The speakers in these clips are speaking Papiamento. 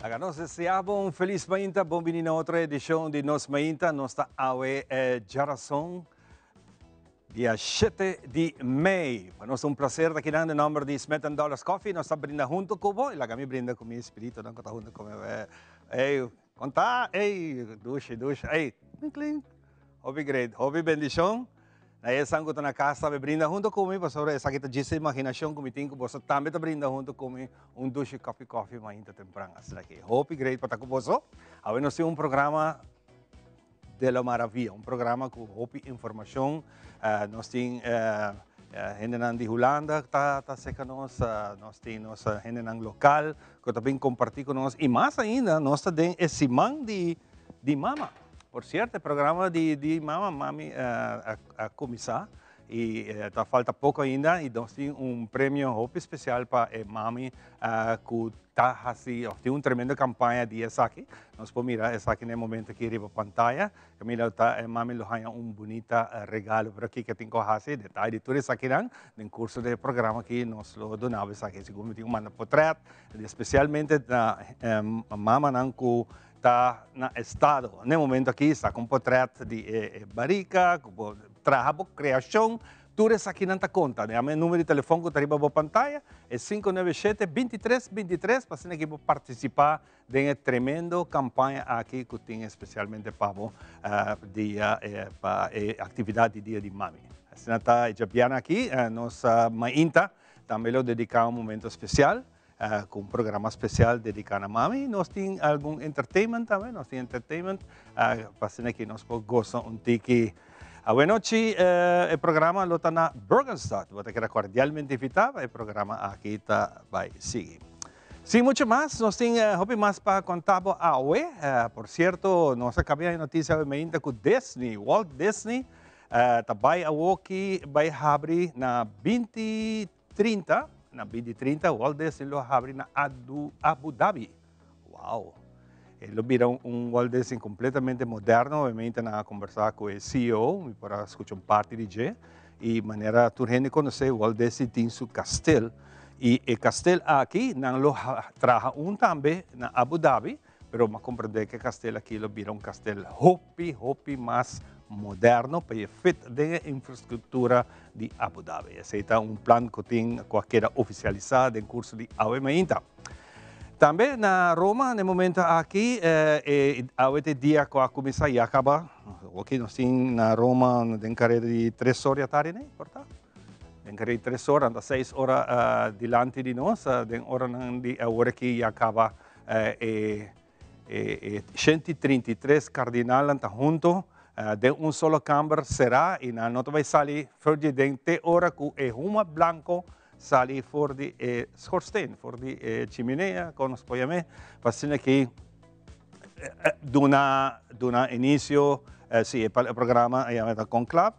Laga nos desea bo un felis mainta, bon bini na otro edicion di Nos Mainta. Nos ta awe eh, djarason, dia 7 di mei. Pa nos ta un placer ta kinan den nomber di Smith and Dollars Coffee. Nos ta brinda hunto cu bo y laga mi brinda cu mi espiritonan cu ta hunto cu mi. Ey, conta, ey, dushi, dushi, ey, klink, klink. Hopi great, hopi bendicion. Na esnan ku ta na kas tambe brinda huntu ku mi, pasobra esaki ta djis e imaginashon ku mi tin ku boso tambe ta brinda huntu ku mi un dushi kòfi kòfi mainta tempran asina aki. Hopi great pa ta ku boso. Awe nos tin un programa de lo maravia, un programa ku hopi informashon. Nos tin hendenan di Hulanda ta ta seka nos, nos tin nos hendenan lokal ku ta bin kompartí ku nos i mas ainda nos ta den e siman di Di mama. Por cierto, e programa di di mama, mami a a cuminsa y ta falta poco ainda y nos tin un premio hopi especial pa e mami cu ta haci of tin un tremendo campaña di esaki. Nos por mira esaki na e momento aki riba pantaya. Caminda ta e mami lo haya un bunita regalo, pero kico tin cu haci? Detaye di tur esakinan den curso di e programa aki nos lo duna bo esaki. Segun mi tin cu manda potret, especialmente na mamanan cu Ta na estado. Na e momento aki saca un potret di e barica cu bo traha bo creacion, tur esakinan ta conta. Yama e numero di telefon cu ta riba bo pantaya, e sinku nuebe shete, bintitres, bintitres, pa asina ki bo participa den e tremendo campaña aki cu tin especialmente pa bo dia pa e actividad di dia di mami. Asina ta e djabiana aki nos mainta tambe lo dedica un momento especial. Cu un programa special dedica na mami. Nos tin algun entertainment tambe, nos tin entertainment pa asina ki nos por goza un tiki. Awenochi e programa lo ta na Bergenstad. Bo ta keda cordialmente invita pa e programa aki ta bay sigui. Sin mucho mas, nos tin hopi mas pa conta bo awe. Por cierto, nos a cambia e noticia awe mainta cu Disney, Walt Disney, ta bay awoki bay habri na binti 30, na binti 30 Walt Disney lo habri na Abu Dhabi. Wow! E lo bira un Walt Disney completamente moderno. Obviamente nan a conversa cu e CEO, mi por a scucha un parti di dje. Y manera tur hende conoce, Walt Disney tin su kastel. Y e kastel aki nan lo traha un tambe na Abu Dhabi, pero mi a comprende cu e kastel aki lo bira un kastel hopi, hopi mas moderno pa e fit den e infrastructura di Abu Dhabi. Esei ta un plan ku tin ku a keda ofisialisá den kurso di awe mainta. Tambe na Roma na e momento aki e awe ta e dia ku a kuminsá ya kaba. Oki nos tin na Roma den kareda di tres or di atardi ne por ta? Den kareda di tres or anta seis ora dilanti di nos den oranan di awor aki ya kaba e E 133 kardinalnan ta hunto den un solo kamber será i nan no ta bai sali for di den te ora ku e huma blanko sali for di e schorsteen, for di e chiminea, kon nos por yam'é, pa asina ki duna duna inisio, si e programa a yama ta conclave,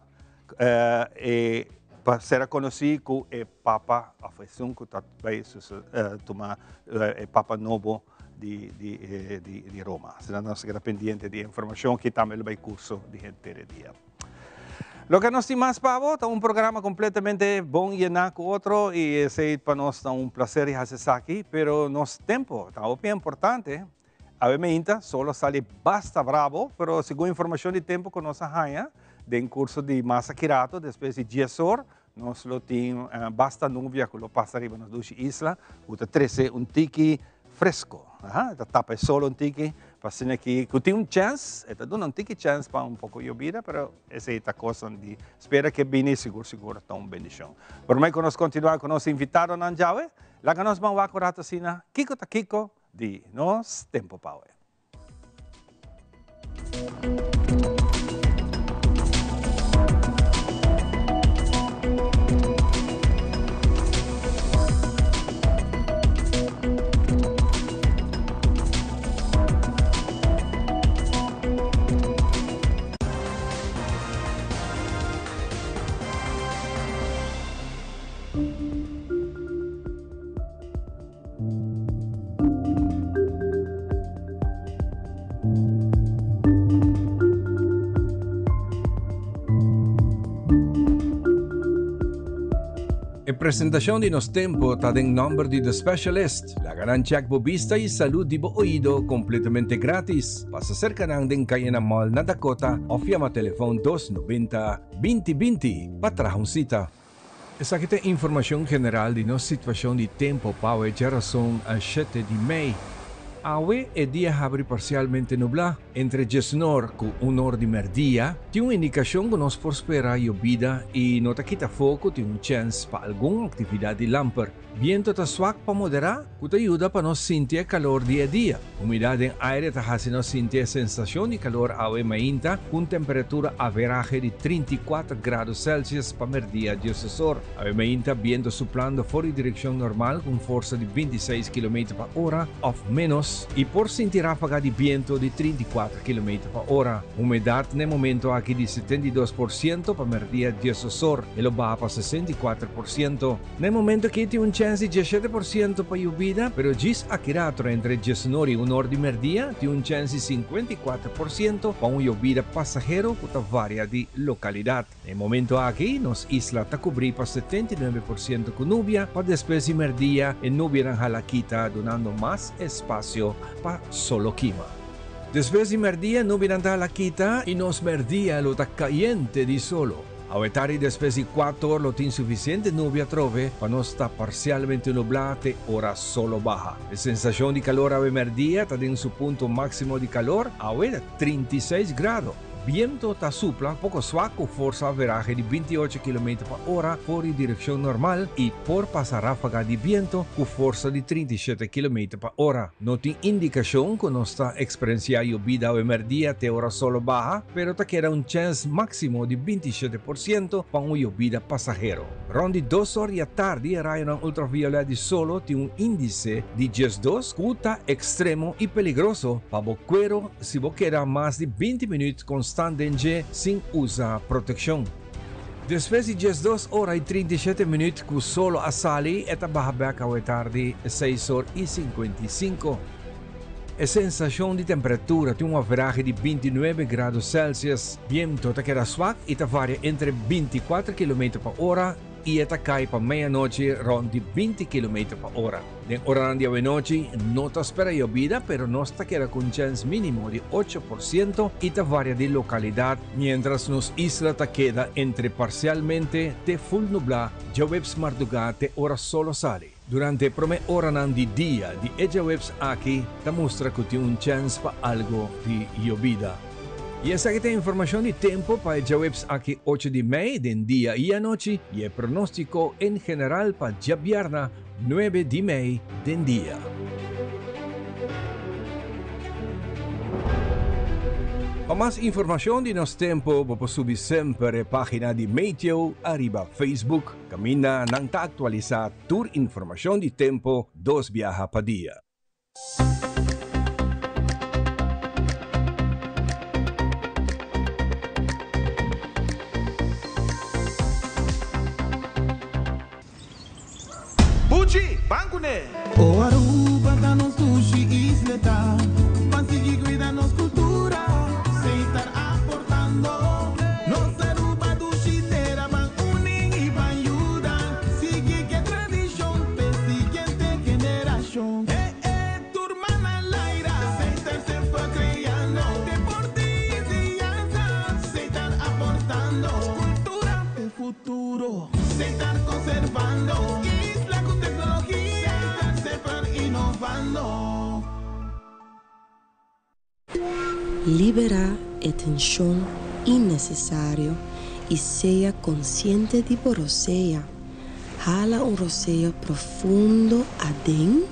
e pa sera konosí ku e papa òf esun ku ta bai tuma e papa nobo di di di di Roma. Asina nos ta keda pendiente di e informacion ki tambe lo bay curso di henter e dia. Loke nos tin mas pa bo ta un programa completamente bon yena cu otro y esey pa nos ta un placer di haci esaki, pero nos tempo ta hopi importante. Awe meinta sol a sali basta brabo, pero segun informacion di tempo cu nos a haya den curso di mas aki rato despues di dies or, Nos lo tin basta nubia cu lo pasa riba nos dushi isla cu ta trece un tiki fresco. Aha, e ta tapa e sol un tiki pa asina ki cu tin un chance, e ta duna un tiki chance pa un poco yobida, pero esey ta cosnan di spera ke bini sigur sigur ta un bendicion. Prome cu nos continua cu nos invitadonan djawe, laga nos ban wak un rato asina kico ta kico di nos tempo pawe. E presentacion di Nos Tempo ta den nomber di The Specialist. Laga nan check bo bista y salud di bo oido completamente gratis. Pasa cerca nan den Cayena Mall na Dakota of yama telefon 290 2020 pa traha un cita. Esaki ta informacion general di nos situacion di tempo pa awe djarason shete di mei. Awe e dia habri parcialmente nubla. Entre djesnor ku un or di mèrdia, tin un indikashon ku nos por spera yobida i no ta kita afó ku tin un chèns pa algun aktividat di lamper. Biento ta swak pa moderá, ku ta yuda pa nos sinti e kalor di e dia. Humidat den aire ta hasi nos sinti e sensashon di kalor awe mainta ku un temperatura averahe di 34 grado Celsius pa mèrdia diesesor. Awe mainta biento suplando for di direkshon normal ku un forsa di 26 kilometer pa ora òf ménos i por sinti ráfaga di biento di 34 kilometer pa ora. Humedat na e momento aki di 72% pa mèrdia diesesor e lo baha pa 64%. Na e momento aki tin un chèns di 17% pa yubida, pero djis aki rato entre diesnor i unor di mèrdia tin un chèns di 54% pa un yobida pasahero ku ta varia di lokalidat. Na e momento aki nos isla ta kubrí pa 79% ku nubia, pa despues di mèrdia e nubianan hala kita dunando mas espasio pa solo kima. Despues di mèrdia nubianan ta hala kita i nos mèrdia lo ta kayente di solo. Awe tardi despues di kuator lo tin sufisiente nubia atrobe pa nos ta parsialmente nublá te ora solo baha. E sensashon di kalor awe mèrdia ta den su punto máksimo di kalor, awe ta 36 grado. Biento ta supla poko swak ku forsa averahe di 28 kilometer pa ora for di direkshon normal i por pasa ráfaga di biento ku forsa di 37 kilometer pa ora. No tin indikashon ku nos ta eksperensiá yobida awe mèrdia te ora solo baha, pero ta keda un chèns máksimo di 27% pa un yobida pasahero. Rònt di dos or di atardi e rayonan ultraviolèt di solo tin un índise di 12 ku ta ekstremo i peligroso pa bo kuero si bo keda mas di 20 minüt konstant den dje sin usa protekshon. Despues di 12 ora i 37 minüt ku solo a sali e ta baha bèk awe tardi seis or i 55. E sensashon di temperatura tin un averahe di 29 grado Celsius. Biento ta keda swak i ta varia entre 24 kilometer pa ora i e ta kai pa meianochi rònt di 20 kilometer pa ora. Den oranan di awenochi no ta spera yobida pero nos ta keda ku un chèns mínimo di 8% i ta varia di lokalidat miéntras nos isla ta keda entre parsialmente te ful nublá djaweps mardugá te ora solo sali. Durante e promé oranan di dia di e djaweps aki ta mustra ku tin un chèns pa algu di yobida. I esaki ta e informashon di tempu pa e djaweps aki ocho di mei den dia i anochi i e pronóstiko en general pa djabièrna nuebe di mei den dia. Pa mas informashon di nos tempu bo por subi semper e página di Meteo ariba Facebook. Kaminda nan ta aktualisá tur informashon di tempu dos biaha pa dia. Buchi, ban kuné! O Aruba ta nos dushi isleta, Ban sigui cuida nos cultura, Setar aportando. Nos Aruba dushi tera, Ban uni y ban yuda, Sigui ke tradicion p'e siguiente generacion. Eh eh, tur man al aire, Setar semper creando, Deporte y enseñanza, Setar aportando. Cultura p'e futuro. Setar conservando, Isla cu tecnologia, Setar semper innovando. Liberá e tenshon innesesario i sea konsiente di bo rosea. Hala un rosea profundo aden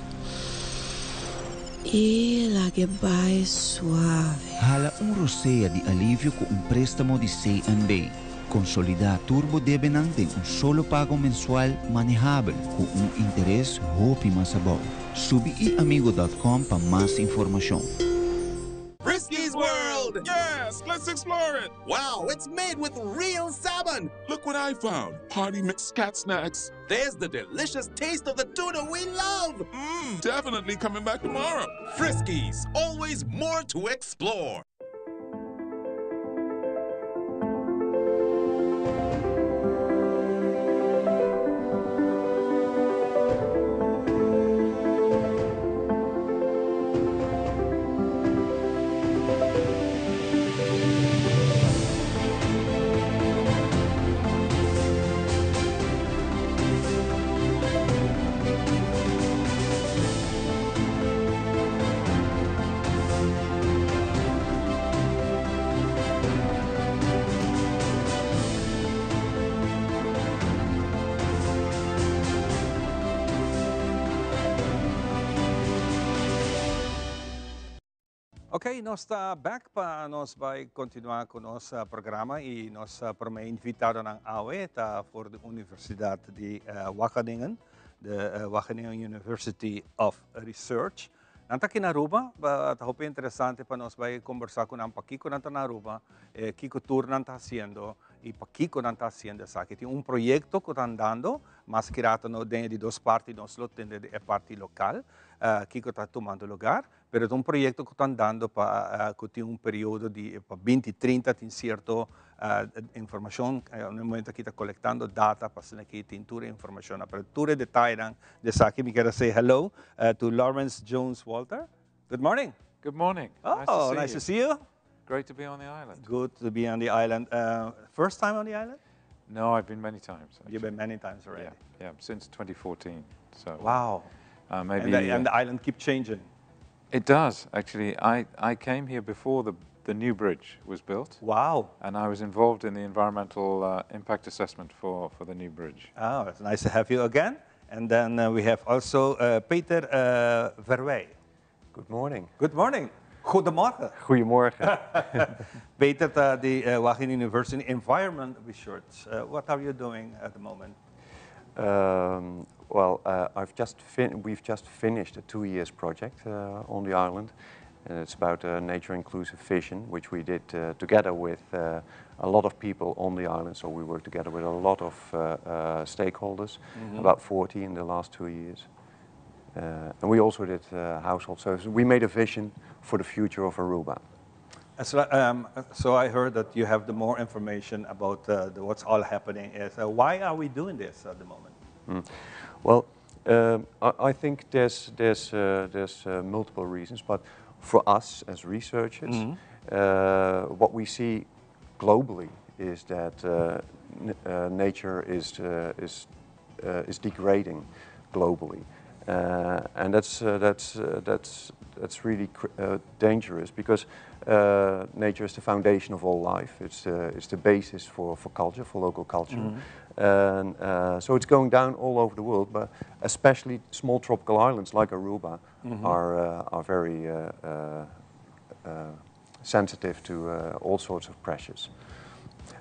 i lag'e bai suave. Hala un rosea di alivio ku un préstamo di CNB. Konsolidá tur bo debenan den un solo pago mensual manehabel ku un interes hopi mas abou. Subi iamigo dot com pa mas informashon. Frisky's World! Yes, let's explore it! Wow, it's made with real salmon! Look what I found! Party mix cat snacks! There's the delicious taste of the tuna we love! Mmm, definitely coming back tomorrow! Friskies, always more to explore! Ok, nos ta back pa nos bay continua cu nos programa y nos prome invitado nan awe ta for di Universidad di Wageningen, de Wageningen University of Research. Nan ta aki na Aruba, ta hopi interesante pa nos bay conversa cu nan pakico nan ta na Aruba, kico tur nan ta haciendo y pakico nan ta haciendo esaki. Tin un proyecto cu ta andando, mas ki rato no den e di dos parti nos lo tende di e parti local, kico ta tumando lugar. Pero ta un proyecto cu ta andando pa cu tin un periodo di pa 20, 30 tin cierto informacion. Na e momento aki ta colectando data pa asina aki tin tur e informacion. Pero tur e detayenan di esaki mi kier say hello to Lawrence Jones Walter. Good morning. Good morning. Oh, nice to see nice you. To see you. Great to be on the island. Good to be on the island. First time on the island? No, I've been many times, actually. You've been many times already. Yeah, since 2014. So maybe And the island keep changing. It does, actually. I came here before the new bridge was built. And I was involved in the environmental impact assessment for the new bridge. Oh, it's nice to have you again. And then we have also Peter Verwey. Good morning. Good morning. Goedemorgen. Goedemorgen. Peter, the Wageningen University Environment Research. What are you doing at the moment? Well, we've just finished a 2 years project on the island, and it's about a nature inclusive vision, which we did together with a lot of people on the island. So we worked together with a lot of stakeholders, about 40 in the last 2 years. And we also did household surveys. We made a vision for the future of Aruba. So I heard that you have the more information about what's all happening. Is why are we doing this at the moment? Well, I think there's multiple reasons, but for us as researchers, what we see globally is that nature is degrading globally, and that's really dangerous because nature is the foundation of all life. It's the basis for culture, for local culture. And so it's going down all over the world, but especially small tropical islands like Aruba are very sensitive to all sorts of pressures.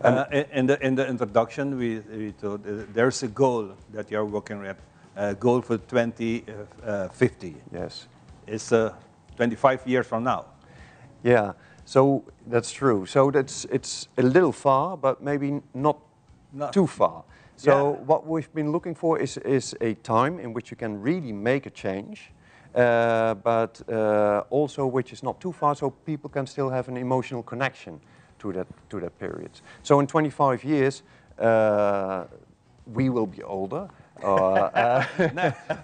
In the introduction, we told there's a goal that you're working with, a goal for 2050. Yes. It's 25 years from now. Yeah, so that's true. So it's a little far, but maybe not Not too far. So what we've been looking for is a time in which you can really make a change, but also which is not too far, so people can still have an emotional connection to that period. So in 25 years, we will be older.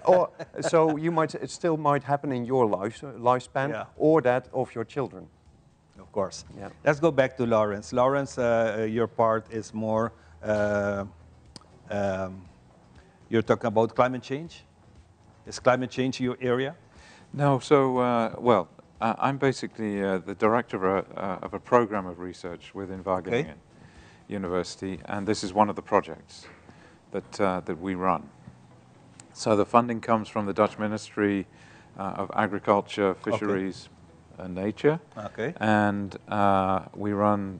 Or so you might it still might happen in your lifespan or that of your children. Of course. Yeah. Let's go back to Lawrence. Lawrence, your part is more, you're talking about climate change? Is climate change your area? No, so, well, I'm basically the director of a program of research within Wageningen University, and this is one of the projects that we run. So the funding comes from the Dutch Ministry of Agriculture, Fisheries and Nature. And we run,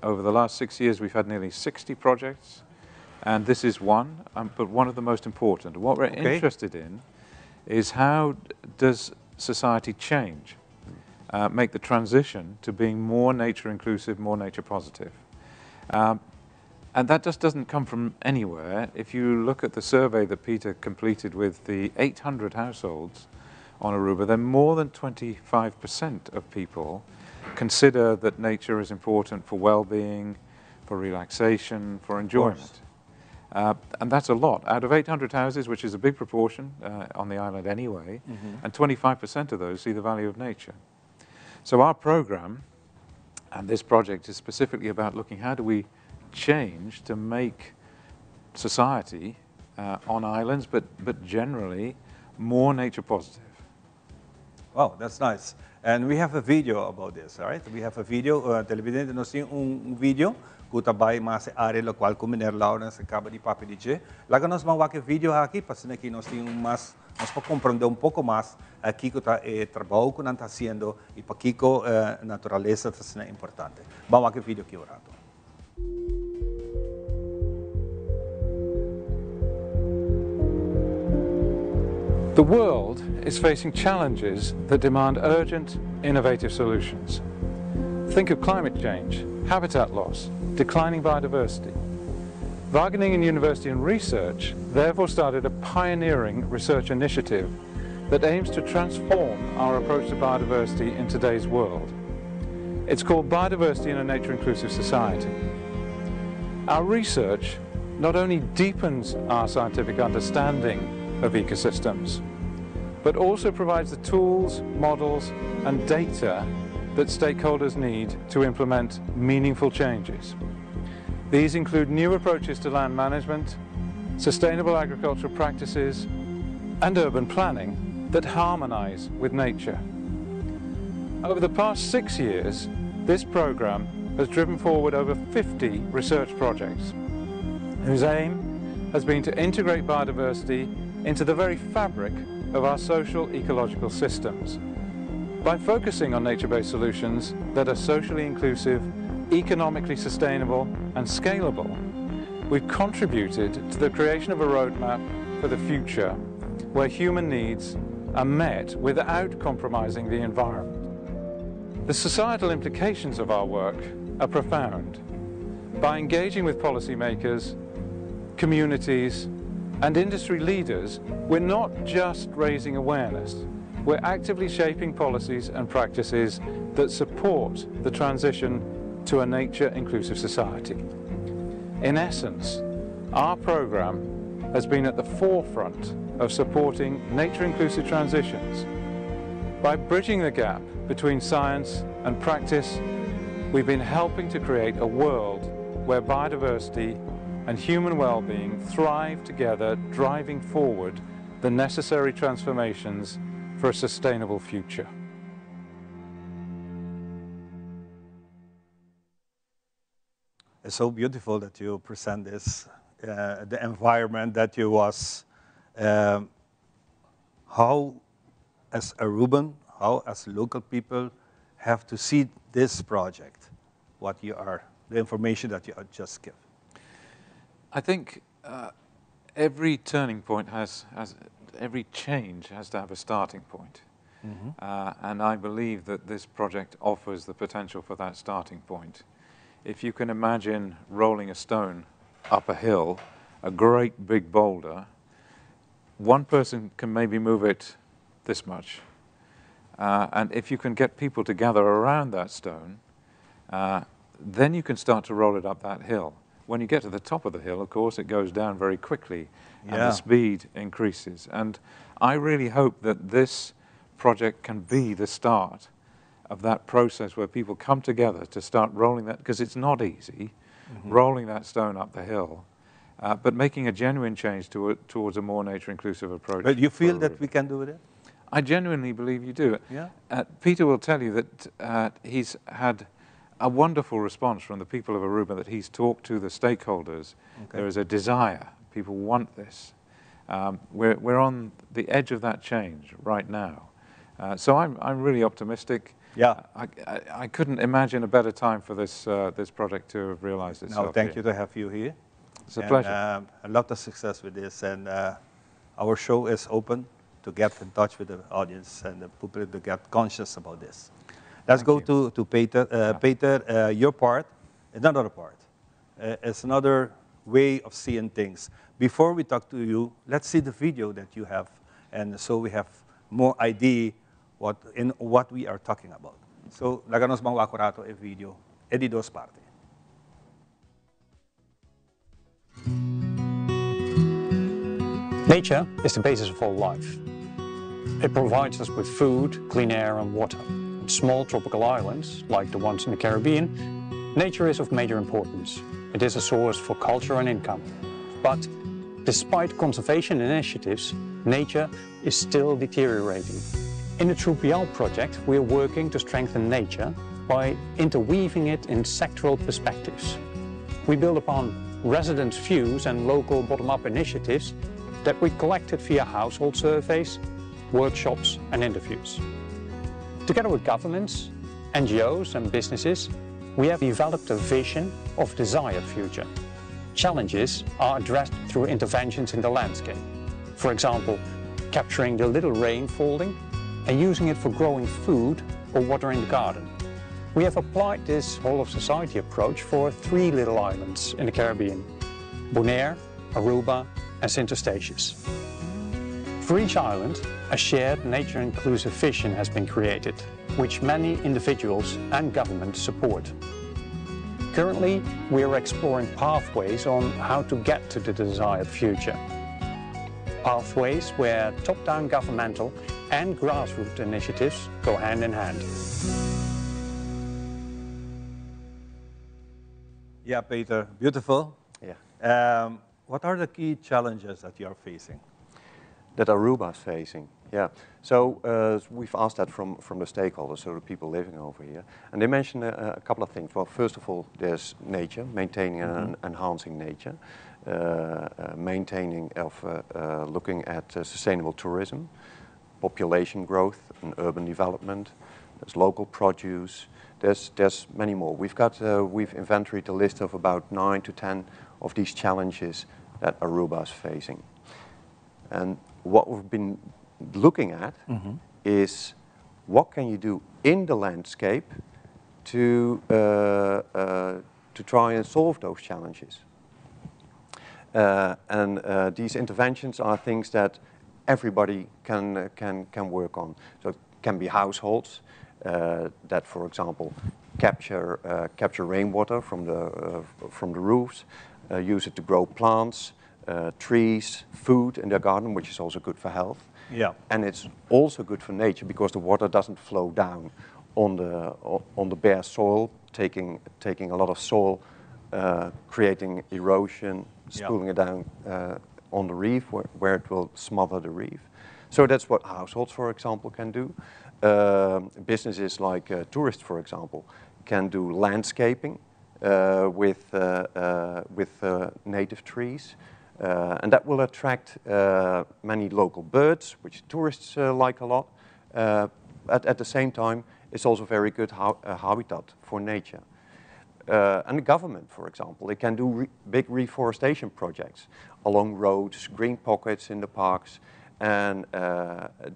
over the last 6 years, we've had nearly 60 projects, and this is one, but one of the most important. What we're interested in is how does society change, make the transition to being more nature inclusive, more nature positive. And that just doesn't come from anywhere. If you look at the survey that Peter completed with the 800 households on Aruba, then more than 25% of people consider that nature is important for well-being, for relaxation, for enjoyment. And that's a lot. Out of 800 houses, which is a big proportion on the island anyway, and 25% of those see the value of nature. So our program and this project is specifically about looking how do we change to make society on islands, but generally more nature positive. Wow, that's nice. And we have a video about this, all right? We have a video, televidente, nos tin un video. Ku ta bai mas e área lokual ku Meneer Lawrence a kaba di papia di dje. Laga nos ban wak e video aki pa asina ki nos tin un mas, nos por komprondé un poko mas kiko ta e trabou ku nan ta hasiendo i pakiko naturalesa ta asina importante. Ban wak e video aki un rato. The world is facing challenges that demand urgent, innovative solutions. Think of climate change, habitat loss, declining biodiversity. Wageningen University and Research therefore started a pioneering research initiative that aims to transform our approach to biodiversity in today's world. It's called Biodiversity in a Nature-Inclusive Society. Our research not only deepens our scientific understanding of ecosystems, but also provides the tools, models, and data that stakeholders need to implement meaningful changes. These include new approaches to land management, sustainable agricultural practices, and urban planning that harmonize with nature. Over the past 6 years, this program has driven forward over 50 research projects, whose aim has been to integrate biodiversity into the very fabric of our social ecological systems. By focusing on nature-based solutions that are socially inclusive, economically sustainable and scalable, we've contributed to the creation of a roadmap for the future where human needs are met without compromising the environment. The societal implications of our work are profound. By engaging with policymakers, communities, and industry leaders, we're not just raising awareness, we're actively shaping policies and practices that support the transition to a nature-inclusive society. In essence, our program has been at the forefront of supporting nature-inclusive transitions. By bridging the gap between science and practice, we've been helping to create a world where biodiversity and human well-being thrive together, driving forward the necessary transformations for a sustainable future. It's so beautiful that you present this, the environment that you was, how as Aruban, how as local people have to see this project, what you are, the information that you are just given. I think every turning point has, has, every change has to have a starting point. And I believe that this project offers the potential for that starting point. If you can imagine rolling a stone up a hill, a great big boulder, one person can maybe move it this much. And if you can get people to gather around that stone, then you can start to roll it up that hill. When you get to the top of the hill, of course, it goes down very quickly and the speed increases. And I really hope that this project can be the start of that process where people come together to start rolling that, because it's not easy, rolling that stone up the hill, but making a genuine change towards a more nature-inclusive approach. But you feel for that we can do it? I genuinely believe you do. Peter will tell you that he's had a wonderful response from the people of Aruba, that he's talked to the stakeholders. There is a desire. People want this. We're on the edge of that change right now. So I'm really optimistic. I couldn't imagine a better time for this project to have realized itself. No, thank here. you to have you here. It's a And, pleasure. A lot of success with this, and our show is open to get in touch with the audience and the people to get conscious about this. Let's Thank go you. to Peter. Peter, your part, another part. It's another way of seeing things. Before we talk to you, let's see the video that you have, and so we have more idea in what we are talking about. So, laga nos ban wak un rato e video, e di dos parti. Nature is the basis of all life. It provides us with food, clean air and water. On small tropical islands, like the ones in the Caribbean, nature is of major importance. It is a source for culture and income. But despite conservation initiatives, nature is still deteriorating. In the Trupial project, we are working to strengthen nature by interweaving it in sectoral perspectives. We build upon residents' views and local bottom-up initiatives that we collected via household surveys, workshops and interviews. Together with governments, NGOs and businesses, we have developed a vision of desired future. Challenges are addressed through interventions in the landscape. For example, capturing the little rain falling and using it for growing food or watering the garden. We have applied this whole of society approach for three little islands in the Caribbean, Bonaire, Aruba and Sint Eustatius. For each island, a shared nature-inclusive vision has been created, which many individuals and governments support. Currently, we are exploring pathways on how to get to the desired future. Pathways where top-down governmental and grassroots initiatives go hand in hand. Yeah, Peter, beautiful. Yeah. What are the key challenges that you are facing? That Aruba is facing, yeah. So we've asked that from the stakeholders, so the people living over here. And they mentioned a couple of things. Well, first of all, there's nature, maintaining and enhancing nature, maintaining of looking at sustainable tourism, population growth and urban development. There's local produce. There's many more. We've inventoried a list of about 9 to 10 of these challenges that Aruba is facing. And what we've been looking at is what can you do in the landscape to try and solve those challenges. And these interventions are things that everybody can work on. So it can be households that, for example, capture rainwater from the roofs, use it to grow plants, trees, food in their garden, which is also good for health. Yeah. And it's also good for nature because the water doesn't flow down on the bare soil, taking a lot of soil, creating erosion, spooling it down on the reef where it will smother the reef. So that's what households, for example, can do. Businesses like tourists, for example, can do landscaping with native trees. And that will attract many local birds, which tourists like a lot. But at the same time, it's also very good habitat for nature. And the government, for example, they can do big reforestation projects along roads, green pockets in the parks, and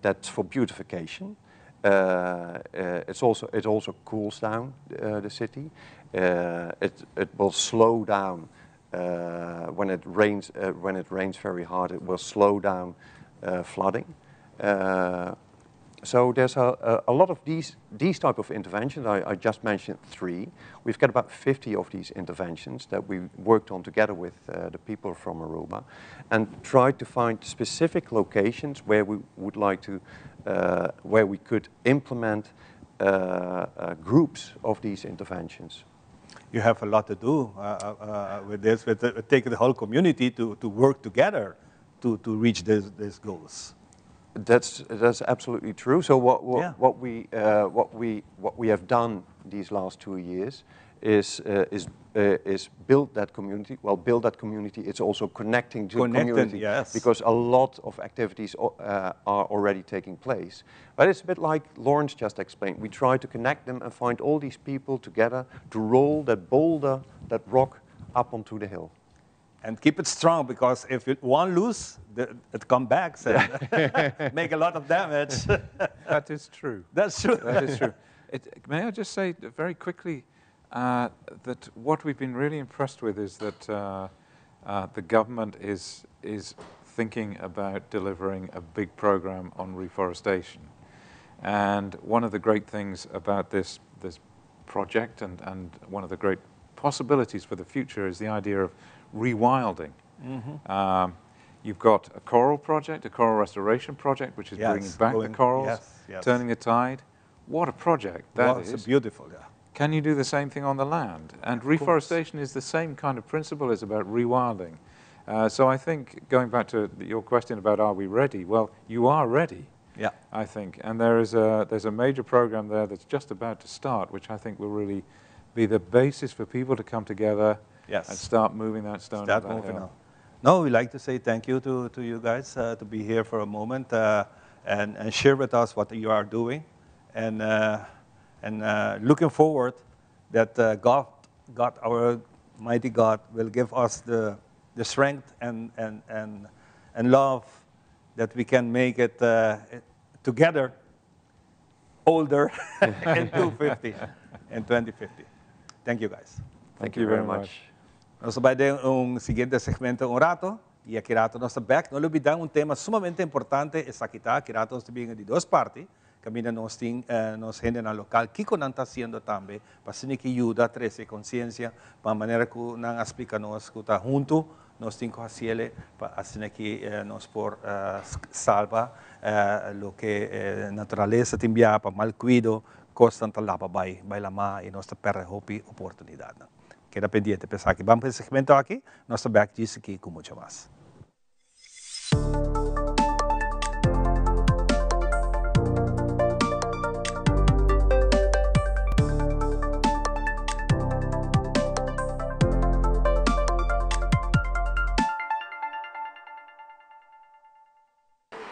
that's for beautification. It also cools down the city. It will slow down when it rains. When it rains very hard, it will slow down flooding. So there's a lot of these type of interventions. I just mentioned 3. We've got about 50 of these interventions that we worked on together with the people from Aruba, and tried to find specific locations where we would like to, where we could implement groups of these interventions. You have a lot to do with this, with taking the whole community to work together to reach these goals. That's absolutely true. So what we have done these last 2 years is build that community. Well, build that community. It's also connecting to the community, yes. Because a lot of activities are already taking place. But it's a bit like Lawrence just explained. We try to connect them and find all these people together to roll that boulder, that rock, up onto the hill. And keep it strong, because if it one loose, it comes back and make a lot of damage. That is true. That's true. That is true. May I just say very quickly that what we've been really impressed with is that the government is thinking about delivering a big program on reforestation. And one of the great things about this project and one of the great possibilities for the future is the idea of rewilding. Mm-hmm. You've got a coral project, a coral restoration project, which is bringing back the corals, turning the tide. What a project that is. It's beautiful, yeah. Can you do the same thing on the land? And reforestation is the same kind of principle. It's about rewilding. So I think, going back to your question about are we ready, well, you are ready, yeah. I think. And there's a major program there that's just about to start, which I think will really be the basis for people to come together Yes. And start moving that stone Start up that moving hill. on. No, we like to say thank you to you guys to be here for a moment and share with us what you are doing. And looking forward that God, our mighty God, will give us the strength and love that we can make it together older in 250 in 2050. Thank you, guys. Thank you very much. Nos ta bay den un siguiente segmento un rato y aki rato nos ta back. No lubida un tema sumamente importante esaki ta, aki rato nos ta bin di dos parti. Caminda nos tin nos hendenan local. Kico nan ta haciendo tambe pa asina cu yuda trece conciencia pa manera cu nan a splica nos cu ta hunto nos tin cu haciele pa asina cu nos por salba loke naturalesa tin bia pa mal cuido cos nan ta laba bay bay lama y nos ta perde hopi oportunidad nan. Keda pendiente pa esaki. Ban pa e segmento aki, nos ta back djis aki cu mucho mas.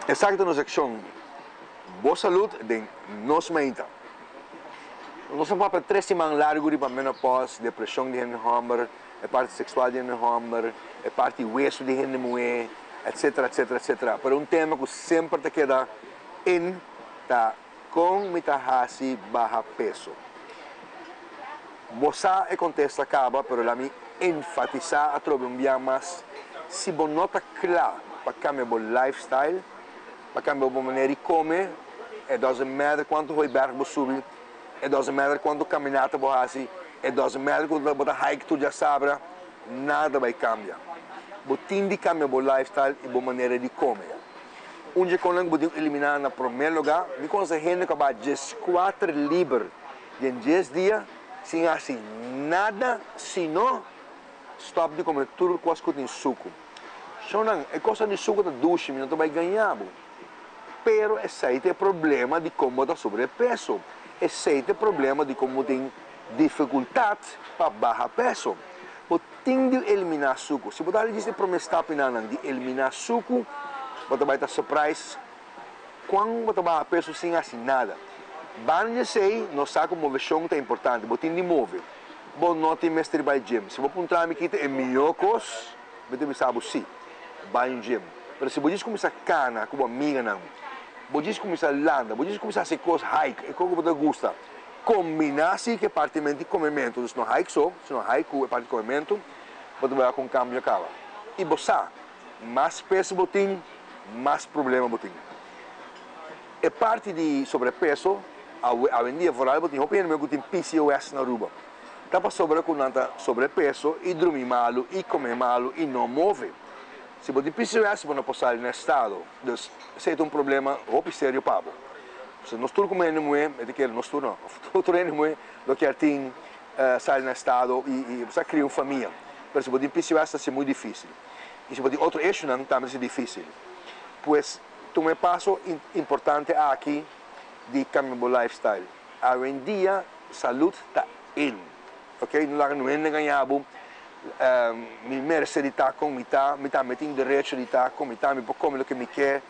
Esaki ta nos accion Bo Salud den Nos Mainta. Nos a papia tres siman largo riba menopause, depresion di hende homber, e parti sexual di hende homber, e parti weso di hende muhe, etcetera, etcetera, etcetera. Pero un tema cu semper ta keda in ta con mi ta haci baha peso. Bo sa e contesta caba, pero la mi enfatisa atrobe un bia mas, si bo no ta cla pa cambia bo lifestyle, pa cambia bo manera di come, it doesn't matter cuanto hooiberg bo subi, it doesn't matter cuanto caminata bo haci, it doesn't matter cu bo ta hike tur diasabra, nada bay cambia. Bo tin di cambia bo lifestyle y bo manera di come. Un dje conan cu bo tin cu elimina na prome lugar, mi conoce hende cu a baha diescuater liber den dies dia sin haci nada sino stop di come tur cos cu tin sucu. Shownan, e cosnan di sucu ta dushi, mi no ta bay gaña bo. Pero esey ta e problema di con bo ta sobrepeso. Esey ta e problema di con bo tin dificultad pa baha peso. Bo tin di elimina sucu. Si bo ta haci e prome stapinanan di elimina sucu, bo ta bay ta surprise cuan bo ta baha peso sin haci nada. Banda di esey, nos sa cu movecion ta importante. Bo tin di move. Bo no tin mester bay gym. Si bo puntra mi kita e miho cos, mi ta bisa bo si, bay un gym. Pero si bo djis cuminsa cana cu bo amiganan, bo djis cuminsa landa, bo djis cuminsa haci cos, hike, e cos cu bo ta gusta, combina si cu e partimento di comemento, dus no hike so, sino hike cu e parti di comemento, bo ta bay wak un cambio caba. Y bo sa, mas peso bo tin, mas problema bo tin. E parti di sobrepeso, awendia vooral bo tin hopi hende cu tin PCOS na Aruba. Ta pasobra cu nan ta sobrepeso y drumi malo y come malo y no move. Si bo tin PCOS bo no por sali na estado. Dus esey ta un problema hopi serio pa bo. So nos tur como hende muhe, mi ta kere nos tur no, tur hende muhe lo kier tin sali na estado y bo sa cria un famia. Pero si bo tin PCOS ta haci muy dificil. Y si bo tin otro issuenan tambe ta haci dificil. Pues tuma e paso importante aki di cambia bo lifestyle. Awendia salud ta in. Ok, no laga no hende gaña bo. Mi merece di ta con mi ta, mi tambe tin derecho di ta con mi ta, mi por come loke mi ke.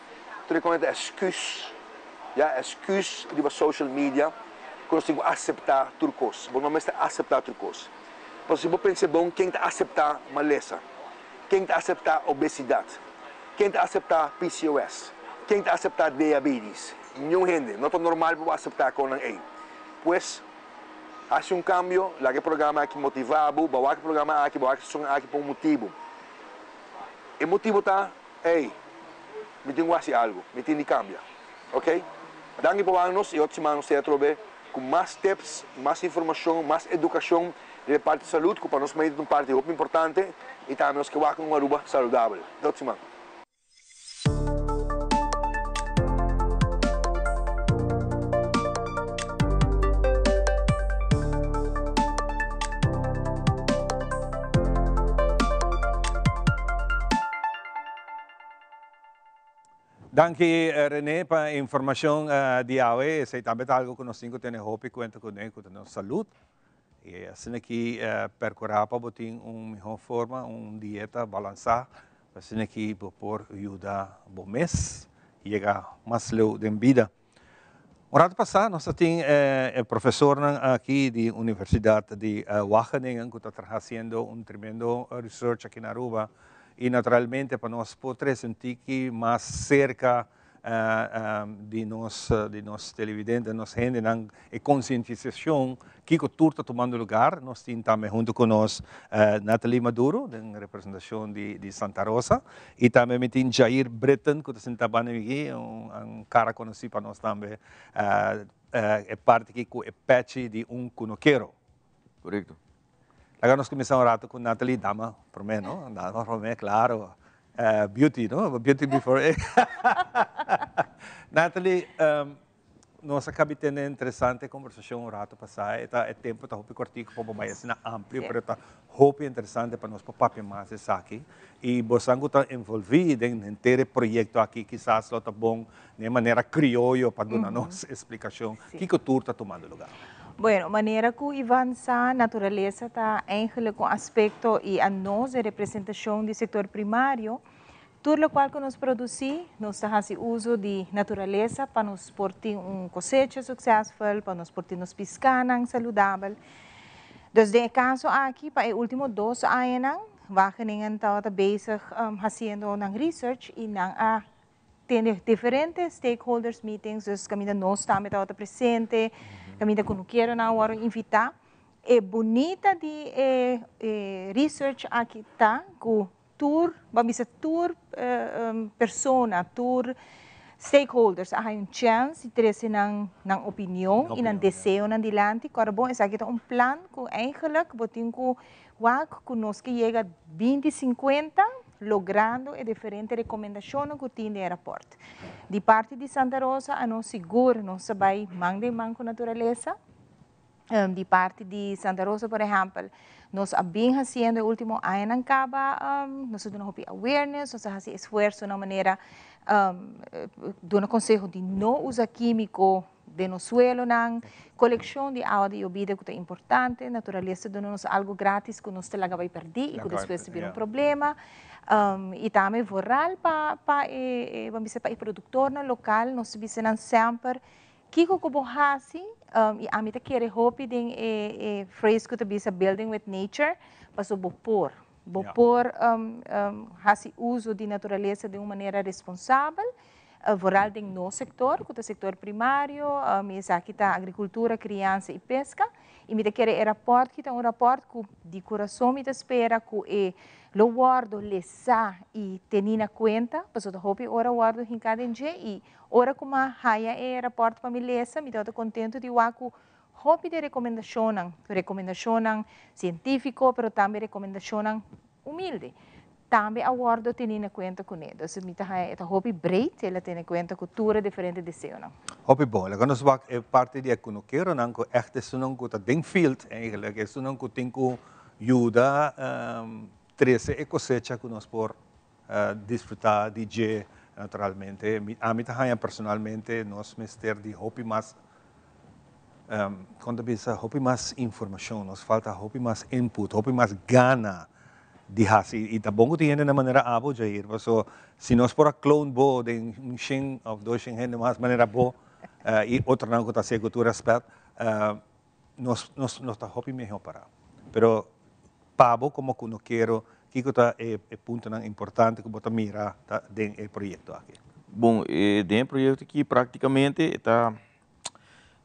Tur e con ta excuse, ya, excuse riba social media cu nos tin cu acepta tur cos. Bo no mester acepta tur cos. Pasobra si bo pensa bon, ken ta acepta malesa? Ken ta acepta obesidad? Ken ta acepta PCOS? Ken ta acepta diabetes? Niun hende. No ta normal pa bo acepta conan ey. Pues, haci un cambio, laga e programa aki motiva bo, bo a wak e programa aki, bo a wak e sesión aki pa un motibo. E motibo ta, ey, mi tin cu haci algo, mi tin di cambia. Ok? Danki pa wak nos y otro siman nos ta atrobe cu mas tips, mas informacion, mas educacion riba e parti salud cu pa nos mente ta un parti hopi importante y tambe nos ke wak un Aruba saludabel. Tot siman. Danki Rene pa e informacion di awe. Esey tambe ta algo cu nos tin cu tene hopi cuenta cune, cu ta nos salud. I asina aki percura pa bo tin un miho forma, un dieta balansa, pa asina aki bo por yuda bo mes yega mas leu den bida. Un rato pasa nos ta tin e profesornan aki di Universidad di Wageningen cu ta traha haciendo un tremendo research aki na Aruba y naturalmente pa nos por trece un tiki mas cerca di nos di nos televidente, nos hendenan, e concientisacion kico tur ta tumando lugar. Nos tin tambe hunto cu nos Nathalie Maduro den representacion di di Santa Rosa y tambe mi tin Jair Britten cu ta sinta banda mi aki, un cara conoci pa nos tambe, e parti aki cu e pechi di un cunukero. Correcto. Laga nos cuminsa un rato cu Nathalie, dama prome no, dama prome, claro, beauty no, beauty before age. Nathalie, nos a cabi tene interesante conversacion un rato pasa, e ta e tempo ta hopi cortico pa bo bay asina amplio, pero ta hopi interesante pa nos por papia mas esaki, y bosan cu ta envolvi den henter e proyecto aki kisas lo ta bon Den manera crioyo pa duna nos explicacion kico tur ta tumando lugar. Bueno, manera cu Ivan sa, naturalesa ta eigenlijk un aspecto y a nos den representacion di sector primario, tur locual cu nos produci, nos ta haci uso di naturalesa pa nos por tin un cosecha succesful, pa nos por tin nos piscanan saludabel. Dus den e caso aki, pa e ultimo dos añanan, Wageningen tabata bezig haciendo nan research y nan a Tene diferente stakeholders meetings, dus kaminda nos tambe tabata presente, kaminda kunukeronan a wòrdu invitá. E bunita di e e research aki ta ku tur, bo a bisa tur persona, tur stakeholders a haña un chèns di trese nan nan opinion i nan deseonan dilanti. Kòrda bon, esaki ta un plan ku eigenlijk bo tin ku Wak ku nos ke yega binti sinkuenta logrando e diferente rekomendashonnan ku tin den e rapòrt. Di parti di Santa Rosa anos sigur nos ta bai man den man ku naturalesa. Di parti di Santa Rosa por ehèmpel nos a bin hasiendo e último añanan kaba nos a duna hopi awareness, nos a hasi esfuerso na manera duna konseho di no usa kímiko Den nos suelonan, kolekshon di awa di yobida ku ta importante, naturalesa ta duna nos algu gratis ku nos ta laga bai pèrdí i ku despues ta bira un problema. I tambe vooral pa pa e bo bisa pa e produktornan lokal nos ta bisa nan semper kiko ku bo hasi i ami ta kere hopi den e e phrase ku ta bisa building with nature pasobra bo por bo por hasi uso di naturalesa den un manera responsabel. Vooral den nos sector, cu ta sector primario, mi esaki ta agricultura, crianza y pesca, y mi ta kere e rapport ki ta un rapport cu di curason mi ta spera cu e lo wordo lesa y teni na cuenta, pasobra ta hopi ora wordo hinca den dje y ora cu mi a haya e rapport pa mi lesa mi tabata contento di wak cu hopi di e recomendacionnan, recomendacionnan cientifico pero tambe recomendacionnan humilde. Tambe a wordo teni na cuenta cune. Dus mi ta haña e ta hopi breed, el a tene cuenta cu tur e diferente deseonan. Hopi bon. Laga nos wak e parti di e cunukeronan cu echt esunnan cu ta den field eigenlijk, esunnan cu tin cu yuda trece e cosecha cu nos por disfruta di dje naturalmente. Ami ta haña personalmente nos mester di hopi mas, con ta bisa, hopi mas informacion, nos falta hopi mas input, hopi mas gana di hasi y ta bon cu tin hende na manera abo Jair paso si nos por a clone bo den un shen of dos shen hende mas manera bo y otronan cu ta hacié cu tur respet nos nos nos ta hopi mehor para pero pa bo como cunukero kico ta e puntonan importante cu bo ta mira ta den e proyecto aki? Bon den e proyecto aki practicamente e ta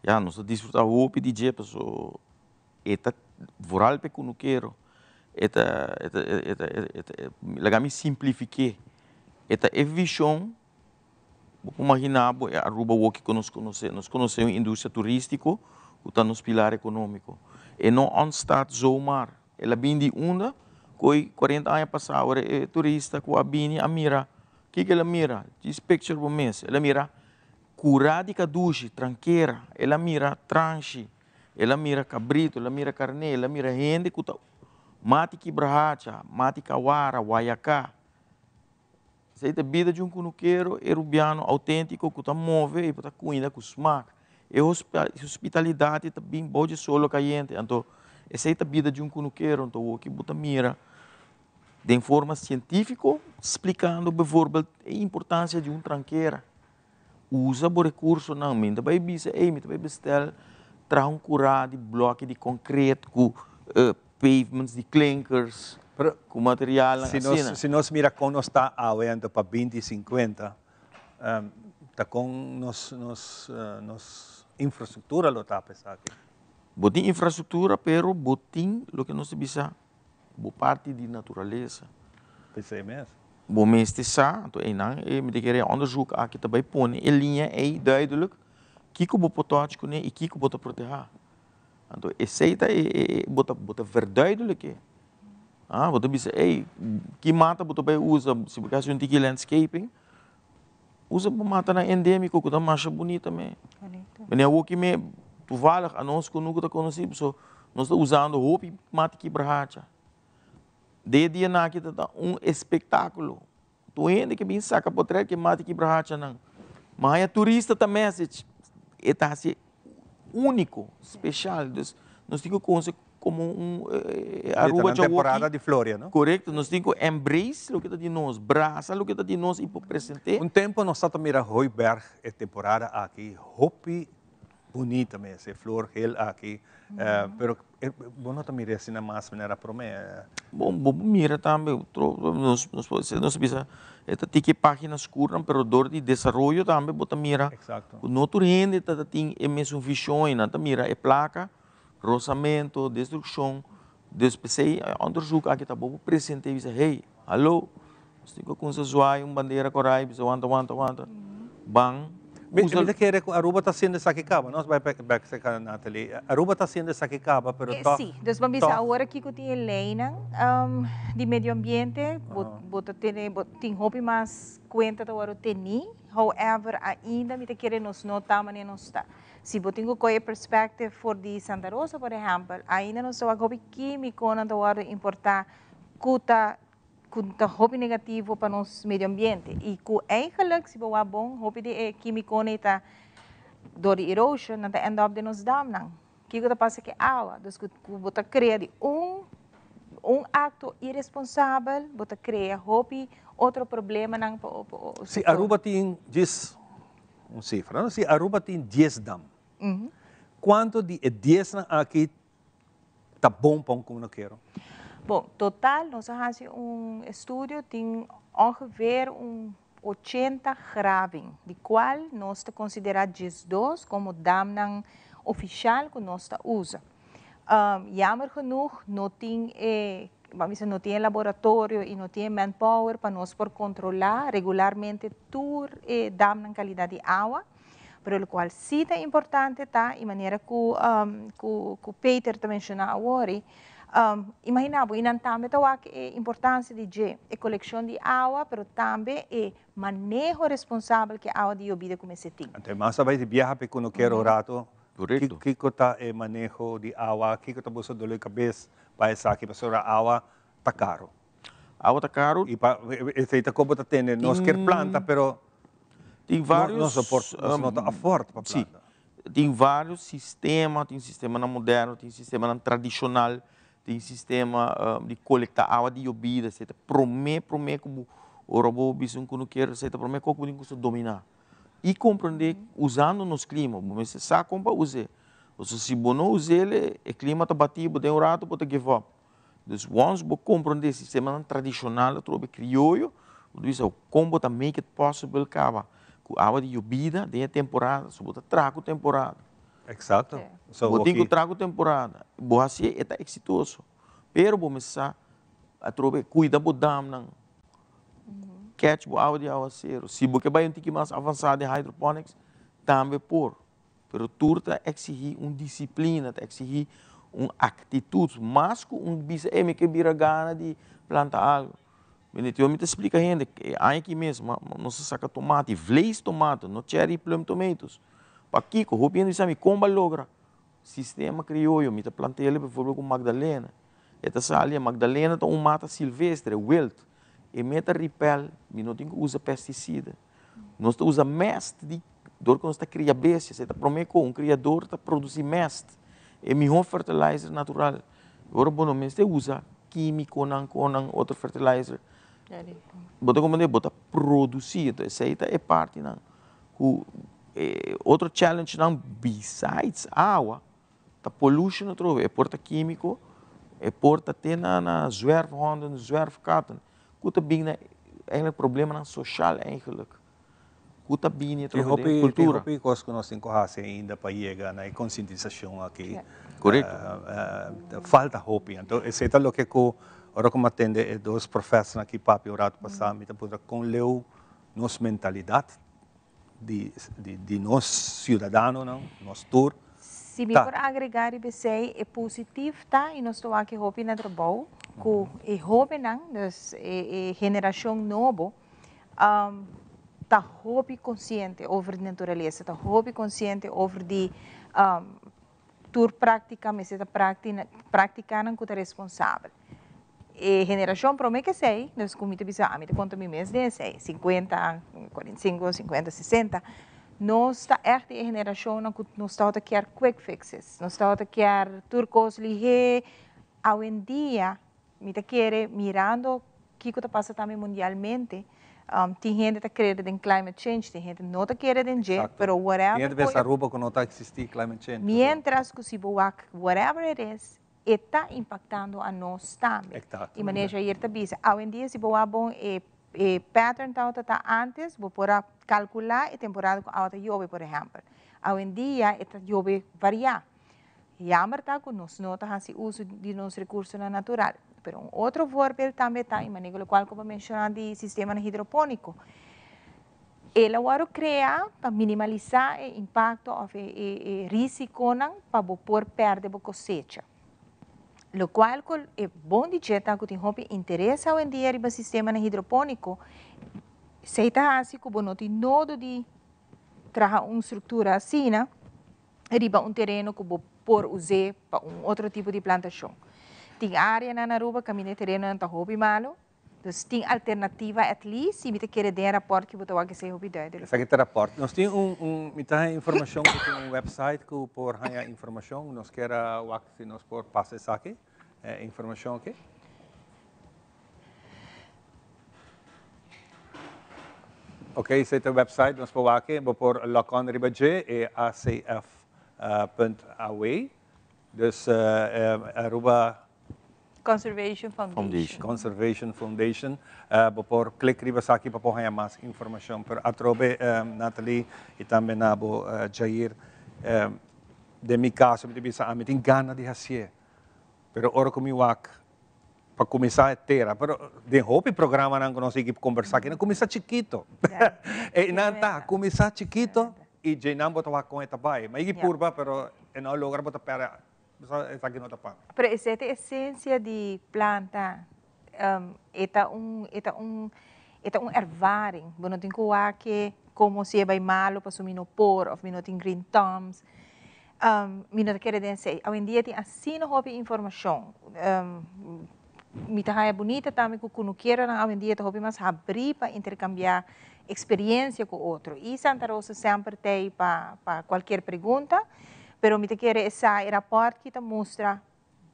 ya nos ta disfruta hopi di dje paso E ta vooral p'e kunukero, e ta e ta e ta e ta laga mi simplifik'é, e ta e vishon, bo por maginá bo e Aruba woki ku nos konosé, nos konosé un industria turístiko ku ta nos pilar ekonómiko. E no ontstaat zomaar, el a bini di unda ku e kuarenta aña pasá ora e turista ku a bini a mira, kiko el a mira? Djis picture bo mes, el a mira kurá di kadushi, trankera, el a mira transhi. El a mira kabritu, el a mira karné, el a mira hende ku ta mati kibrahacha, mati kawara, wayaká. Esei ta bida di un kunukero e rubiano outéntiko ku ta move i bo ta kuinda ku smak. E hospitalidat ta bin bou dje solo kayente. Anto Esei ta bida di un kunukero, anto awoki bo ta mira den forma sientífiko splikando bijvoorbeeld e importansia di un trankera. Usa bo rekursonan, mi ta bai bisa ey mi ta bai bestel traha un kurá di blòki di konkret ku pavements di klinkers, ku materialnan asina. Si nos mira kon nos ta awe anto pa binti sinkuenta, ta kon nos nos nos infrastruktura lo ta pa esaki? Bo tin infrastruktura pero bo tin loke nos ta bisa bo parti di naturalesa. P'esei mes. Bo mester sa, anto einan e mi ta kere e onderzoek aki ta bai pone e liña ei duidelijk kiko bo por touch kuné i kiko bo ta protehá. Anto esei ta e e bo ta bo ta verduidelijk e. Ah bo ta bisa ey ki mata bo ta bai usa si bo ke hasi un tiki landscaping usa bo matanan endemiko ku ta masha bunita me. Meneer awoki me toevallig anos ku nuku ta konosí paso nos ta usando hopi mata kibrahacha. De dia nan aki ta ta un espektakulo. Tur hende ke bin saka potret ke mata kibrahachanan. Ma haña turista ta message e ta hasi úniko, speshal. Dus nos tin ku konse komo un Aruba djawoki. Temporada di floria, no? Korekto, nos tin ku embrace loke ta di nos, brasa loke ta di nos i por present'é. Un tempo nos ta mira Hooiberg e temporada aki hopi bunita mes, e flor geel aki, pero bo no ta mira asina mas manera prome. Bon, bo por mira tambe, nos nos por nos bisa e ta tiki pagina skurnan, pero dor di desaroyo tambe bo ta mira ku no tur hende ta tin e mesun vishon i nan ta mira e plaka, rosamento, destrukshon, dus p'esei e onderzoek aki ta bo por presente i bisa hey, hallo, nos tin ku kumsa zwaai un bandera korai bisa wanta wanta wanta, ban Mi ta kere ku Aruba ta haciendo esaki kaba, nos bai bek serka Nathalie, Aruba ta haciendo esaki kaba pero tòg. Sí, dus ban bisa awor aki ku tin e leinan di medio ambiente, bo ta tene, bo tin hopi mas kuenta ta wòrdu tení, however ainda mi ta kere nos no ta manera nos ta. Si bo tin ku kohe e perspective for di Santa Rosa por ehèmpel, ainda nos ta wak hopi kímikonan ta wòrdu importá ku ta ku ta hopi negativo pa nos medio ambiente y ku eigenlijk si bo wak bon hopi di e kimikonan ta dor di erosion nan ta end up den nos damnan. Kiko ta pasa ku e awa? Dus ku bo ta krea di un un akto iresponsabel bo ta krea hopi otro problemanan pa o Si Aruba tin djis un sifra no si Aruba tin dies dam kuanto di e diesnan aki ta bon pa un kunukero? Bon, total nos a hasi un estudio, tin ongeveer un ochenta graving, di kual nos ta konsiderá diesdos komo damnan ofishal ku nos ta usa. Jammer genoeg no tin e, ban bisa no tin e laboratorio i no tin e manpower pa nos por kontrolá regularmente tur e damnan kalidat di awa. Pero locual sí ta importante ta, y manera cu cu cu Peter ta menciona awori, imagina bo, y nan tambe ta wak e importancia di dje, e coleccion di awa, pero tambe e maneho responsabel cu e awa di yobida cu mester tin. Anto e mas a bay di biaha p'e cunukero un rato, kico ta e maneho di awa, kico ta boso dolor di cabes pa esaki, pasobra awa ta caro. Awa ta caro. Y pa esey ta como ta tene, nos kier planta pero Tin varios, nos no por, nos no ta afford pa planta. Si, tin varios sistema, tin sistemanan moderno, tin sistemanan tradicional, tin sistema di colecta awa di yobida, esey ta prome, prome cu bo, ora bo bisa un cunukero, esey ta prome cosa cu bo tin cu sa domina. Y comprende usando nos clima, bo mester sa con pa us'e, pasobra si bo no us'el, e clima ta bati bo den un rato bo ta give up. Dus once bo comprende sistemanan tradicional atrobe crioyo, bo ta bisa con bo ta make it possible caba cu awa di yobida den e temporada, so bo ta traha cu temporada. Exacto. So bo tin cu traha cu temporada. Bo hacié e ta exitoso, pero bo mester sa atrobe cuida bo damnan, catch bo awa di awacero. Si bo ke bay un tiki mas avansa den hydroponics, tambe por. Pero tur ta exigí un disiplina, ta exigí un actitud, mas cu un bisa, ey, mi ke bira gana di planta algo. Bendito, mi ta splica hende, e aña aki mes, nos a saca tomati, vlees tomato, no cherry plum tomatoes. Pakico? Hopi hende bisa mi, con bo a logra? Sistema crioyo, mi ta plant'el bijvoorbeeld cu Magdalena. E ta sali, e Magdalena ta un mata silvestre, wild. E meta repel, mi no tin cu usa pesticida. Nos ta usa mest di dor ku nos ta kria bestia. Esei ta promé ku un kriador ta produsí mest, e mihó fertilizer natural. Ora bo no mester usa kímikonan, konan, otro fertilizer. Bo ta komprendé? Bo ta produsí. Enton esei ta e partinan ku otro challengenan besides awa ta pollution atrobe. E por ta kímiko, e por ta te na zwerfhonden, zwerfkatten ku ta bin na eigenlijk problemanan soshal eigenlijk. Ku ta bini atrobe den kultura. Tin hopi kos ku nos tin ku hasi ainda pa yega na e konsientisashon aki. Korekto. Falta hopi. Anto esei ta loke ku ora ku mi a tende e dos profesornan aki papia un ratu pasá mi ta puntra kon leu nos mentalidat di di nos siudadanonan, nos tur Si mi por agregá riba esei, e positif ta i nos ta wak e hopi na trabou ku e hóbennan, dus e generashon nobo, ta hopi konsiente over di naturalesa, ta hopi konsiente over di tur práktika mester ta práktikanan ku ta responsabel. E generashon promé ku esei, dus ku mi ta bisa ami ta konta mi mes den esei, sinkuenta, kuarenta i sinku, sinkuenta, sesenta, nos ta ègt di e generashonnan ku nos tabata kier quick fixes, nos tabata kier tur kos lihé. Awendia Mi ta kere mirando kiko ta pasa tambe mundialmente, tin hende ta krere den climate change, tin hende no ta kere den dje, pero whatever. Tin hende ta pensa Aruba ku no ta existi climate change. Mientras ku si bo wak whatever it is, e ta impactando a nos tambe. Y manera Jair ta bisa, awendia si bo wak bon e e pattern tabata ta antes, bo por a calcula e temporada ku awa ta yobe por ehempel. Awendia e ta yobe varia. Jammer ta ku nos no ta hasi uso di nos rekursonan natural. Pero un otro voorbeeld tambe ta, i manera lokual ku bo a menshoná di sistemanan hidropóniko. El a wòrdu kreá pa minimalisá e impakto òf e risikonan pa bo por pèrdè bo kosecha. Lokual ku e bon di dje ta ku tin hopi interes awendia riba sistemanan hidropóniko, esei ta hasi ku bo no tin nodo di traha un struktura asina. riba un tereno ku bo por us'é pa un otro tipo di plantashon. Tin áreanan na Aruba kaminda e terenonan ta hopi malu, dus tin alternativa at least si mi ta kere den e rapòrt ku bo ta wak esei hopi duidelik. Esaki ta rapòrt. Nos tin un un mi ta haña informashon ku tin un website ku por haña informashon. Nos kier a wak si nos por pasa esaki, e informashon aki. Ok, esei ta e website, nos por wak, bo por log on riba dje, e acf punt aw. Dus Aruba Conservation Foundation. Conservation Foundation. Bo por klik riba esaki pa por haña mas informashon. Pero atrobe Nathalie i tambe na bo Jair, den mi kaso mi ta bisa ami tin gana di hasié, pero ora ku mi wak pa cuminsa e tera, pero den hopi programanan cu nos sigui combersa aki, nan cuminsa chikito. E nan ta cuminsa chikito y dje nan bo ta wak con e ta bay. Ma yigi purba, pero e no a logra, bo ta perde, esaki no ta pa mi. Pero esei ta e esencia di planta, e ta un, e ta un, e ta un ervaring. Bo no tin cu wak e como si e bay malo pasobra mi no por of mi no tin green thumbs. Mi no ta kere den esei. Awendia tin asina hopi informashon. Mi ta haña bunita tambe ku kunukeronan awendia ta hopi mas habrí pa interkambiá eksperensia ku otro. I Santa Rosa semper t'ei pa pa kualkier pregunta, pero mi ta kere esei e rapòrt ki ta mustra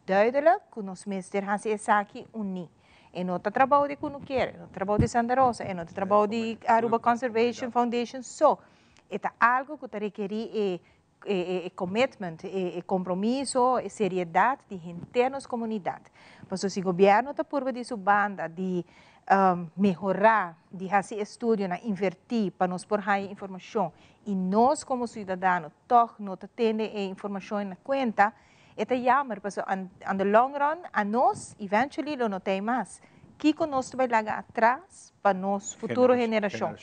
duidelijk ku nos mester hasi esaki uní. E no ta trabou di kunukero, e no ta trabou di Santa Rosa, e no ta trabou di Aruba Conservation Foundation so. E ta algu ku ta rekerí e e commitment, e compromiso, e seriedad di henter nos comunidad. Pasobra si gobierno ta purba di su banda di mehora, di haci estudionan, inverti pa nos por haya informacion y nos como ciudadano tog no ta tene e informacion na cuenta, e ta jammer pasobra on the long run anos eventually lo no t'ey mas. Kico nos ta bay laga atras pa nos futuro generacion?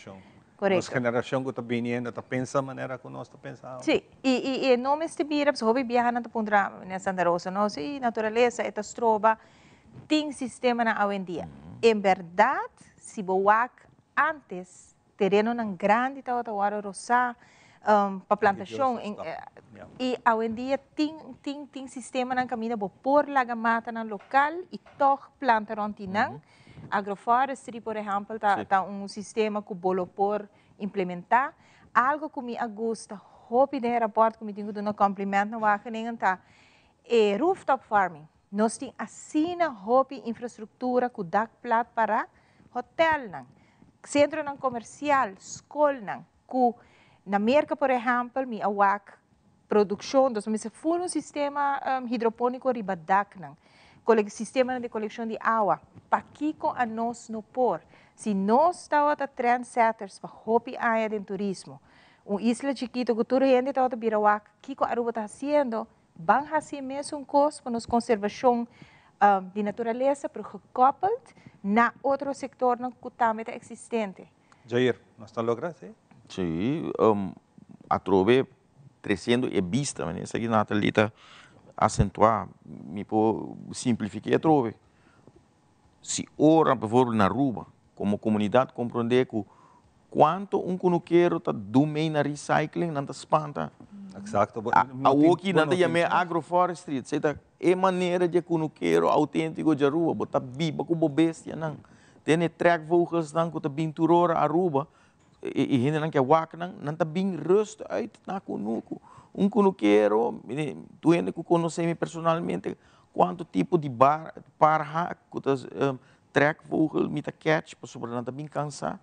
Correcto. Nos generacion cu ta biniendo ta pensa manera cu nos ta pensa awe. Sí, y, y, y e no mester bira, pasobra hopi biaha nan ta puntra na Santa Rosa, no, sí, naturalesa, e ta stroba, tin sistemanan awendia. En berdad, si bo wak antes, terenonan grandi tabata wòrdu rosá pa plantashon, y awendia tin, tin, tin sistemanan kaminda bo por laga matanan lokal y tòg planta rònt di nan. Agroforestry, por ehèmpel, ta ta un sistema ku bo lo por implementá. Algo ku mi a gusta hopi den e rapòrt ku mi tin ku duna kòmplimènt na Wageningen ta e rooftop farming. Nos tin asina hopi infrastruktura ku dak plat para, hotelnan, sentronan komersial, skolnan, ku na Merka por ehèmpel mi a wak produkshon, dus mi mester ful un sistema hidropóniko riba daknan, sistemanan di kolekshon di awa. Pakiko anos no por? Si nos tabata trendsetters pa hopi aña den turismo, un isla chikito ku tur hende tabata bira wak kiko Aruba ta hasiendo, Ban hasi e mesun kos pa nos konservashon di naturalesa, pero gekoppeld na otro sektornan ku tambe ta eksistente. Jair, nos ta logra esei? Sí, atrobe tresiendo e bista, manera esaki Nathalie ta asentuá, mi por simplifiká atrobe. Si ora, bijvoorbeeld na Aruba, komo komunidat komprondé ku kuantu un kunukero ta dun mei na recycling, nan ta spanta. Exacto. Awoki nan ta yam'é agroforestry, esei ta e manera di e kunukero auténtiko di Aruba. Bo ta biba ku bo bestianan. Tene trekvogelsnan ku ta bin tur ora Aruba, e hendenan ke wak nan, nan ta bin rust uit na kunuku. Un kunukero, tur hende ku konosé mi personalmente, Cuanto tipo di bar, parha cu ta trekvogel mi ta catch pasobra nan ta bin cansa,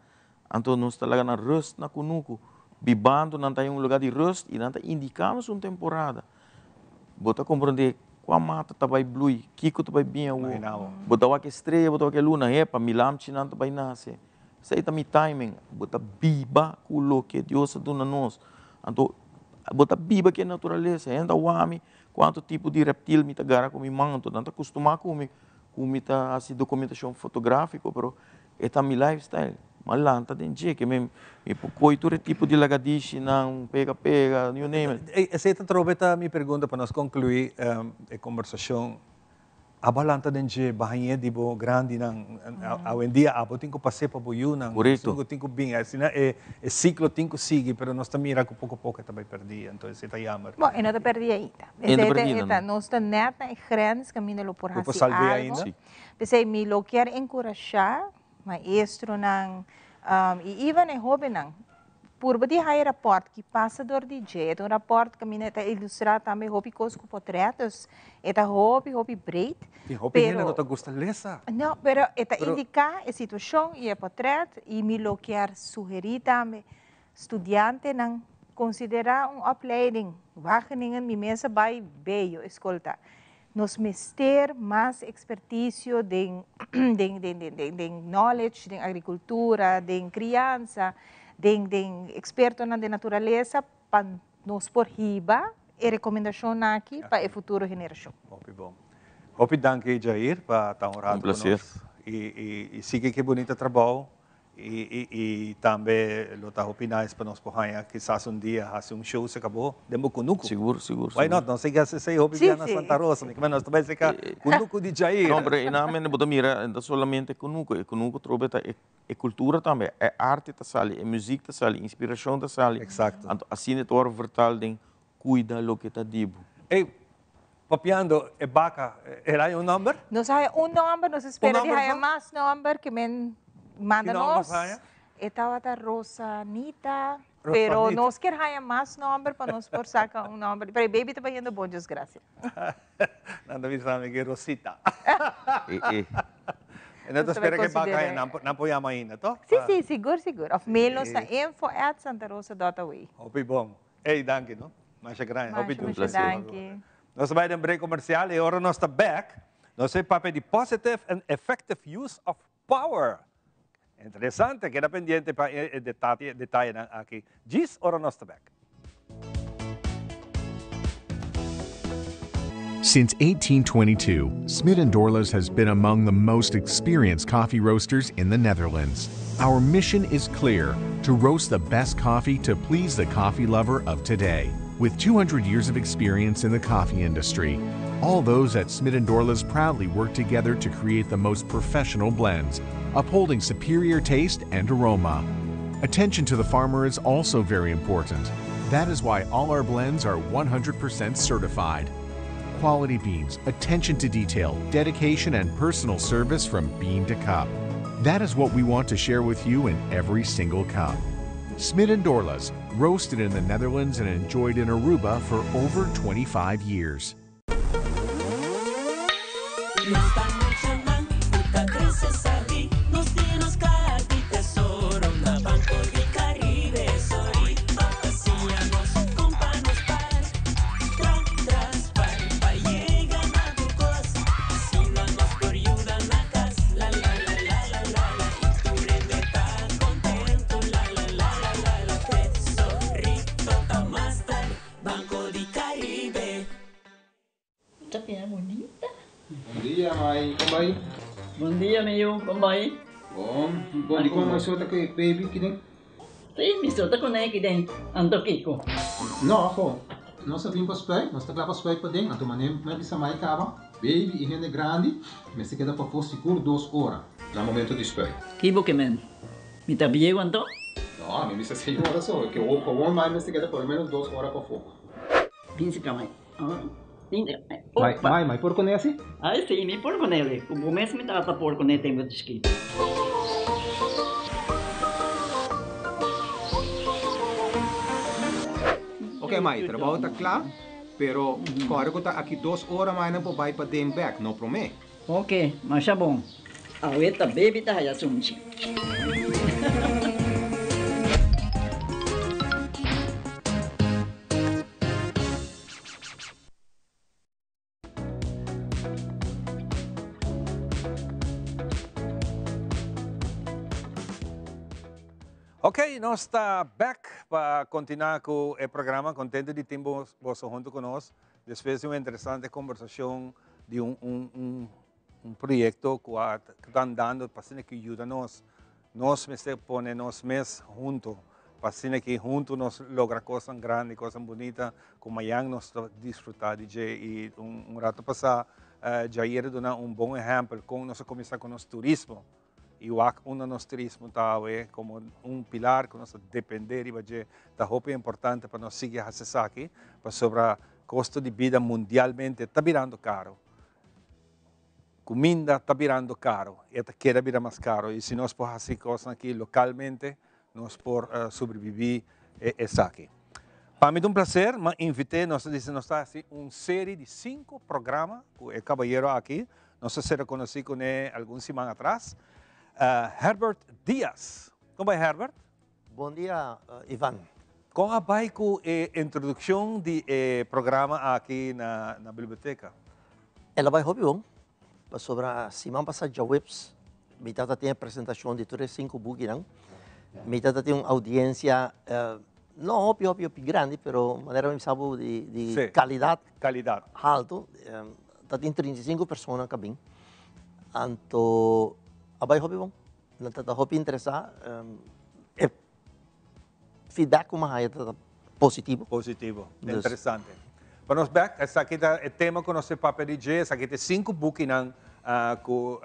anto nos ta laga nan rust na cunucu. Bibando nan ta den un lugar di rust y nan ta indica nos un temporada. Bo ta comprende cua mata ta bay blui, kico ta bay bin awor. Bo ta wak e strea, bo ta wak e luna, hepa, mi lamchinan ta bay nace. Esey ta mi timing. Bo ta biba cu loke Dios a duna nos. Anto bo ta biba cu e naturalesa. Hende ta wak mi. Kuantu tipo di reptil mi ta gara ku mi man, anto nan ta kustumá ku mi, ku mi ta hasi dokumentashon fotográfiko, pero e ta mi lifestyle. Mi a lanta den dje, ke mi mi por koi tur e tipo di lagadishinan, pega pega, you name it. Esei ta trobe ta mi pregunta pa nos konkluí e kombersashon. Abo a lanta den dje bañ'é di bo grandinan. Awendia abo tin ku pas'é pa bo yunan. Korekto. Esun ku tin ku bin. Asina e siklo tin ku sigui, pero nos ta mira ku poko poko e ta bai pèrdí. Anto esei ta yamber. Bon, e no ta pèrdí ainda. E no ta pèrdí ainda, no. Nos ta nèt na e grens kaminda lo por Lo por hasi salb'é algo. ainda? Sí. P'esei mi lo kier enkurashá maestronan i even e hóbennan Purba di haya rapòrt ki pasa dor di dje. E ta un rapòrt kaminda e ta ilustrá tambe hopi kos ku potrèt, dus e ta hopi, hopi breed. Tin hopi hende no ta gusta lesa. No, pero e ta indiká e situashon i e potrèt i mi lo kier sugerí tambe studiantenan konsiderá un opleiding. Wageningen mi mes a bai beyo e skol ta. Nos mester mas ekspertisio den den den den den knowledge, den agrikultura, den kriansa, den den ekspertonan den naturalesa pa nos por hiba e rekomendashonnan aki pa e futuro generashon. Hopi bon. Hopi danki Jair pa ta un rato ku nos. Un plaser. I i sigui ki bunita trabou. I i tambe lo ta hopi nice pa nos por haña kisas un dia hasi un show se kabo den bo kunuku. Sigur, sigur, Why sigur. not? Nos a hasi esei hopi Sí, bia na sí. Santa Rosa. Mi ke nos ta bai seka kunuku di Jair. No, pero einan mende bo ta mira no ta solamente kunuku. E kunuku trobe ta e e kultura tambe. E arte ta sali, e muzik ta sali, inspirashon ta sali. Exacto. Anto asina e ta wòrdu vertaal den kuida loke ta di bo. Ey, papiando e baka, el haya un nomber? Nos a haya un nomber, nos a spera di nomber haya so? mas nomber ke men manda Ki nomber nos. nos haya? E tabata Rosanita, pero Rosanita. nos kier haya mas nomber pa nos por saca un nomber. Pero e baby ta bayendo bon, Dios gracia. Nan ta bisa mi ke Rosita. E, e. E no ta Nos ta bai spera ke baka haya, considera. nan por, nan por yama ainda, toh? Sí, sí, sigur, sigur. Of mail nos Sí. na info at santarosa.aw. Hopi bon. Ey, danki no. Masha grandi. Hopi Masha, dushi. masha danki. Nos ta bai den break comercial y ora nos ta back, nos ta papia di positive and effective use of power. Interesante, keda pendiente pa e detayenan aki djis ora nos ta back. Since 1822, Smit & Dorlas has been among the most experienced coffee roasters in the Netherlands. Our mission is clear, to roast the best coffee to please the coffee lover of today. With 200 years of experience in the coffee industry, all those at Smit & Dorlas proudly work together to create the most professional blends, upholding superior taste and aroma. Attention to the farmer is also very important. That is why all our blends are 100% certified. Quality beans, attention to detail, dedication, and personal service from bean to cup. That is what we want to share with you in every single cup. Smit & Dorlas, roasted in the Netherlands and enjoyed in Aruba for over 25 years. Nos ta muchanan ku ta krese sabí. Nos tin nos kaha di tesoro na Banco di Caribe. Sorry pa siña nos kon pa nos par. Tra tras par pa yega na tur kos. Asina nos por yuda na kas. La la la la la la la i tur hende ta kontentu. La la la la la la tesorito ta master. Banco di Caribe. Ta bira bunita. Bon dia mai, kon bai? Bon dia mi yu, kon bai? Bon, bon dikon mai so ta ku e baby kiden? Si, mi so ta ku ne kiden, anto kiko? No, ho, nos a bin pa spuit, nos ta kla pa spuit paden, anto manera mi a bisa mai kaba, baby i hende grandi mester keda pafó sigur dos ora na momento di spuit. Ki bo ke men? Mi ta bieu anto? No, mi bisa señora so, ke gewoon mai mester keda por lo menos dos ora pafó. Bin si ka mai. Mai, mai, mai por kuné asi? Ai si, mi por kuné. Ku bo mes mi tata por kuné tempu di chikito. Ok mai, trabou ta kla, pero kòrda ku ta aki dos ora mai nan por bai paden bèk, no promé. Ok, masha bon. Awe ta baby ta haya sunchi. Ok, nos ta back pa continua cu e programa. Contento di tin boso hunto cu nos. Despues di un interesante conversacion di un, un, un, un proyecto cu a ta andando pa asina cu yuda nos. Nos mester pone nos mes hunto pa asina cu hunto nos logra cosnan grandi, cosnan bunita cu mayan nos ta disfruta di dje. Y un, un rato pasa Jair a duna un bon ehempel con nos a cuminsa cu nos turismo. Y wak unda nos turismo ta awe como un pilar cu nos ta depende riba dje ta hopi importante pa nos sigui haci esaki pasobra costo di bida mundialmente ta birando caro. Cuminda ta birando caro y e ta keda bira mas caro y si nos por haci cosnan aki localmente nos por sobrevivi esaki. Pa mi ta un placer, m'a invite, nos ta dici nos ta haci un serie di cinco programa cu e cabayero aki. Nos a ser reconoci cune algun siman atras. Herbert Diaz. Con bai Herbert? Bon dia Ivan. Con a bai cu e introduccion di e programa aki na na biblioteca? El a bai hopi bon, pasobra siman pasa djaweps mi tata tin e presentacion di tur e cinco bukinan. Mi tata tin un audiencia no hopi hopi hopi grandi pero manera mi bisa bo di di calidad Calidad. halto. Ta tin 35 persona ka bin. Anto a bai hopi bon. Nan ta hopi interesá. E feedback ku mi a haya ta positivo. Positivo. Interesante. Pa nos bek, esaki ta e tema ku nos ta papia di dje. Esaki ta e sinku bukinan ku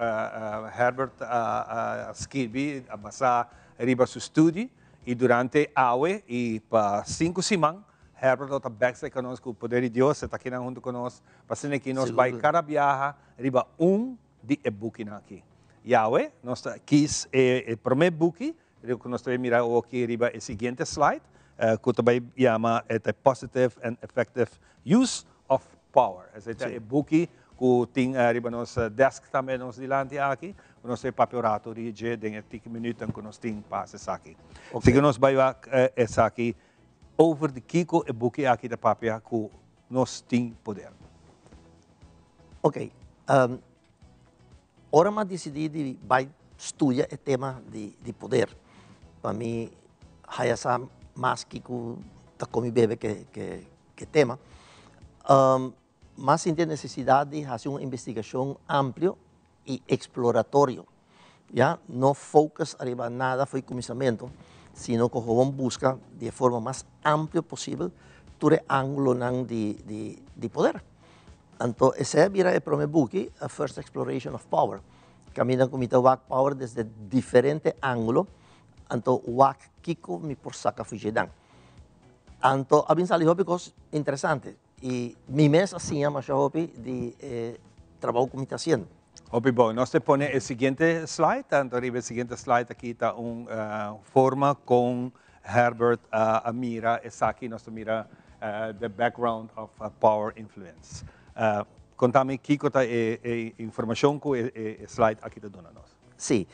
Herbert a skirbi, a basá riba su studi. I durante awe i pa sinku siman Herbert lo ta bek serka nos ku poder di Dios. E ta kinan huntu ku nos pa asina ki nos bai kada biaha riba un di e bukinan aki. Yahweh, nos ta kis e promé buki ku nos ta bai mira awoki riba e siguiente slide, ku ta bai yama The Positive and Effective Use of Power. Esei ta e buki ku tin riba nos desk tambe nos dilanti aki, ku nos ta papia un ratu di dje den e tiki minuutnan ku nos tin pa hasi esaki. Así ku nos bai wak esaki over di kiko e buki aki ta papia ku nos tin poder. Ok, ora mi a disidí di bai studia e tema di di poder, pa mi haya sa mas kiko ta komi bebe ke ke ke tema, mi a sinti e nesesidat di hasi un investigashon amplio i eksploratorio, ya, no focus ariba nada for di kuminsamentu, sino ku gewoon buska di e forma mas amplio posibel tur e angulonan di di di poder. Anto esei a bira e prome buki, A First Exploration of Power, kaminda ku mi ta wak power desde diferente angulo, anto wak kiko mi por saka for dje-dan. Anto a bin sali hopi kos interesante. I mi mes a siña masha hopi di e trabou ku mi ta hasiendo. Hopi bon. Nos te pone e siguiente slide. Tanto riba e siguiente slide aki ta un forma kon Herbert a mira esaki. Nos ta mira the background of power influence. Konta mi kiko ta e e informashon ku e e slide aki ta duna nos. Sí.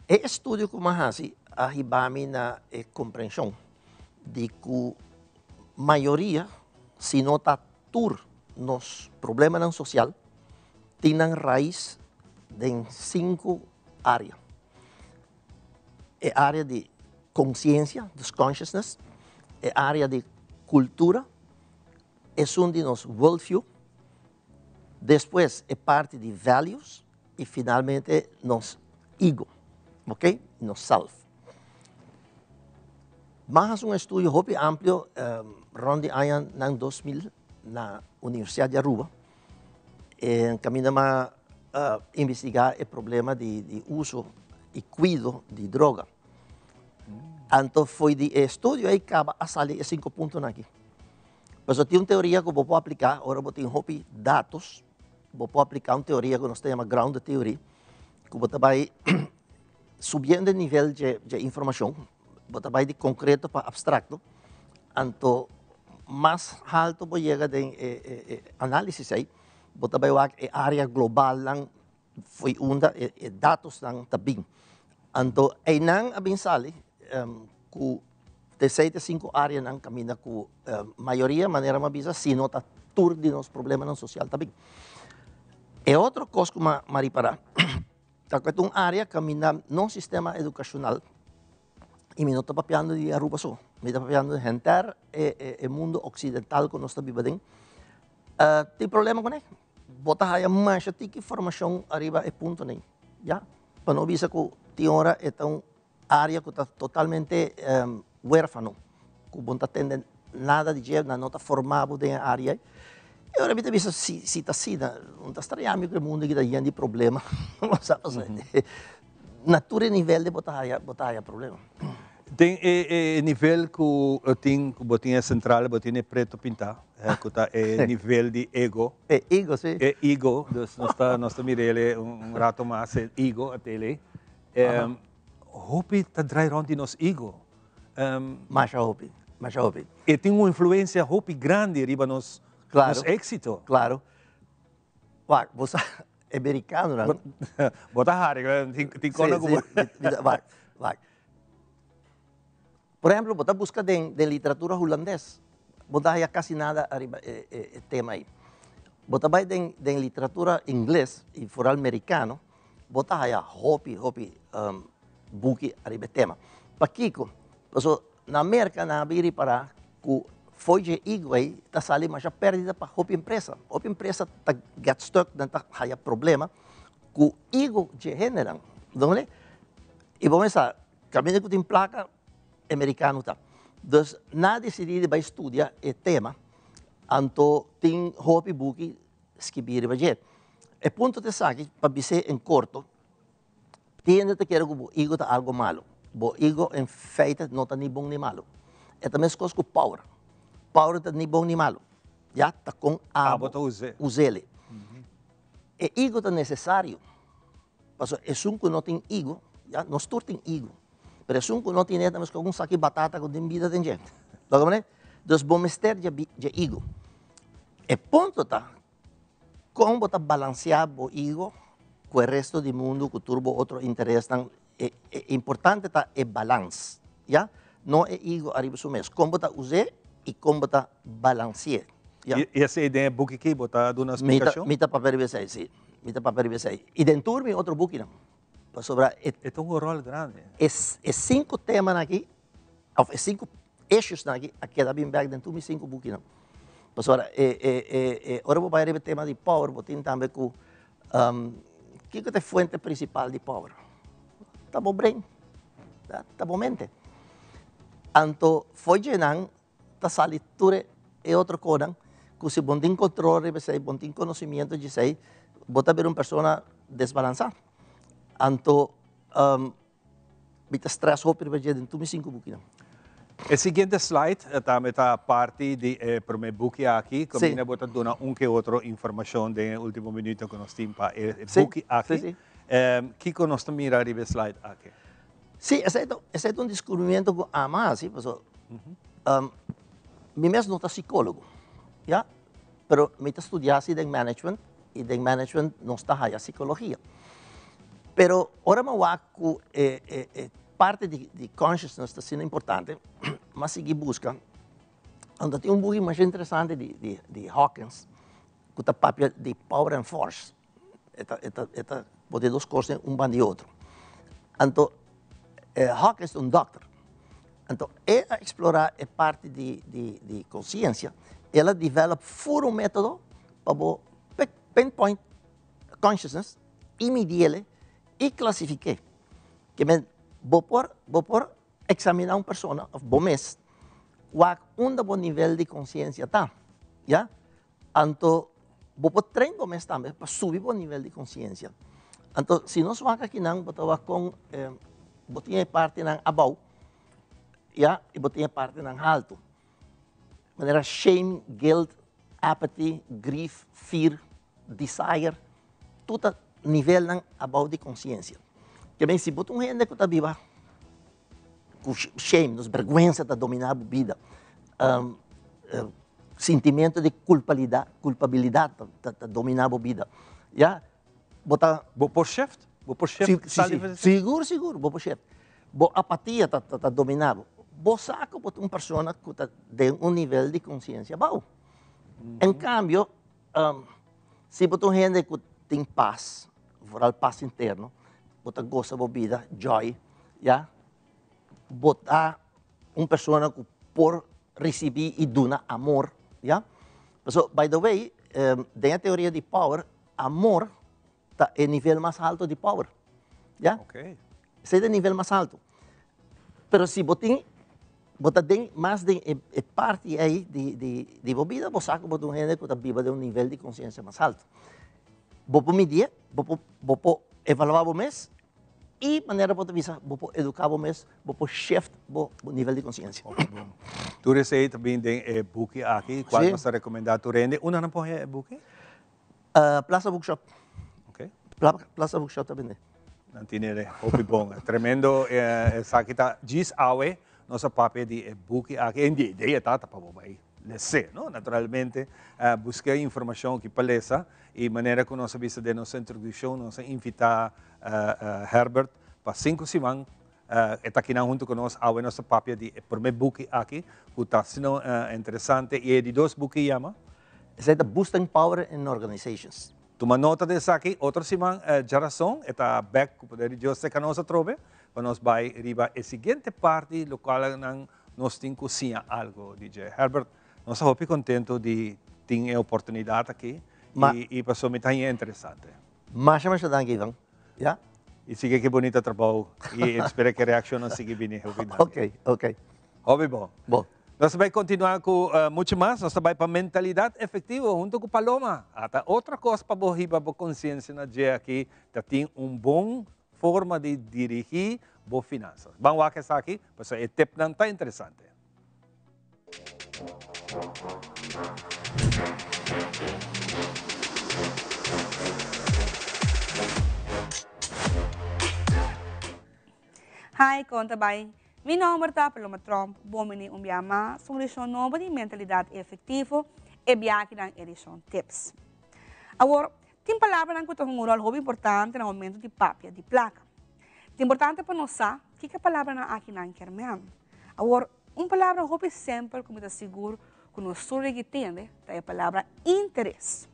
E estudio ku mi a hasi a hiba mi na e komprenshon di ku mayoria, si no ta tur nos problemanan sosial tin nan rais den sinku área. E área di konsiensia, dus consciousness, e área di kultura, esun di nos worldview, despues e parti di values i finalmente nos ego, ok, nos self. M'a hasi un estudio hopi amplio rond di añanan 2000 na Universidad di Aruba. E caminda m'a investiga e problema di uso y cuido di droga. Anto foi di e estudio ey caba a sali e cinco puntonan aki. Pasobra tin un teoria cu bo por aplica ora bo tin hopi datos, bo por aplica un teoria cu nos ta yama grounded theory, cu bo ta bay subiendo e nivel dje informacion, bo ta bay di concreto pa abstracto, anto mas halto bo yega den e analisis ey, bo ta bay wak e area globalnan fo'i unda e datosnan ta bin. Anto eynan a bin sali cu te seis te cinco areanan caminda cu mayoria, manera mi a bisa, si no ta tur di nos problemanan social ta bin. E otro cos cu mi a ripara ta cu e ta un area caminda nos sistema educacional, y mi no ta papiando di Aruba so, mi ta papiando di henter e mundo occidental cu nos ta biba den, tin problema cune. Bo ta haya masha tiki formacion ariba e puntonan ei, ya. Pa no bisa cu tin ora e ta un area cu ta totalmente huerfano, cu bo no ta tende nada di dje, nan no ta forma bo den e area ei. E ora mi ta bisa si si ta asina, no ta straña mi cu e mundo aki ta yen di problema, bo sa pasobra na tur e nivel di bo ta haya bo ta haya problema. Den e e nivel cu tin cu bo tin e central bo tin e preto pinta cu ta e nivel di ego. E ego si. E ego dus nos ta nos ta mirele un rato mas e ego a tele. Hopi ta draai rond di nos ego. Masha hopi, masha hopi. E tin un influencia hopi grandi riba nos nos exito. Claro. Wak, bo sa, e mericanonan. Bo ta hari, tin kona ku bo. Wak, wak. Por ehemplo, bo ta buska den den literatura hulandes, bo ta haya kasi nada ariba e e tema ei. Bo ta bai den den literatura ingles i foral mericano, bo ta haya hopi hopi buki ariba e tema. Pakiko? Pasobra na Merka nan a bin ripará ku fo'i dje igu ei ta sali masha pèrdida pa hopi empresa. Hopi empresa ta get stuck, nan ta haya problema ku igu dje hendenan. Donde? I bo mester sa, kaminda ku tin plaka, e merikano ta. Dus nan a disidí di bai studia e tema, anto tin hopi buki skibí riba dje. E punto ta esaki, pa bis'é en korto, Tin hende ta kere ku bo ego ta algo malo. Bo ego en feite no ta ni bon ni malo. E ta meskos ku power. Power ta ni bon ni malo. Ya, ta kon abo us'el. E ego ta nesesario. Pasobra esun ku no tin ego, ya, nos tur tin ego. Pero esun ku no tine ta meskos ku un saki batata ku tin bida den dje. Lo ke Dus bo mester dje ego. E punto ta Kon bo ta balanseá bo ego ku e resto di mundu, ku tur bo otro interesnan? E importante ta e balans, ya? No e ego ariba su mes. Kon bo ta us'é i kon bo ta balanse'é, ya? I esei den e buki ki bo ta duna splikashon? Mi ta papia riba esei, si. Mi ta papia riba esei. I den tur mi otro bukinan. Pasobra e. E ta un ròl grandi. E sinku temanan aki Of e sinku issuesnan aki a keda bin bek den tur mi sinku bukinan. Pasobra e e e e ora bo bai riba e tema di power bo tin tambe ku kiko ta e fuente prinsipal di power? Ta bo brain, ta bo mente. Anto fo'i djenan ta sali tur e otro konan ku si bo no tin kontrol riba esei, bo no tin konosimiento di esei, bo ta bira un persona desbalansá. Anto Mi ta stress hopi riba dje den tur mi sinku bukinan. E siguiente slide tambe ta parti di e prome buki aki, kaminda bo ta duna un ke otro informashon den e ultimo minuto ku nos tin pa e buki aki. Kiko nos ta mira riba e slide aki? Sí, esei ta esei ta un diskubrimiento ku ami a hasi, pasobra mi mes no ta sikólogo, ya. Pero mi ta studia si den management y den management nos ta haya psicologia. Pero ora mi a wak cu e e e parti di di consciousness ta asina importante, mi a sigui busca. Anto tin un buki masha interesante di di di Hawkins cu ta papia di power and force. E ta e ta e ta pone dos cos un banda di otro. Anto Hawkins ta un dokter. Anto e a explora e parti di di di conciencia. El a develop fur un metodo pa bo pinpoint consciousness y midiele y clasifique. Ke men bo por bo por examina un persona of bo mes wak unda bo nivel di conciencia ta, ya. Anto bo por train bo mes tambe pa subi bo nivel di conciencia. Anto si nos wak akinan bo ta wak con bo tin e partinan abou ya y bo tin e partinan halto. Manera shame, guilt, apathy, grief, fear, desire, tur ta nivelnan abou di conciencia. Ke men si bo ta un hende ku ta biba ku shame, nos bergwensa ta dominá bo bida, sintimento di kulpalida, kulpabilidat ta dominá bo bida, ya, bo ta. Bo por shift? Bo por shift? Si, si, sigur, sigur, bo por shift. Bo apatia ta dominá bo. Bo sa ku bo ta un persona ku ta den un nivel di konsiensia abou. En kambio, si bo ta un hende ku tin pas, vooral pas interno, bo ta gosa bo bida, joy, ya, bo ta un persona ku por risibí i duna amor, ya. Pasobra, by the way, den e teoria di power, amor ta e nivel mas halto di power, ya. Esei ta e nivel mas halto. Pero si bo tin, bo ta den mas den e parti ei di bo bida, bo sa ku bo ta un hende ku ta biba den un nivel di konsiensia mas halto. Bo por midié, bo por bo por evaluá bo mes i manera bo ta bisa bo por eduká bo mes, bo por shift bo nivel di konsiensia. Tur esei ta bin den e buki aki, kual nos ta rekomendá tur hende. Unda nan por haña e buki? Plaza Bookshop. Plaza Bookshop ta bende. Nan tine e hopi bon. Tremendo esaki ta djis awe nos a papia di e buki aki. En di idea ta ta pa bo bai lese, no? Naturalmente buska e informacion aki pa lesa y manera cu nos a bisa den nos introduccion nos a invita Herbert pa cinco siman e ta akinan hunto cu nos. Awe nos ta papia di e prome buki aki cu ta asina interesante y e di dos buki yama? Esei ta Boosting Power in Organizations. Tuma nota di esaki, otro siman djarason e ta bek ku poder di Dios serka nos atrobe pa nos bai riba e siguiente parti lokual nan nos tin ku siña algu di dje. Herbert, nos ta hopi kontentu di tin e oportunidat aki i pasobra mi ta haña interesante. Masha masha danki Ivan. Ya. I sigui ki bunita trabou i espera ku e reakshonnan sigui bini hopi danki. Ok, ok. Hopi bon. Bon. Nos ta bai kontinuá ku muchu mas. Nos ta bai pa mentalidat efektivo huntu ku Paloma. Ata otro kos pa bo hiba bo konsiensia na dje aki ta tin un bon forma di dirigí bo finansas. Ban wak esaki pasobra e tipnan ta interesante. Hi, kon ta bai? Mi nomber ta Paloma Tromp, bon bini un bia mas un edishon nobo di Mentalidat Efektivo, e biakinan edishon Tips. Awor, tin palabranan ku ta hunga un ròl hopi importante na momento di papia di plaka. Ta importante pa nos sa kiko e palabranan akinan kier men. Awor, un palabra hopi simpel ku mi ta sigur ku nos tur rigi tende ta e palabra interes.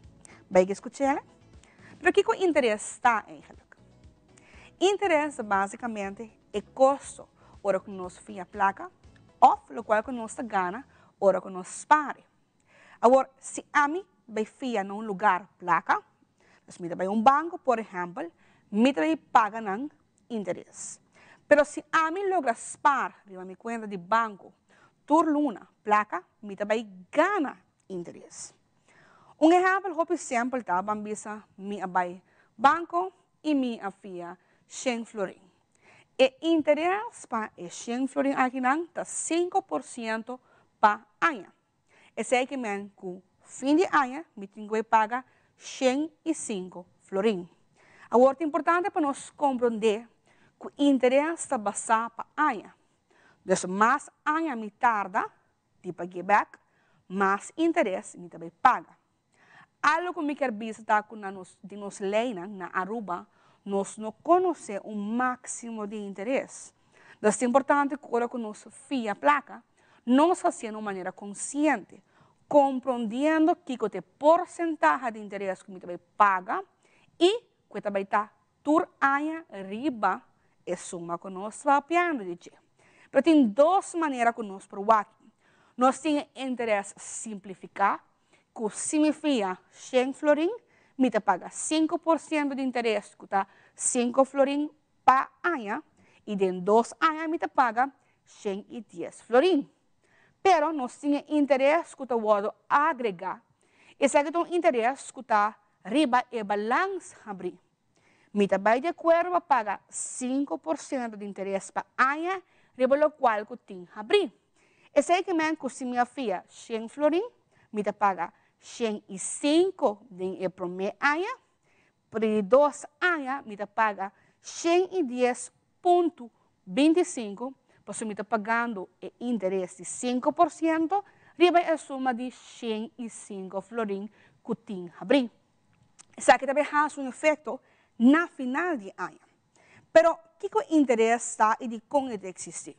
Bai ke skuch'e? Pero kiko interes ta eigenlijk? Interes ta básicamente e kosto ora ku nos fia plaka òf lokual ku nos ta gana ora ku nos spar. Awor, si ami bai fia na un lugar plaka, dus mi ta bai un banko por ehèmpel, mi ta bai paga nan interes. Pero si ami logra spar riba mi kuenta di banko tur luna plaka, mi ta bai gana interes. Un ehèmpel hopi simpel ta, ban bisa mi a bai banko i mi a fia shen florin. E interes pa e shen florin akinan ta 5% pa aña. Esei ke men ku fin di aña mi tin ku e paga 105 florin. Awor ta importante pa nos komprondé ku interes ta basá pa aña. Dus mas aña mi tarda di pag'é bèk, mas interes mi ta bai paga. Algo ku mi kier bisa ta ku na nos di nos leynan na Aruba nos no konosé un máksimo di interes. Dus ta importante ku ora ku nos fia plaka, nos hasié na un manera konsiente, komprondiendo kiko ta e porsentahe di interes ku mi ta bai paga i ku e ta bai ta tur aña riba e suma ku nos ta papiando di dje. Pero tin dos manera ku nos por wak. Nos tin e interes simplifiká, ku si mi fia shen florin, mi ta paga 5% di interes, ku ta 5 florin pa aña, i den 2 aña mi ta paga 110 florin. Pero nos tin e interes ku ta wòrdu agregá. Esaki ta un interes ku ta riba e balans habrí. Mi ta bai di akuerdo pa paga 5% di interes pa aña riba lokual ku tin habrí. Esei ke men ku si mi a fia 100 florin, mi ta paga 105 den e promé aña, pero di 2 aña mi ta paga 110.25, pasobra mi ta pagando e interes di 5% riba e suma di 105 florin ku tin habrí. Esaki tambe tin un efekto na final di aña. Pero, kiko interes ta i dikon e ta eksistí?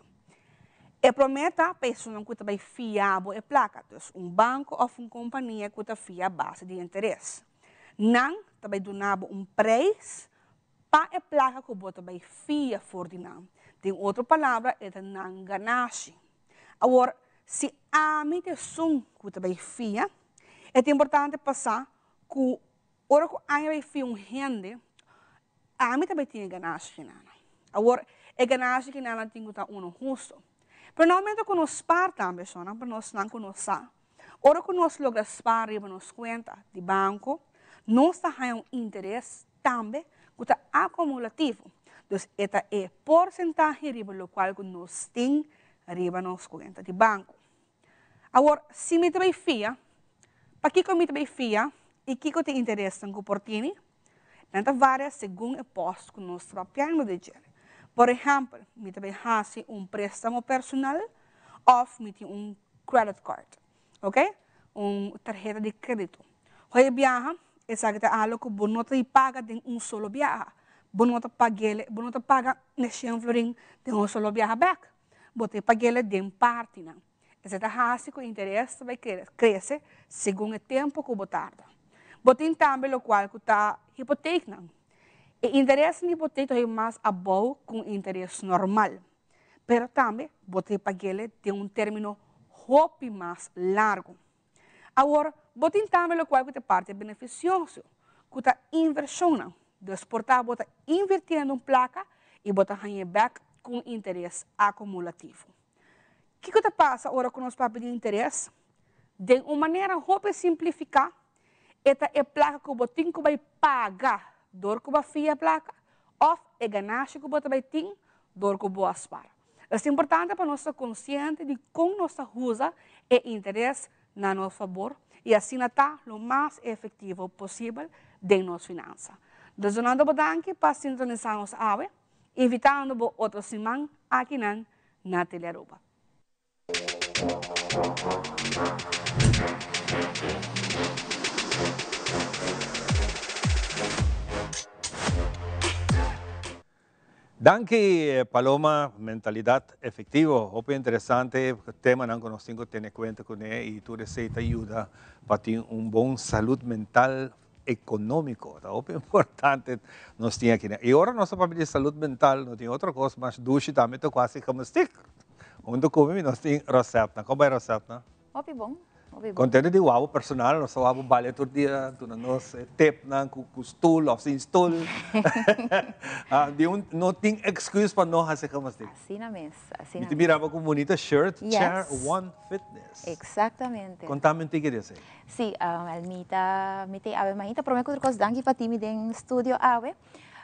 E promé ta persona ku ta bai fia bo e plaka, dus un banko òf un kompania ku ta fia base di interes. Nan ta bai duna bo un preis pa e plaka ku bo ta bai fia for di nan. Den otro palabra, e ta nan ganashi. Awor, si ami ta esun ku ta bai fia, ta importante pa sa ku ora ku ami bai fia un hende, ami tambe tin ganashi ku nan. Awor, e ganashi ku nan tin ku ta uno hustu. Pero normalmente ku nos spar tambe, so, no? Pa nos nan ku nos sa. Ora ku nos logra spar riba nos kuenta di banko, nos ta haña un interes tambe ku ta akumulativo. Dus e ta e porsentahe riba lokual ku nos tin riba nos kuenta di banko. Awor, si mi ta bai fia, pakiko mi ta bai fia i kiko ta e interes ku por tin? Nan ta varia segun e post ku nos ta papiando di dje. Por ehèmpel, mi ta bai hasi un préstamo personal òf mi tin un credit card, ok? Un tarheta di krédito. Hopi biaha, esaki ta algo ku bo no ta paga den un solo biaha. Bo no ta pag'é, bo no ta paga 100 florin den un solo biaha bèk. Bo ta pag'é den partinan. Esei ta hasi ku interes ta bai krese segun e tempu ku bo tarda. Bo tin tambe lokual ku ta hipoteknan. E interes di hipotek ta mas abou ku un interes normal. Pero tambe bo ta pag'é den un término hopi mas largu. Awor, bo tin tambe lokual ku ta parti benefisioso, ku ta invershonnan. Dus por ta bo ta invirtiendo un plaka i bo ta haña bèk ku interes akumulativo. Kiko ta pasa ora ku nos papia di interes? Di un manera hopi simplifiká, e ta e plaka ku bo tin ku bai paga dor ku bo a fia plaka, òf e ganashi ku bo ta bai tin dor ku bo a spar. Ta importante pa nos ta konsiente di kon nos ta usa e interes na nos fabor i asina ta lo mas efektivo posibel den nos finansa. Dus dunando bo danki pa sintonisá nos awe, invitando bo otro siman aki na Telearuba. Danki, Paloma, mentalidat efektivo. Hopi interesante temanan ku nos tin ku tene kuenta kuné i tur esei ta yuda pa tin un bon salú mental ekonómiko. Ta hopi importante nos tin aki. I ora nos papia di salú mental, no tin otro kos mas dushi tambe ta kasi gymnastiek. Huntu ku mi nos tin Rosetna. Kon bai, Rosetna? Hopi bon. Hopi bon. Kontentu di wak bo personal, nos wak bo balia tur dia, duna nos tipnan ku stul òf sin stul. Ah, di un no tin excuse pa no hasi gymnastiek. Asina mes, asina Mi te miraba ku bunita shirt, Chair One Fitness. Exactamente. Kontami un tiki di esei. Si, mi ta awe mainta, promé ku tur kos danki pa tin mi den studio awe.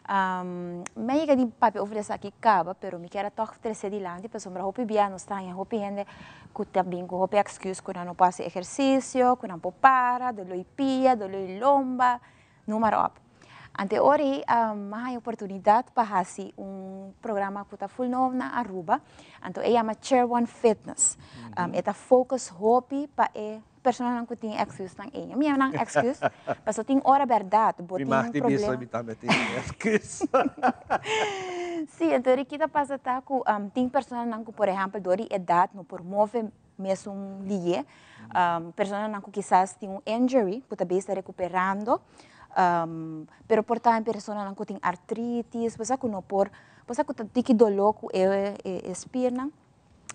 Mi a yega di papia over esaki kaba, pero mi kier a tòg trese dilanti pasobra hopi bia nos ta haña hopi hende ku ta bin ku hopi excuse ku nan no por hasi ehersisio, ku nan por para, doló di pia, doló di lomba, noem maar op. Ante ora ei mi a haña oportunidat pa hasi un programa ku ta full nobo na Aruba, anto e yama Chair One Fitness. E ta focus hopi pa e. personanan ku tin excuse nan ei. Mi nan excuse, paso tin ora bèrdat bo Mi tin mag di bisa problema. mi tambe tin excuse. Sí, enton ki ta pasa ta ku tin personanan ku por ehèmpel dor di edat no por move mesun lié, personanan ku kisas tin un injury ku ta bes ta rekuperando, pero por ta personanan ku tin artritis, bo sa ku no por, bo sa ku ta tiki doló ku e e spiernan.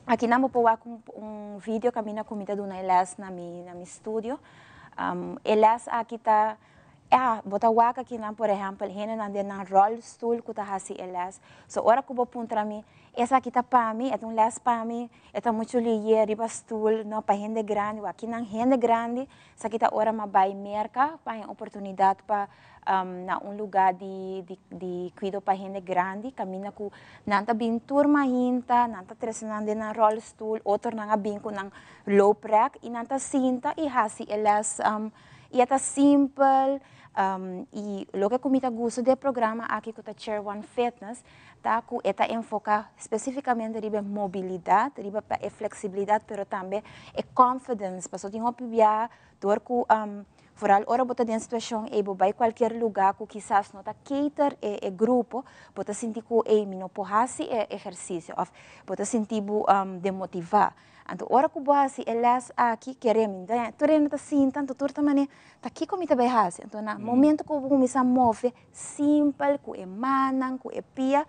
Akinan bo por wak un video kaminda ku mi ta duna e lès na mi na mi studio. E lès aki ta, ya, bo ta wak akinan por ehèmpel hendenan den nan ròlstul ku ta hasi e lès. So ora ku bo puntra mi, esaki ta pa mi, e ta un lès pa mi, e ta muchu liye riba stul, no, pa hende grandi, wak akinan hende grandi, esaki ta ora mi a bai Merka pa haña oportunidat pa na un lugá di di kuido pa hende grandi kaminda ku nan ta bin tur mainta, nan ta trese nan den nan ròlstul, otronan a bin ku nan looprek i nan ta sinta i hasi e lès i e ta simpel i loke ku mi ta gusta di e programa aki ku ta Chair One Fitness ta ku e ta enfoká spesífikamente riba e mobilidat, riba e fleksibilidat pero tambe e confidence pasobra tin hopi bia dor ku Vooral ora bo ta den situacion ey bo bay cualkier lugar cu kisas no ta cater e e grupo, bo ta sinti cu ey mi no por haci e ehercicio of bo ta sinti bo demotiva. Anto ora cu bo haci e les aki kere mi tur hende ta sinta anto tur ta mane ta kico mi ta bay haci? Anto na momento cu bo cuminsa move simpel cu e mannan cu e pia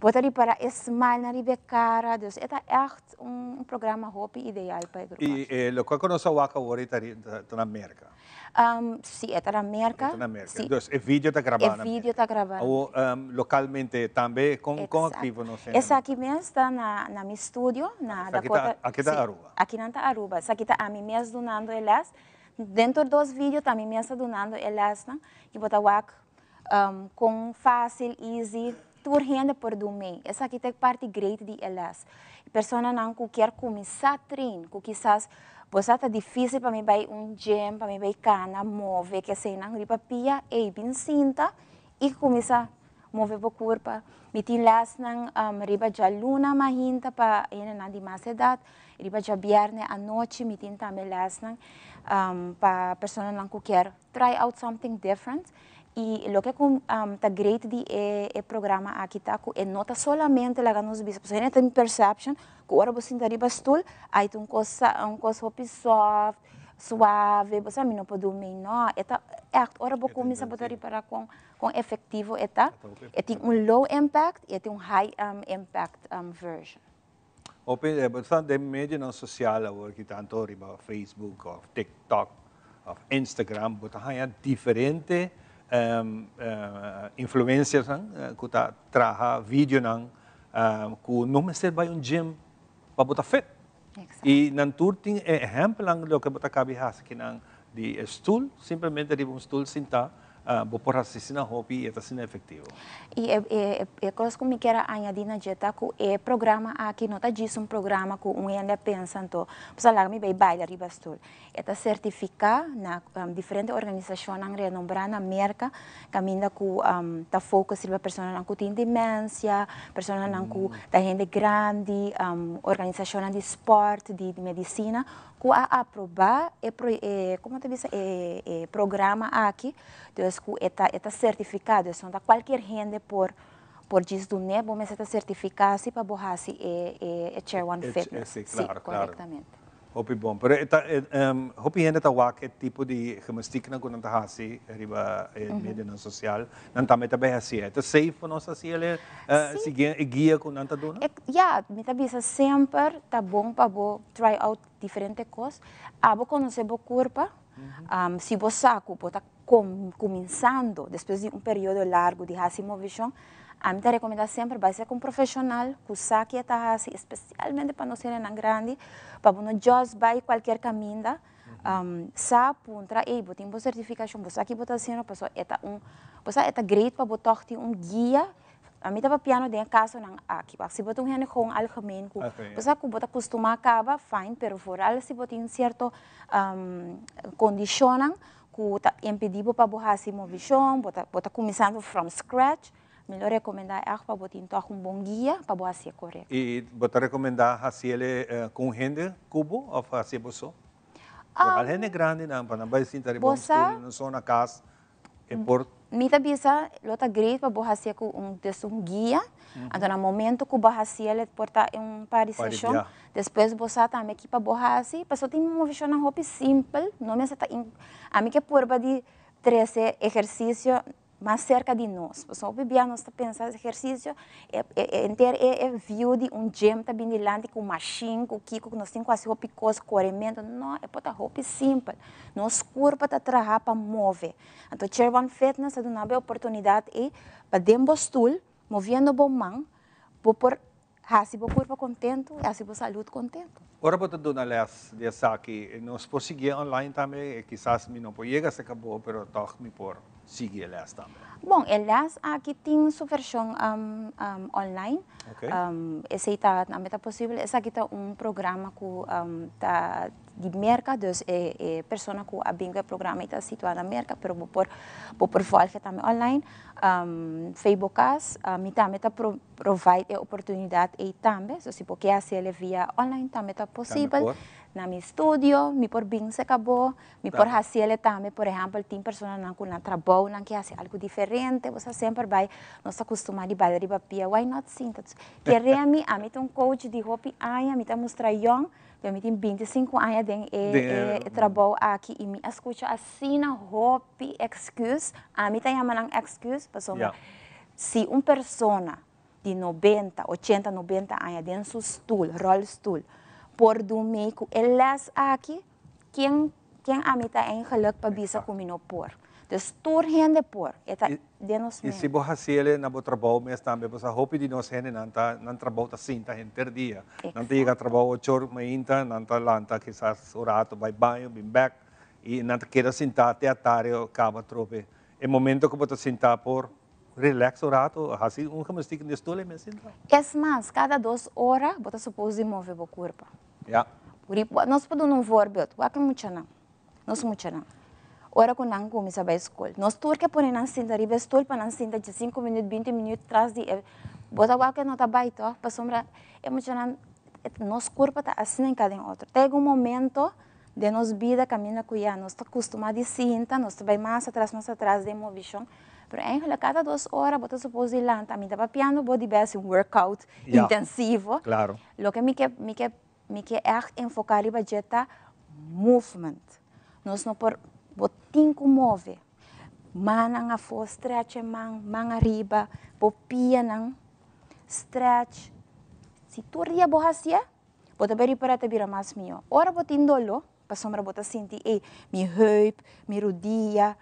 bo ta ripara e smile nan riba e cara, dus e ta echt un programa hopi ideal pa e grupo I aki. loke ku nos a wak awor ei ta ta na Merka? Si, e ta na Merka. E ta na Merka. Si. Dus e video ta grabá na Merka. E video ta grabá na Awor lokalmente tambe kon kon aktivo nos hende? Esaki mes ta na na mi studio na Dakota. Aki ta Aruba. Aki nan ta Aruba. Esaki ta ami mes dunando e les. Den tur dos video ta mi mes ta dunando e lesnan i bo ta wak kon fásil, easy, tur hende por dun mee. Esaki ta e parti great di e les. Personanan ku kier kuminsá train, ku kisas bo sa ta difísil pa mi bai un gym, pa mi bai kana, move, keseinan riba pia, ey bin sinta i kuminsá move bo kurpa. Mi tin lesnan riba djaluna mahinta pa hendenan di mas edat, riba djabièrnè anochi mi tin tambe lesnan pa personanan ku kier try out something different. I loke ku ta great di e programa aki ta ku e no ta solamente laga nos bisa, pasobra hende tin perception ku ora bo sinta riba stul ai ta un kos un kos hopi soft, suave, bo sa mi no por durmi, no, e ta ègt ora bo kuminsá bo ta ripará kon kon efectivo e ta, e tin un low impact y e tin un high impact version. Hopi, bo sa den medionan social awor ki tanto riba Facebook of TikTok of Instagram bo ta haña diferente influencersnan ku ta traha videonan ku no mester bai un gym pa bo ta fit. I nan tur tin e ehèmpelnan loke bo ta kabi hasi kinan di e stul, simplemente riba un stul sintá, bo por hasi asina hopi i e ta asina efektivo. I e kos ku mi kier a añadí na dje ta ku e programa aki no ta djis un programa ku un hende a pensa anto, pasobra laga mi bai baila riba stul. E ta sertifiká na diferente organisashonnan renombrá na Merka kaminda ku ta focus riba personanan ku tin demensia, personanan ku ta hende grandi, organisashonnan di spòrt, di medisina ku a aprobá e e komo ta bisa e programa aki, dus ku e ta e ta sertifiká, dus no ta kualkier hende por por djis dun'é, bo mester ta sertifiká si pa bo hasi e e Chair One Fitness. Si, korektamente. Hopi bon. Pero e ta hopi hende ta wak e tipo di gymnastieknan ku nan ta hasi riba e medionan sosial. Nan tambe ta bai hasié. Ta safe pa nos hasi el sigui e guia ku nan ta duna? Ya, mi ta bisa semper ta bon pa bo try out diferente kos. Abo konosé bo kurpa. Si bo sa ku bo ta kuminsando despues di un periodo largu di hasi movishon, ami ta rekomendá semper bai ser ku un profeshonal ku sa ke e ta hasi, espesialmente pa nos hendenan grandi, pa bo no just bai kualkier kaminda, sa puntra, ey bo tin bo sertifikashon, bo sa ki bo ta hasiendo, pasobra e ta un, bo sa e ta great pa bo tòg tin un guia. Ami ta papiando den e kasonan aki, wak si bo ta un hende gewoon algemeen ku bo sa ku bo ta kustumá kaba, fine, pero vooral si bo tin sierto kondishonnan ku ta impedí bo pa bo hasi movishon, bo ta bo ta kuminsando from scratch, mi lo rekomendá ègt pa bo tin tòg un bon guia pa bo hasié korekto. I bo ta rekomendá hasiel ku un hende ku bo òf hasié bo so? Vooral hende grandinan pa nan bai sinta riba un stoel in un sona cas e por. Mi ta bisa lo ta great pa bo hacié cu un des un guia, anto na momento cu bo hacié le por ta un par di sesion, despues bo sa tambe ki pa bo haci, pasobra tin movecionnan hopi simpel, no mester ta ami ke purba di trece ehercicio mas cerca di nos. Pasobra hopi bia nos ta pensa ehercicio, e henter e view di un gym ta bin dilanti cu machine, cu kico, cu nos tin cu haci hopi cos, coremento. No, e por ta hopi simpel. Nos curpa ta traha pa move. Anto Chair One Fitness ta duna bo e oportunidad ey pa den bo stoel, moviendo bo man, bo por haci bo curpa contento y haci bo salud contento. Ora bo ta duna les di esaki, nos por siguié online tambe? Kisas mi no por yega cerca bo, pero tog mi por sigui e les tambe. Bon, e les aki tin su version online. Esey ta tambe ta posibel. Esaki ta un programa cu ta di Merca, dus e e persona cu a bin cu e programa ta situa na Merca, pero bo por bo por volge tambe online. Feibokas, mi tambe ta provide e oportunidad ey tambe, so si bo ke haciele via online tambe ta posibel. Na mi studio mi por bin cerca bo, mi por haciele tambe, por ehempel tin personanan cu na trabou nan ke haci algo diferente, bo sa semper bay, nos ta costuma di bay riba pia, why not sinta? Kere mi, ami ta un coach di hopi aña, mi ta mustra yong, Pero mi tin 25 aña den e e trabou aki y mi a scucha asina hopi excuse, ami ta yama nan excuse pasobra si un persona di 90, 80, 90 aña den su stoel, rolstoel, por dumi cu e les aki, ken ken ami ta eigenlijk pa bisa cu mi no por? Dus tur hende por, e ta den nos I si mente. bo hasiele na bo trabou mes tambe, pasobra hopi di nos hendenan ta nan trabou ta sinta henter dia. Nan ta yega trabou ocho or mainta, nan ta lanta kisas un rato bai baño, bin bek i nan ta keda sintá te atardi kaba atrobe. E momento ku bo ta sintá por relax un rato, hasi un gimnastiek den stoel ei mes sinta. Es mas, kada dos ora bo ta supos di move bo kurpa. Ya. Nos por duna un voorbeeld, wak e muchanan. Nos muchanan, ora ku nan kuminsá bai skol, nos tur ke pone nan sinta riba e stul pa nan sinta diesinku minüt, binti minüt tras di e bo ta wak e no ta bai tòg, pasobra e muchanan, nos kurpa ta asina en kada en otro. Ta yega un momento den nos bida kaminda ku ya nos ta kustumá di sinta, nos ta bai mas atras, mas atras den movishon, pero eigenlijk kada dos ora bo ta supos di lanta, mi ta papiando bo di bes un workout intensivo, loke mi ke mi ke Mi ke ègt enfoká riba dje ta movement. Nos no por, bo tin ku move. Mannan afó, stretch e man, man ariba, bo pianan, stretch. Si tur dia bo hasié, bo ta bai ripará ta bira mas mihó. Ora bo tin doló, pasobra bo ta sinti, ey, mi heup, mi rudia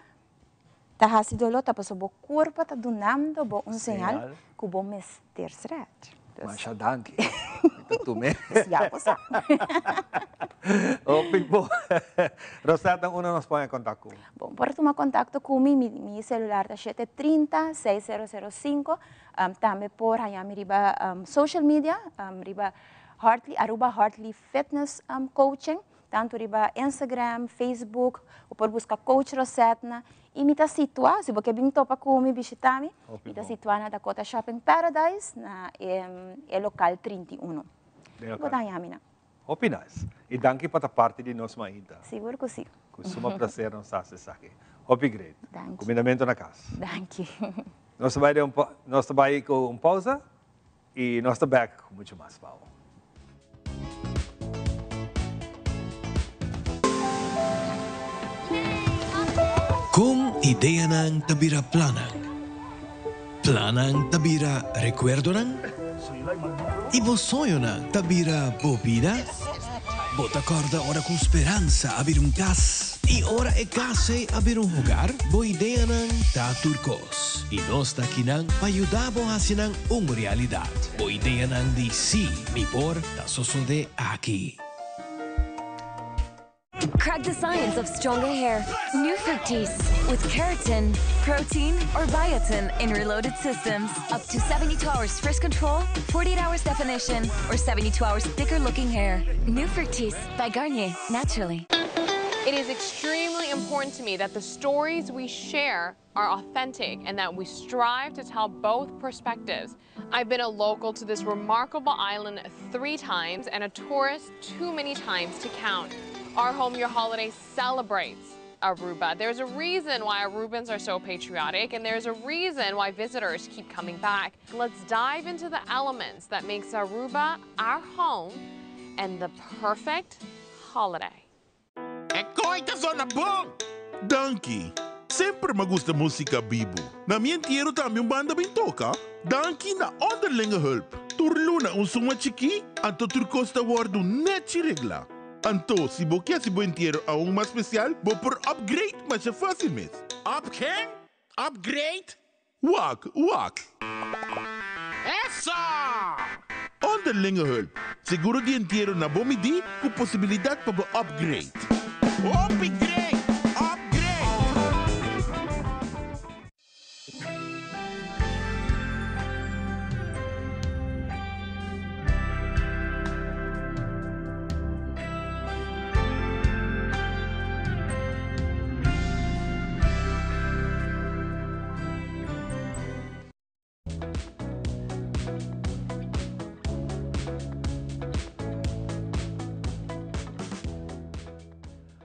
ta hasi doló, ta pasobra bo kurpa ta dunando bo un señal ku bo mester stretch. Masha danki. Mi ta tum'é. Ya bo sa. Hopi bon. Rosetta, unda nos por haña kontak ku bo? Bon, por tuma kontakto ku mi, mi selular ta shete trinta, seis sero sero sinku. Tambe por haña mi riba social media, riba Hartley, Aruba Hartley Fitness Coaching. Tantu riba Instagram, Facebook, bo por buska Coach Rosetna y mi ta situa, si bo ke bin topa ku mi, bishita mi, mi ta situa na Dakota Shopping Paradise na e lokal 31. Bo ta haña mi nan. Hopi nice. Y danki pa ta parti di nos mainta. Sigur ku si. Ku suma placer nos ta hasi esaki. Hopi great. Danki. Kumindamentu na kas. Danki. Nos ta bai den un nos ta bai ku un pausa. Y nos ta back cu mucho mas pa bo. Kon ideanan ta bira plannan? Plannan ta bira rekuerdonan? I bo soñonan ta bira bo bida? Bo ta kòrda ora ku speransa a bira un kas? I ora e kas ei a bira un hogar? Bo ideanan ta tur kos. I nos ta akinan pa yuda bo hasi nan un realidat. Bo ideanan di Sí, mi por ta sosodé aki. Crack the science of stronger hair. New Fructis with keratin, protein, or biotin in reloaded systems. Up to 72 hours frizz control, 48 hours definition, or 72 hours thicker looking hair. New Fructis by Garnier, naturally. It is extremely important to me that the stories we share are authentic and that we strive to tell both perspectives. I've been a local to this remarkable island three times and a tourist too many times to count. Our Home Your Holiday celebrates Aruba. There's a reason why Arubans are so patriotic and there's a reason why visitors keep coming back. Let's dive into the elements that makes Aruba our home and the perfect holiday. E koi ta zona bon! Danki. Semper m'a gusta músika bibu. Na mi entiero tambe un banda bin toka. Danki na Onderlinge Hulp. Tur luna un suma chikí, anto tur kos ta wòrdu nèchi reglá. Anto, si bo ke hasi bo entiero aun mas spesial, bo por upgrade masha fásil mes. Up ken? Upgrade? Wak, wak! Eso! Onderlinge hulp, seguro di entiero na bo midí ku posibilidat pa bo upgrade. Hopi great! Upgrade!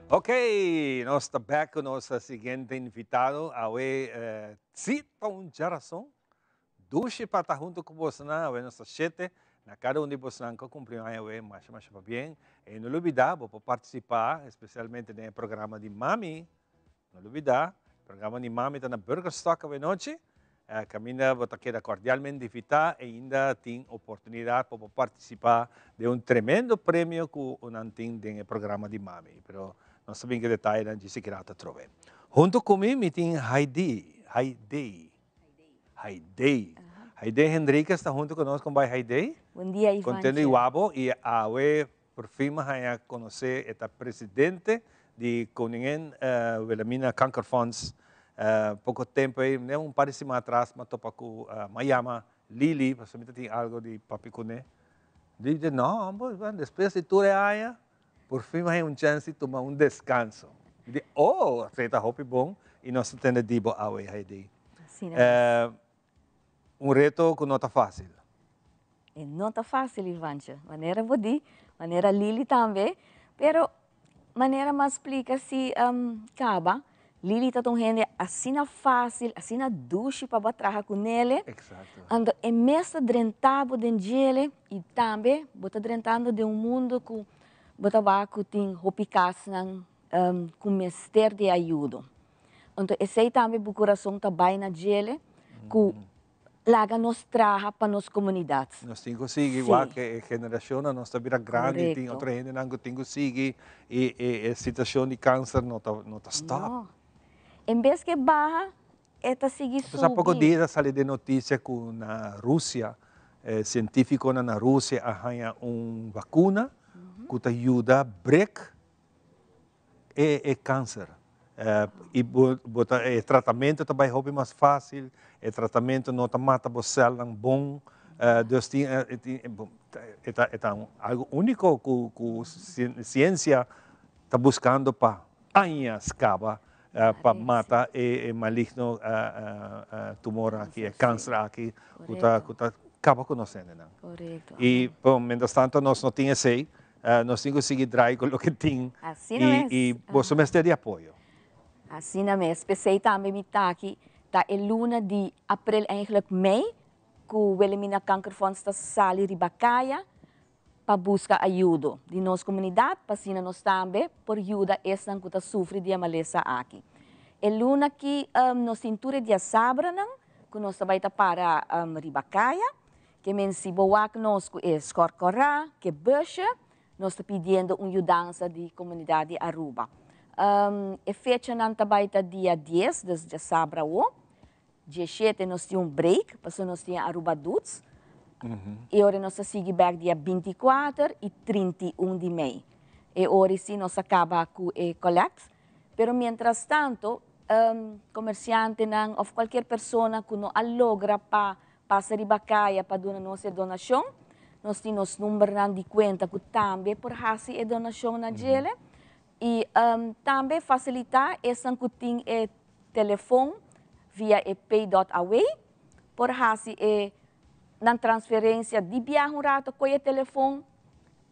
Ok, nos ta back cu nos siguiente invitado. Awe, eh, si pa un jarason. Dushi pa ta hunto cu bosnan. Awe nos ta shete. Na cada un di bosnan cu a cumpli un aña awe, masha masha pabien. E no lubida, bo por participa, especialmente den e programa di Mami. No lubida, programa di Mami ta na Burgerstock awe nochi. Caminda bo ta keda cordialmente invita e ainda tin oportunidad pa bo participa den un tremendo premio cu nan tin den e programa di Mami. Pero nos ta bin cu detayenan djis aki rato atrobe. Hunto cu mi, mi tin Haidee, Haidee, Haidee. Haidee Henriquez ta hunto cu nos. Con bai Haidee? Bon dia Ivancho. Contento di wak bo y awe Por fin mi haña konosé e ta presidente di Koningin Wilhelmina Kankerfonds. Poko tempu ei, ne un par di siman atras mi a topa ku mi a yama Lili pasobra mi ta tin algu di papia kuné. Lili di no homber, despues di tur e aña por fin mi haña un chèns di tuma un deskanso. Mi di oh, esei ta hopi bon i nos ta tende di bo awe Heidi. Un reto ku no ta fásil. E no ta fásil, Ivancho. Manera bo di, manera Lili tambe. Pero manera m'a splika si kaba, Lili ta un hende asina fásil, asina dushi pa bo a traha ku nele. Exacto. Anto e mes ta drenta bo den djele i tambe bo ta drentando den un mundo ku bo ta wak ku tin hopi kasnan ku mester di ayudo. Anto esei tambe bo kurason ta bai na djele ku laga nos traha pa nos komunidat. Nos tin ku sigui wak e generashonnan nos ta bira grandi tin otro hendenan ku tin ku sigui i e situashon di kanser no ta no ta stòp. No. En bes ke baha e ta sigui subi. Pasa poko dia ta sali den notisia ku na Rusia sientifikonan na Rusia a haña un bakuna ku ta yuda brek e e kanser. I bo bo ta e tratamentu ta bai hopi mas fásil, e tratamentu no ta mata bo sèlnan bon, dus tin tin e ta e ta algu úniko ku ku siensia ta buskando pa añas kaba pa mata e e maligno tumor aki, e kanser aki ku ta ku ta kaba ku nos hendenan. I bon mientras tanto nos no tin esei. Nos tin ku sigui drai ku loke tin i boso mester di apoyo. Asina mes. P'esei tambe mi ta aki. Ta e luna di aprel eigenlijk mei ku Wilhelmina Kankerfonds ta sali riba kaya pa buska ayudo di nos komunidat pa asina nos tambe por yuda esnan ku ta sufri di e malesa aki. E luna aki nos tin tur e diasabranan ku nos ta bai ta para riba kaya. Ke men si bo wak nos ku e skòrt kòrá, ke busje, nos ta pidiendo un yudansa di komunidat di Aruba. E fechanan ta bai ta dia dies, dus djasabra awo. Dieshete nos tin un break, pasobra nos tin Aruba Doets. E ora nos ta sigui bèk dia binti kuater i 31 di mei. E ora si nos a kaba ku e kòlèkt. Pero mientras tanto, komersiantenan òf kualkier persona ku no a logra pa Pasa riba kaya pa duna nos e donashon. Nos tin nos numbernan di kuenta ku tambe por hasi e donashon na djele. I tambe fasilitá esnan ku tin e telefon via e pay dot away por hasi e nan transferensia di biaha un rato koe e telefon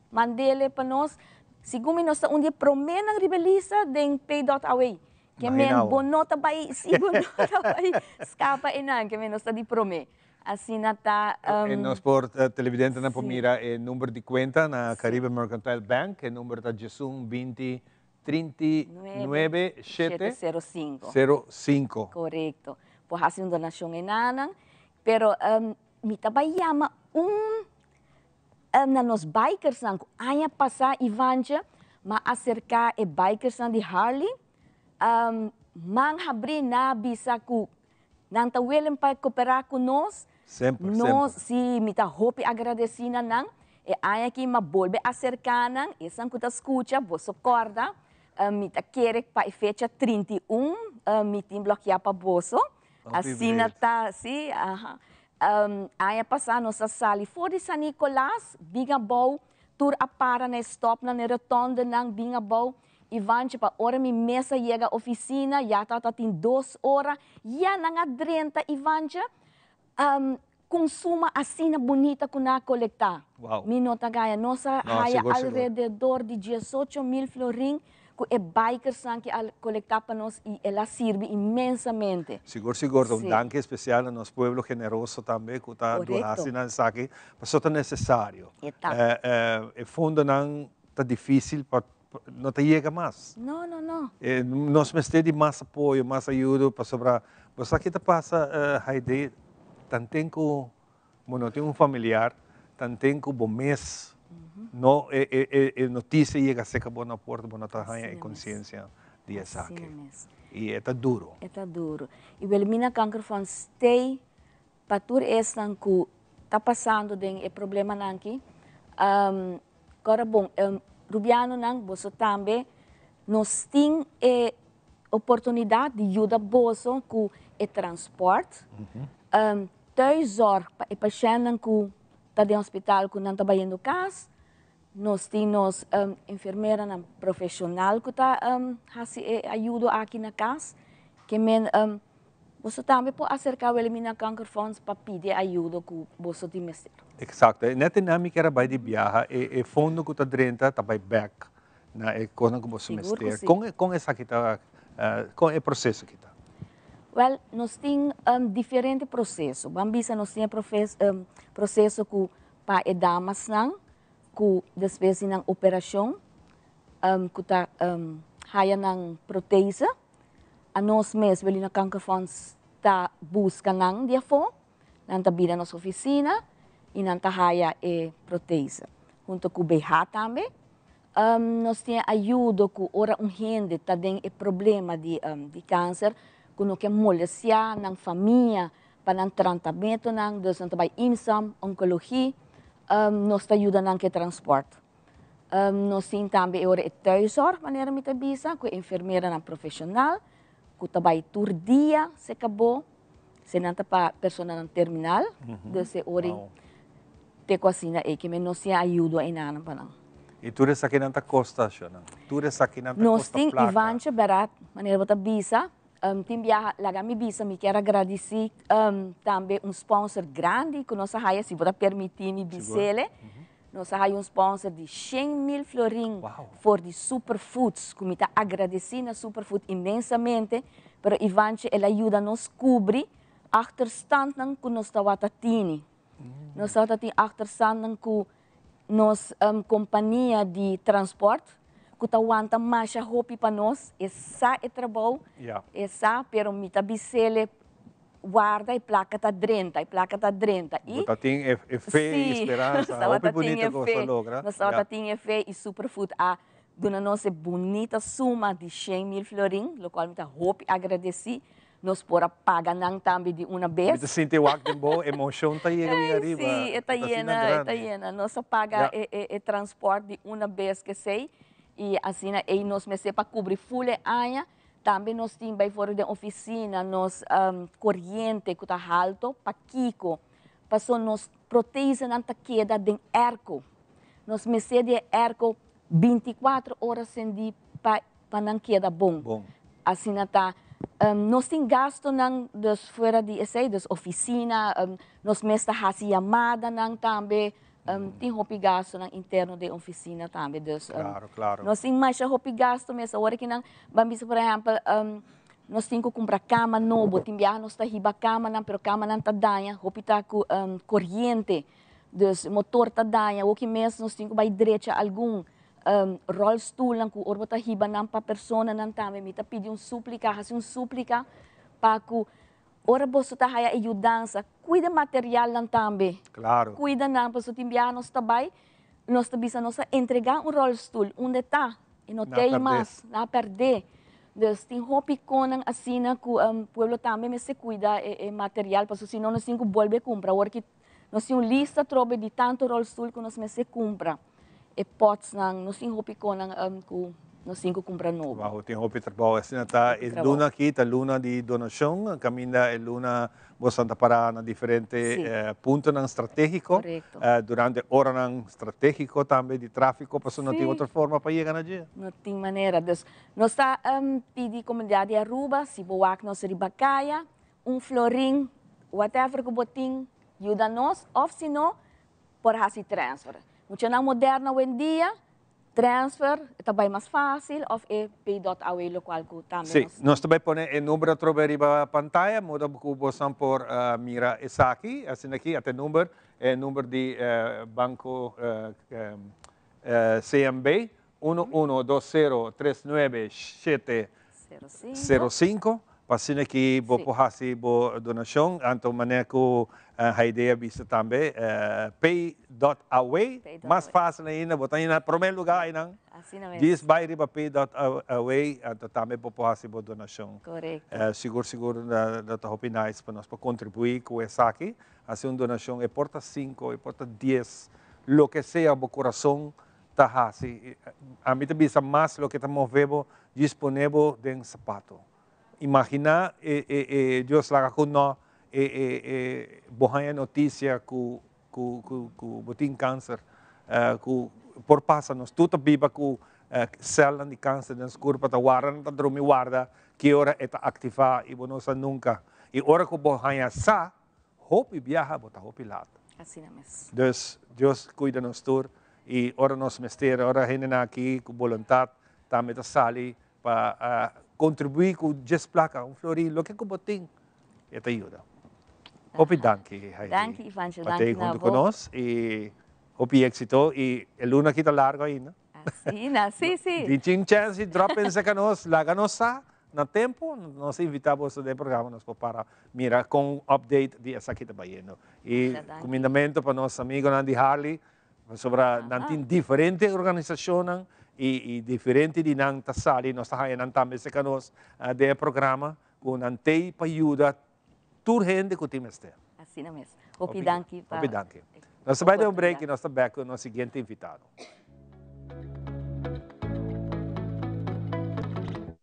mandele pa nos. Segun mi nos ta un di e proménan riba e lista den Pay.awe. Ke men bo no ta bai si bo no ta bai skapa einan, ke men nos ta di promé. Asina ta. E nos por televidentenan por mira e number di kuenta na Caribe Mercantile Bank. E number ta diesun 20 39 7 05. 05. Korekto. Por hasi un donashon enanan. Pero mi ta bai yama un na nos bikersnan ku aña pasá Ivantje m'a aserká e bikersnan di Harley. Man habrí nan a bisa ku Nan ta willing pa cooperá cu nos. Semper, Nos, semper. sí, mi ta hopi agradeci na nan. E aña aki m'a bolbe acerca nan, esnan cu ta scucha, boso corda, mi ta kere pa e fecha 31 mi tin blokia pa boso. Hopi Asina breed. ta, sí, aha. Aña pasa nos a sali for di San Nicolas, bin abou, tur a para na e stopnan, na e rotondenan, bin abou. Ivantje, pa ora mi mes a yega oficina, ya tabata tin dos ora, ya nan a drenta, Ivantje, um, cu suma asina bunita cu nan a colecta. Wow. Mi no ta gaya, nos a No, haya sigur, sigur. alrededor di diesocho mil florin cu e bikersnan ki a colecta pa nos y el a sirbi inmensamente. Sigur, sigur. Ta un Sí. danki especial na nos pueblo generoso tambe cu ta duna Correcto. asina esaki, pasobra ta necesario. E ta. E fondonan ta dificil pa no ta yega mas. No, no, no. Nos mester di mas apoyo, mas ayudo, pasobra bo sa ki ta pasa, Haidee, tanten ku bo no tin un familiar, tanten ku bo mes no, e notisia yega serka bo na porta, bo no ta haña e konsiensia di esaki. I e ta duro. E ta duro. I Wilhelmina Kankerfonds stay pa tur esnan ku ta pasando den e problemanan aki, Kora bon, rubianonan, boso tambe, nos tin e oportunidat di yuda boso ku e transport, thuiszorg pa e pashèntnan ku ta den hospital ku nan ta bayendo kas, nos tin nos enfermeranan profeshonal ku ta hasi e ayudo aki na kas, ke men Boso tambe por aserká Wilhelmina Kankerfonds pa pidi e ayudo ku boso tin mester. Eksakto. E nèt einan mi kier a bai di biaha, e fondo ku ta drenta ta bai bèk na e kosnan ku boso Sigur ku mester. si. Kon kon esaki ta, kon e proseso aki ta? Wèl, nos tin diferente proseso. Ban bisa nos tin e proseso ku pa e damasnan ku despues di nan operashon ku ta haya nan protese. Anos mes Welina Kankerfonds ta buska nan di afó, nan ta bira nos oficina y nan ta haya e protese. Hunto cu BH tambe. Nos tin e ayudo cu ora un hende ta den e problema di di cancer cu no ke molestia nan famia pa nan trantametonan, dus nan ta bay IMSAM, oncologie, nos ta yuda nan cu e transport. Nos tin tambe e ora e thuiszorg, manera mi ta bisa, ku e enfermeranan profeshonal ku ta bai tur dia se kabó, se nan ta pa personanan terminal, dus e ora te ku asina ei ke men nos tin ayudo einanan pa nan. I tur esakinan ta kosta, shornan? Tur esakinan ta Nos kosta tin plaka? Ivantje Berat, manera bo ta bisa, tin biaha, laga mi bisa, mi kier a gradisí tambe un sponsor grandi ku nos a haya, si bo ta permití mi bis'ele. Nos a haya un sponsor di 100,000 florin for di Superfoods, cu mi ta agradeci na Superfood inmensamente, pero Ivantje el a yuda nos cubri achterstandnan cu nos tawata tini. Nos tawata tin achterstandnan cu nos compania di transport, cu ta wanta masha hopi pa nos, e sa e trabou, e sa, pero mi ta bisele Warda e placa ta drenta, e placa ta drenta. Bo ta tin e fe y speransa. Sí, Hopi nos tabata tin bunita e cos fe. a logra. Nos tabata tin e fe y Superfood a duna nos e bunita suma di 100,000 florin, locual mi ta hopi agradeci. Nos por a paga nan tambe di una Mi bes. ta sinti wak den bo emocion ta yega bien Ay, ariba. sí, e ta Ta asina yena, e ta grandi. yena. Nos a paga e transport di una bes kesey y asina ey nos mester pa cubri full e aña. Tambe nos tin bijvoorbeeld den oficina nos coriente cu ta halto, pakico? Paso nos protesenan ta keda den airco. Nos mester di e airco 24 ora cendi pa pa nan keda bon. Asina ta. Nos tin gastonan dus fuera di esey, dus oficina, nos mes ta haci yamadanan tambe. Tin hopi gastonan interno den oficina tambe, dus Claro, claro. nos tin masha hopi gasto mes. Awor ki nan ban bisa por ehempel, nos tin cu cumpra cama nobo, tin biaha nos ta hiba camanan, pero camanan ta daña, hopi ta cu coriente, dus motor ta daña. Awor ki mes nos tin cu bay drecha algun rolstoelnan cu ora bo ta hiba nan pa personanan tambe. Mi ta pidi un suplica, haci un suplica pa cu Ora boso ta haya e yudansa, cuida materialnan tambe. Claro. Cuida nan, pasobra tin biaha nos ta bay, nos ta bisa nos a entrega un rolstoel, unda e ta? E no Na ta ey perdé. mas, nan a perdé. Dus tin hopi conan asina cu pueblo tambe mester cuida e material, pasobra si no nos tin cu bolbe cumpra. Awor ki nos tin un lista atrobe di tanto rolstoel cu nos mester cumpra. E potsnan, nos tin hopi konan ku nos tin ku kumpra nobo. Wou, tin hopi trabou. Asina ta e luna aki ta luna di donashon, kaminda e luna boso ta para na diferente puntonan stratégiko durante oranan stratégiko tambe di tráfiko pasobra no tin otro forma pa yega na dje. No tin manera. Dus nos ta pidi komunidat di Aruba si bo wak nos riba kaya, un florin, whatever ku bo tin, yuda nos òf si no por hasi transfer. Muchanan moderno awendia, transfer ta bai mas fácil of e pay.aw locual cu tambe Sí, nos. nos ta bai pone e number atrobe riba pantaya, modo cu bosan por mira esaki. Asina aki ata e number, e number di Banco CMB, Uno uno dos sero tres nuebe shete sero sinku pa asina ki bo por hasi bo donashon. Anto manera ku Haidee a bisa tambe pay dot away mas fásil ainda bo ta na promé lugá einan djis bai riba pay dot away anto tambe bo por hasi bo donashon. Sigur sigur lo ta hopi nice pa nos por kontribuí ku esaki hasi un donashon e por ta sinku e por ta dies loke sea bo kurason ta hasi. Ami ta bisa mas loke ta move bo djis pone bo den sapato. Imagina e e e Dios laga ku no e e e bo haña notisia ku ku ku ku bo tin kanser ku por pasa nos tur ta biba ku sèlnan di kanser den nos kurpa ta warda nan ta drumi warda ki ora e ta aktivá i bo no sa nunka i ora ku bo haña sa Hopi biaha bo ta hopi laat. Asina mes. Dus Dios cuida nos tur y ora nos mester, ora hendenan aki cu boluntad tambe ta sali pa contribui cu djes placa, un florin, loke cu bo tin, e ta yuda. Hopi danki Heidi. Danki Ivancho, pa tei danki na hunto bo. cu nos y hopi exito y e luna aki ta largo ainda. Asina, si, si. Di tin chance di drop in cerca nos, laga nos sa na tempo, nos invita boso den programa, nos por para mira con update di esaki ta bayendo. Y cumindamento pa nos amigonan di Harley, pasobra nan tin diferente organisacionnan y diferente di nan ta sali, nos ta haya nan tambe cerca nos den e programa, cu nan tey pa yuda tur hende cu tin mester. Asina mes. Hopi danki pa. Hopi danki. Nos ta bai den un break y nos ta back cu nos siguiente invitado.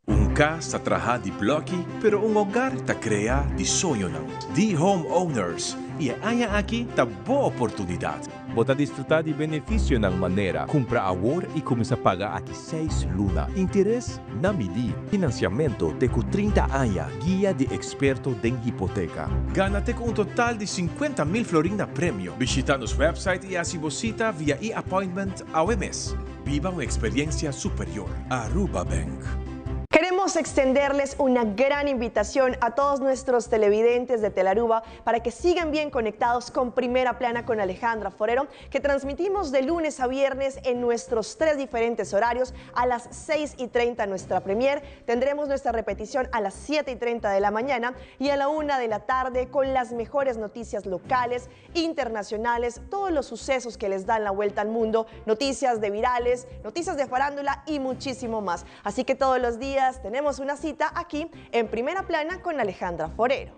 Un cas ta traha di bloki, pero un hogar ta crea di soñonan. Di Home Owners y e aña aki ta bo oportunidad. Bo ta disfrutá di benefisionan manera, kumpra awor i kuminsá paga aki seis luna, interes na midí, finansiamentu te ku 30 aña, guia di eksperto den hipoteka. Gana te ku un total di 50,000 florin na premio. Bishita nos website i hasi bo sita via e-appointment awe mes. Biba un eksperiencia superior. Aruba Bank. Queremos extenderles una gran invitación a todos nuestros televidentes de Telaruba para que sigan bien conectados con Primera Plana con Alejandra Forero, que transmitimos de lunes a viernes en nuestros tres diferentes horarios. A las 6:30 nuestra premier, tendremos nuestra repetición a las 7:30 de la mañana y a la 1 de la tarde con las mejores noticias locales, internacionales, todos los sucesos que les dan la vuelta al mundo, noticias de virales, noticias de farándula y muchísimo más. Así que todos los días tenemos una cita aquí en Primera Plana con Alejandra Forero.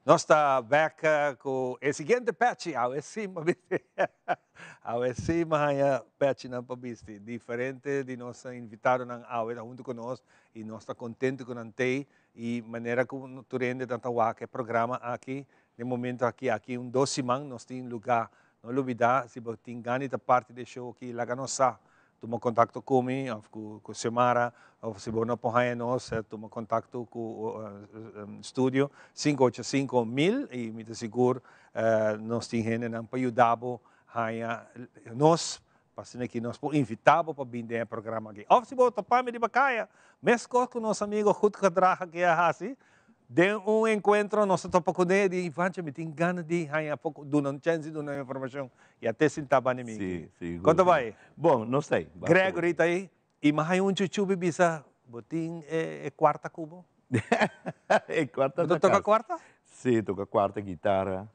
Nos ta bek ku e siguiente pechi. Awe sí m'a bisti. Awe sí m'a haña pechinan pa bisti. Diferente di nos invitadonan awe ta huntu ku nos i nos ta kontentu ku nan t'ei. I manera ku tur hende ta ta wak e programa aki, den momento aki, aki un dos siman nos tin lugá. No lubidá, si bo tin gana di ta parti di e show aki, laga nos sa. Tuma kontakto ku mi òf ku Xiomara òf si bo no por haña nos tuma kontakto ku studio 585 1000 i mi ta sigur nos tin hendenan pa yuda bo haña nos pa asina ki nos por invita bo pa bin den e programa aki. Òf si bo topa mi riba kaya meskos ku nos amigo Goed Gedrag aki a hasi Den un enkuentro nos a topa kuné di Ivancha mi tin gana di haña poko duna un chèns di duna un informashon i a te sintá banda mi Sí, sí. Kon ta bai? Bon, nos ta ei. Gregory ta ei i mi a haña un chuchubi bisa bo tin e kuarta ku bo? E kuarta ta Bo ta toka kuarta? Sí, toka kuarta, gitara.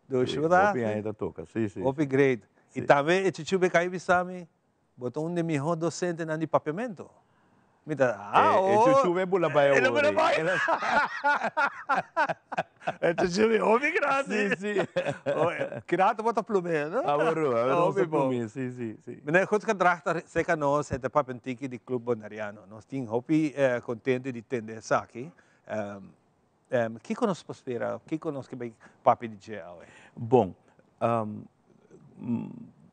Dushi bo ta Hopi aña ta toka, sí, sí. Hopi great. I tambe e chuchubi kai bisa mi Bo ta un di mihó dosentenan di papiamentu. Mi ta, ah, E oh. chuchu e bula bai E lo awor. bula bai. E chuchu e hopi grandi. Sí, sí. Oh, kirato bo ta plumé, no? Awor, awor nos Hopi ta bon. plumé, sí, sí, sí. Meneer Goedgedrag ta serka nos, e ta papia un tiki di Club Boneriano. Nos tin hopi kontento di tende esaki. Kiko nos por spera? Kiko nos ke bai papia di dje awe? Bon,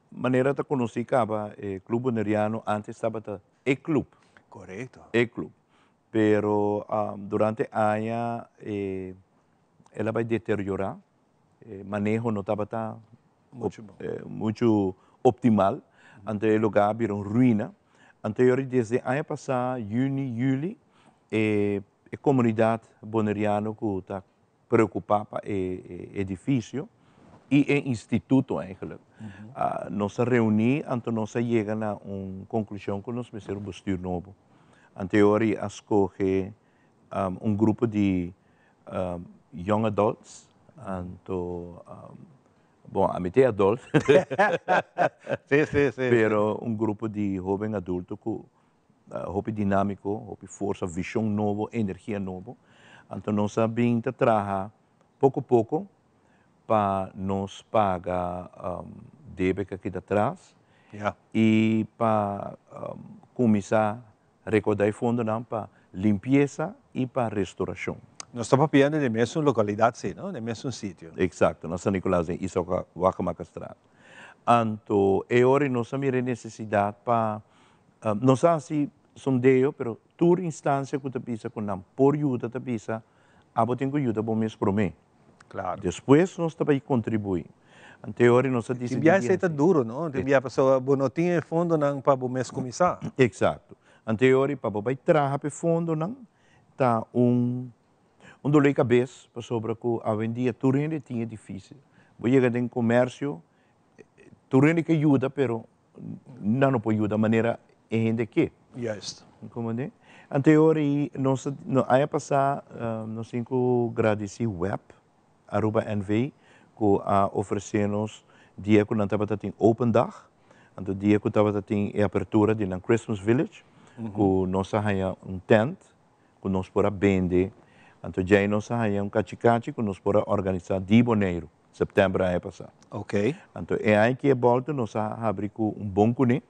manera ta konosí kaba e Club Boneriano antes tabata e club. Korekto. E club. Pero durante aña el a bai deteriorá, e maneho no tabata muchu optimal, anto e lugá a bira un ruina. Anto yori desde aña pasá, yüni, yüli, e komunidat boneriano ku ta preokupá pa e edifisio i e instituto eigenlijk, nos a reuní anto nos a yega na un konklushon ku nos mester un bestür nobo. Anto yori a skohe un grupo di young adults, anto bon ami ta e adult, Sí, sí, sí. pero un grupo di hoben adulto ku hopi dinamiko, hopi forsa, vishon nobo, energia nobo. Anto nos a bin ta traha poko poko pa nos paga debe ku a keda atras i pa kuminsá Rekoda e fondonan pa limpiesa i pa restorashon. Nos ta papiando den mesun lokalidat si, no? Den mesun sitio. Eksakto, na San Nicolas den Isaac Wagemakkerstraat. Anto e ora nos a mira e nesesidat pa nos a hasi sondeo, pero tur instansia ku ta bisa ku nan por yuda ta bisa abo tin ku yuda bo mes promé. Claro. Despues nos ta bai contribui. Anto e ora nos a Tin dicidi bia di esey ta haci. duro, no? Tin bia pasobra bo no tin e fondonan pa bo mes cuminsa. Exacto. Anto e ora pa bo bai traha pa e fondonan ta un un dolor di cabes pasobra cu awendia tur hende tin e dificil. Bo yega den comercio tur hende ke yuda pero nan no por yuda manera e hende ke. Juist. Comprende? Anto e ora ei nos a, aña pasá nos tin ku gradisí web Aruba NV ku a ofresé nos dia ku nan tabata tin open dag, anto dia ku tabata tin e apertura di nan Christmas Village, ku nos a haña un tent ku nos por a bende, anto djei nos a haña un kachikachi ku nos por a organisá di Boneiru. September aña pasá. Ok. Anto e aña ki e bolta nos a habri ku un bon kuné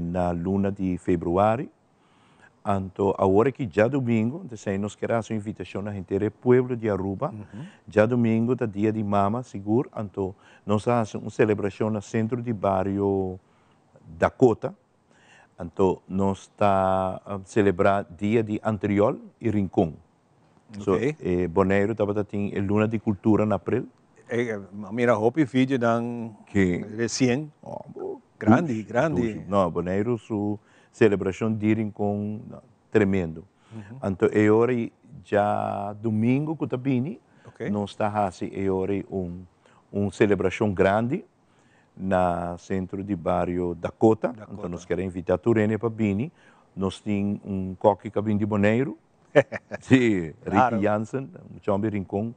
na luna di februari. Anto awor aki djadumingu, anto esei nos kier hasi un invitashon na henter e pueblo di Aruba. Djadumingu ta dia di mama sigur, anto nos a hasi un selebrashon na sentro di bario Dakota. Anto nos ta selebrá dia di Antriol i Rincon. So, e Boneiru tabata tin e luna di kultura na april. A mira hopi videonan resien. Grandi, grandi. No, Boneiru su selebrashon di Rincon tremendo. Anto e ora ei djadumingu ku ta bini nos ta hasi e ora ei un selebrashon grandi na sentro di bario Dakota. Anto nos kier a invitá tur hende pa bini. Nos tin un kòki ku a bini di Boneiru. Sí, Ricky Jansen, mucha homber Rincon,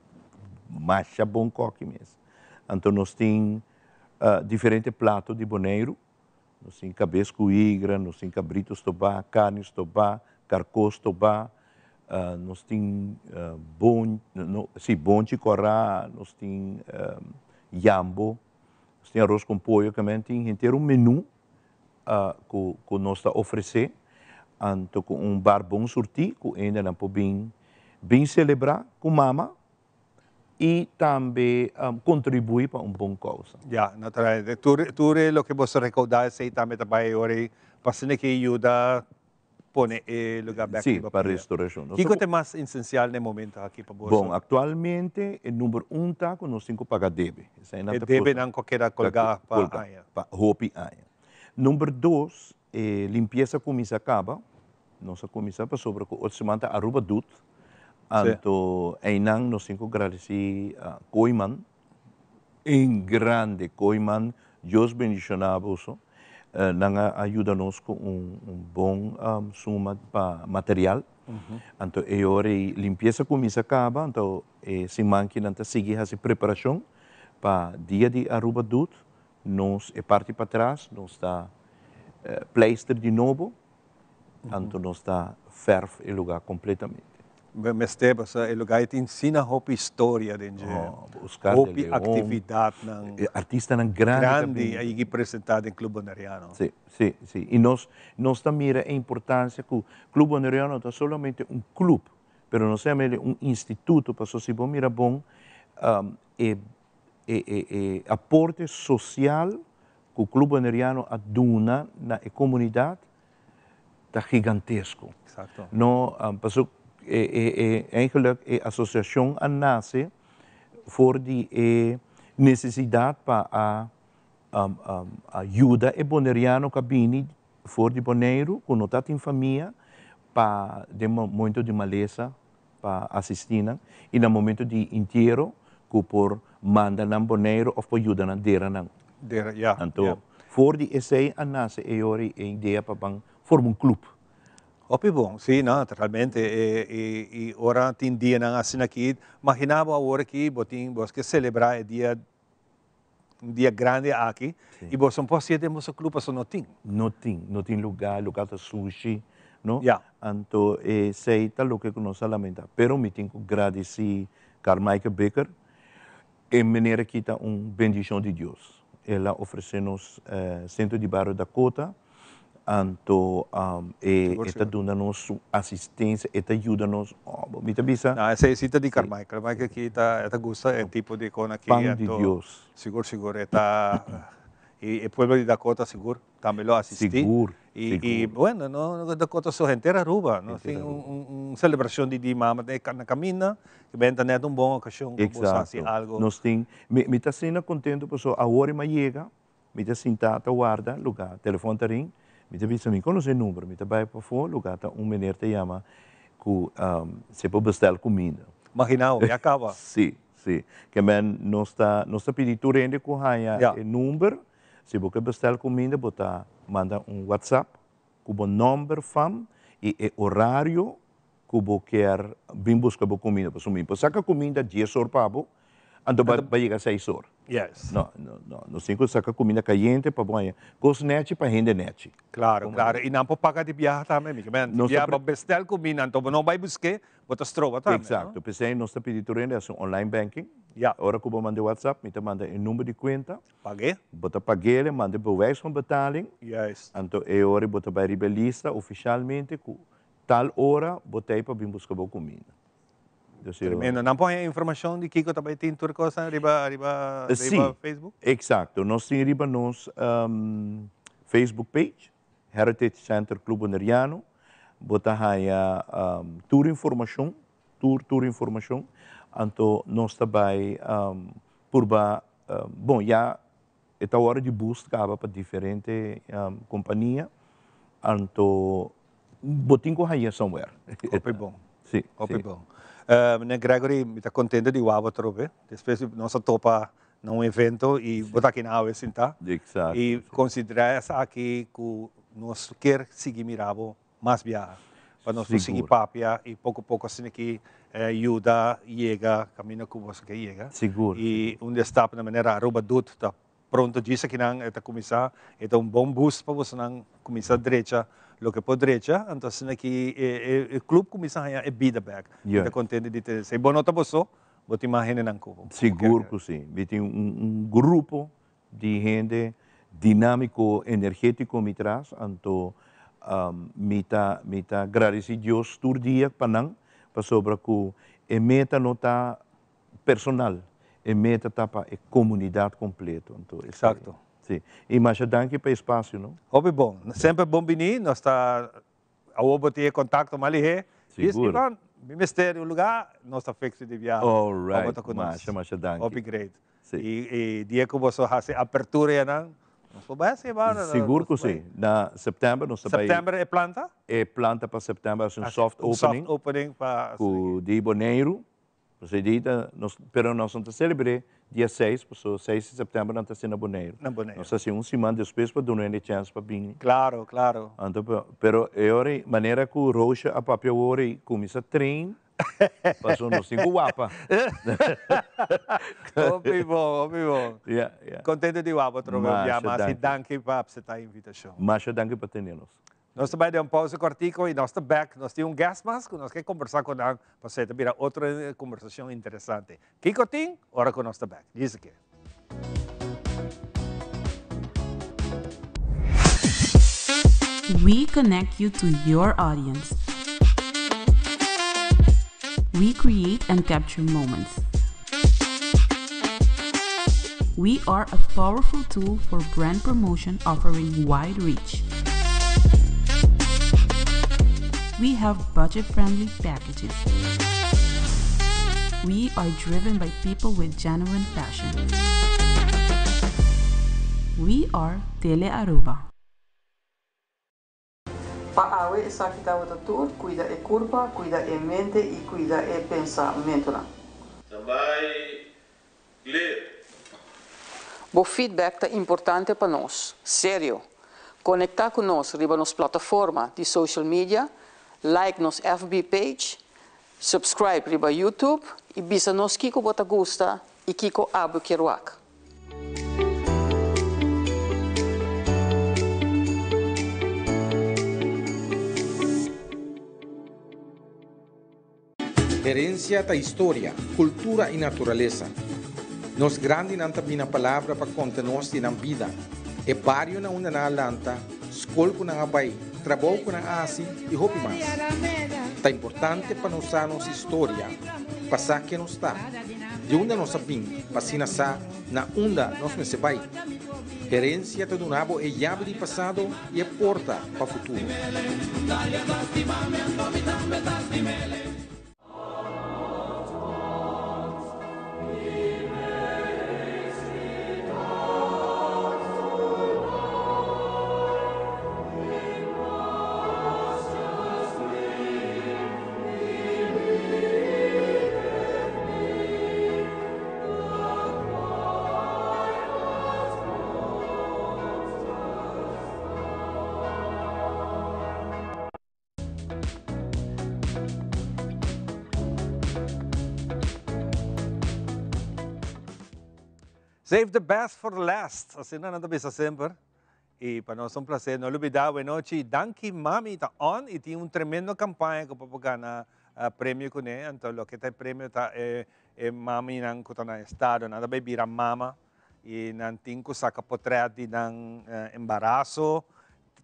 masha bon koki mes. Anto nos tin diferente plato di Boneiru, nos tin kabes ku higra, nos tin kabrito stobá, karni stobá, karkó stobá. Nos tin bon, no, si, bonchi kòrá, nos tin yambo, nos tin aros kon pollo, kamen tin henter un menú ku ku nos ta ofresé, anto ku un bar bon surtí ku hendenan por bin bin selebrá ku mama i tambe kontribuí pa un bon kousa. Ya, naturalmente. Tur tur e loke boso rekoudá esei tambe ta bai ora ei pa asina ke yuda pone e lugar bek Sí, riba pa pia. restauracion. Nos Kiko ta ta e mas esencial na e momento aki pa boso? Bon, actualmente e number un ta cu nos tin cu paga debe. Esainan E ta cosa debenan cu a keda ta colga pa colga aña. pa hopi aña. Number dos, e limpieza a cuminsa caba. Nos a cuminsa pasobra cu otro siman ta Aruba Doet. Anto einan nos tin cu gradeci Kooiman En grande Kooiman Dios bendiciona boso nan a yuda nos cu un bon suma pa material anto e ora e limpieza cuminsa caba anto e siman ki nan ta sigui haci preparacion pa dia di Aruba Doet nos e parti patras nos ta pleister di nobo Anto nos ta verf e lugar completamente. Mester pasobra e lugar ei tin asina hopi historia den dje. Oh, Oscar de Hopi Leon. actividadnan. E artistanan grandi ta Grandi bini. a yigi presenta den Club Boneriano. Si, si, si. Y nos, nos ta mira e importancia cu Club Boneriano no ta solamente un club, pero nos ta yama el un instituto, pasobra si bo mira bon, e, e, e, e aporte social cu Club Boneriano a duna na e comunidad ta gigantesko. Exacto. No, paso e e e eigenlijk e asociacion a nace for di e necesidad pa a a yuda e Boneriano cu a bini for di Boneiru cu no ta tin famia pa den momento di malesa pa asisti nan y na momento di intiero cu por manda nan Boneiru of por yuda nan dera nan. Dera, ya, Anto, ya. for di esey a nace e ora y e idea pa ban forma un club. Hopi bon, si, no, totalmente. E, y, y ora tin dianan asina aki, magina bo awor aki bo tin, bo ke celebra e dia, un dia grandi aki, y boso no por hacié den boso club pasobra no tin. No tin, no tin lugar, lugar ta sushi, no? Ya. Anto esey ta loke cu nos a lamenta. Pero mi tin cu gradici Carmichael Bikker, e meneer aki ta un bendicion di Dios. El a ofrece nos Centro di Bario Dakota, Anto e ta duna nos su asistencia, e ta yuda nos, oh, bo mi ta bisa. No, esei si ta di Carmichael. Carmichael aki ta, e ta gusta e tipo di con aki. Pan di Dios. Sigur, sigur, e ta, y e pueblo di Dakota sigur tambe lo asisti. Sigur, Y, sigur. y bueno, no Dakota so, henter Aruba, nos tin un, un celebracion di di mama na caminda, que benta net un bon ocasion cu bo sa haci algo. Nos tin, mi, mi ta asina contento pasobra awor e mi a yega, Mi ta sintá ta warda lugá. Telefòn ta ring. Mi ta bisa mi konosé e number. Mi ta bai pafó lugá ta un meneer ta yama ku se por bestèl kuminda. Maginá bo, ya kaba. Sí, sí. Ke men nos ta nos ta pidi tur hende ku haña e number, si bo ke bestèl kuminda bo ta manda un whatsapp ku bo nòmber, fam i e orario ku bo kier bin buska bo kuminda. Pasobra mi por saka kuminda dies or pa bo, anto ba ba yega seis or. Yes. No, no, no. Nos tin ku saka kuminda kayente pa bo haña kos nèchi pa hende nèchi. Klaro, klaro. I nan por paga di biaha tambe, mi ke men. Nos ta Biaha pa bestel kuminda, anto bo no bai busk'é, bo ta stroba tambe, no? Eksakto. P'esei nos ta pidi tur hende hasi un online banking. Ya. Ora ku bo manda e WhatsApp, mi ta manda e number di kuenta. Pag'é. Bo ta pag'é, manda e bewijs van betaling. Juist. Anto e ora bo ta bai riba e lista ofishalmente ku Tal ora bo ta ei pa bin buska bo kuminda. Dus yo. Tremendo. Nan por haña informashon di kiko ta bai tin tur kosnan riba riba Sí, riba Facebook? exacto. Nos tin riba nos Facebook page, Heritage Center Club Boneriano. Bo ta haña tur informashon, tur tur informashon. Anto nos ta bai purba, bon ya E ta wòrdu di boost kaba pa diferente kompania, anto bo tin ku hañ'é somewhere. Hopi bon. Si, Hopi si. bon. Meneer Gregory, mi ta kontento di wou bo atrobe. Despues di nos a topa na un evento i bo ta aki na awe sintá. Exacto. I konsiderá esaki ku nos kier sigui mira bo mas biaha pa nos por sigui papia y poco poco asina ki yuda yega caminda cu boso ke yega. Sigur. Y un di e stapnan manera Aruba Doet ta pronto djis akinan e ta kuminsá, e ta un bon boost pa bosonan kuminsá drecha loke por drecha, anto asina ki e club kuminsá haña e bida bèk. Mi ta kontento di tende esei. Bo no ta bo so, bo tin mas hendenan ku bo. Sigur ku si. Mi tin un grupo di hende dinámiko, energétiko mi tras, anto mi ta mi ta gradisí Dios tur dia pa nan, pasobra ku e meta no ta personal, e meta ta pa e komunidat kompleto. Anto esei. Eksakto. Si. I masha danki pa e espasio, no? Hopi bon. Semper bon bini. Nos ta Awor bo tin e contacto mas lihé. Sigur. Ivan, mi mester di un lugar, nos ta fix di biaha. All right. Pa bo ta cu nos. Masha, masha danki. Hopi great. Si. Y dia cu boso haci apertura ya nan, nos por bay haci banda. Sigur cu si. Na september nos ta bay. September e plan ta? E plan ta pa september haci un soft opening. Un soft opening pa. Cu di Boneiru. Pasobra e dia ta nos, pero nos no ta selebr'é dia seis, pasobra seis di sèptèmber nan ta hasi na Boneiru. Na Boneiru. Nos ta hasi un siman despues pa duna hende chèns pa bini. Klaro, klaro. Anto, pero e ora ei, manera ku Roosje a papia awor ei, kuminsá train, pasobra nos tin ku wapa. Hopi bon, hopi bon. Ya, ya. Kontento di wak bo trobe un bia mas i danki pa apseptá e invitashon. Masha danki pa tene nos. Nos ta bai den un pausa kortiko i nos ta bek. Nos tin un guest mas ku nos ke kombersá ku nan pasobra e ta bira otro kombersashon interesante. Kiko tin ora ku nos ta bek? Djis aki. We connect you to your audience. We create and capture moments. We are a powerful tool for brand promotion offering wide reach. We have budget-friendly packages. We are driven by people with genuine passion. We are Tele Aruba. Pa awe esaki tabata tur, cuida e curpa, cuida e mente y cuida e pensamentonan. Tambay clear. Bo feedback ta importante pa nos. Serio! Conecta cu nos riba nos plataforma di social media, like nos FB page, subscribe riba YouTube y bisa nos kico bo ta gusta y kico abo kier wak. Herencia ta historia, cultura y naturalesa. Nos grandinan ta bina palabra pa conta nos di nan bida, e bario na unda nan a lanta, scol cu nan a bay, trabou cu nan a haci y hopi mas. Ta importante pa nos sa nos historia, pa sa ken nos ta. Di unda nos a bin pa asina sa na unda nos mester bai? Herencia ta duna bo e yabi di pasado y e porta pa futuro. Save the best for last, asina nan ta bisa semper. Y pa nos ta un placer. No lubida awenochi Danki Mami ta on y tin un tremendo campaña cu por gana premio cune. Anto loke ta e premio ta e e maminan cu ta na estado. Nan ta bay bira mama y nan tin cu saca potret di nan embarazo.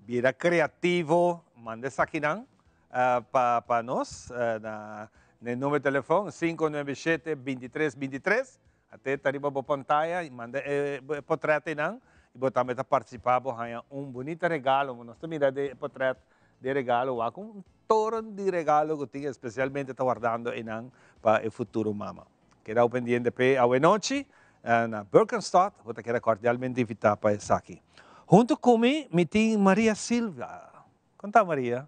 Bira creativo, manda esakinan pa pa nos na e numero di telefon 597 23 23. Ate ta riba bo pantaya y manda e potret eynan y bo tambe ta participa bo haña un bunita regalo. Nos ta mira den e potret di regalo wak un toren di regalo cu tin especialmente ta wardando eynan pa e futuro mama. Keda bo pendiente p'e awenochi na Birkenstad bo ta keda cordialmente invita pa esaki. Hunto cu mi mi tin Maria Silva. Kon ta Maria?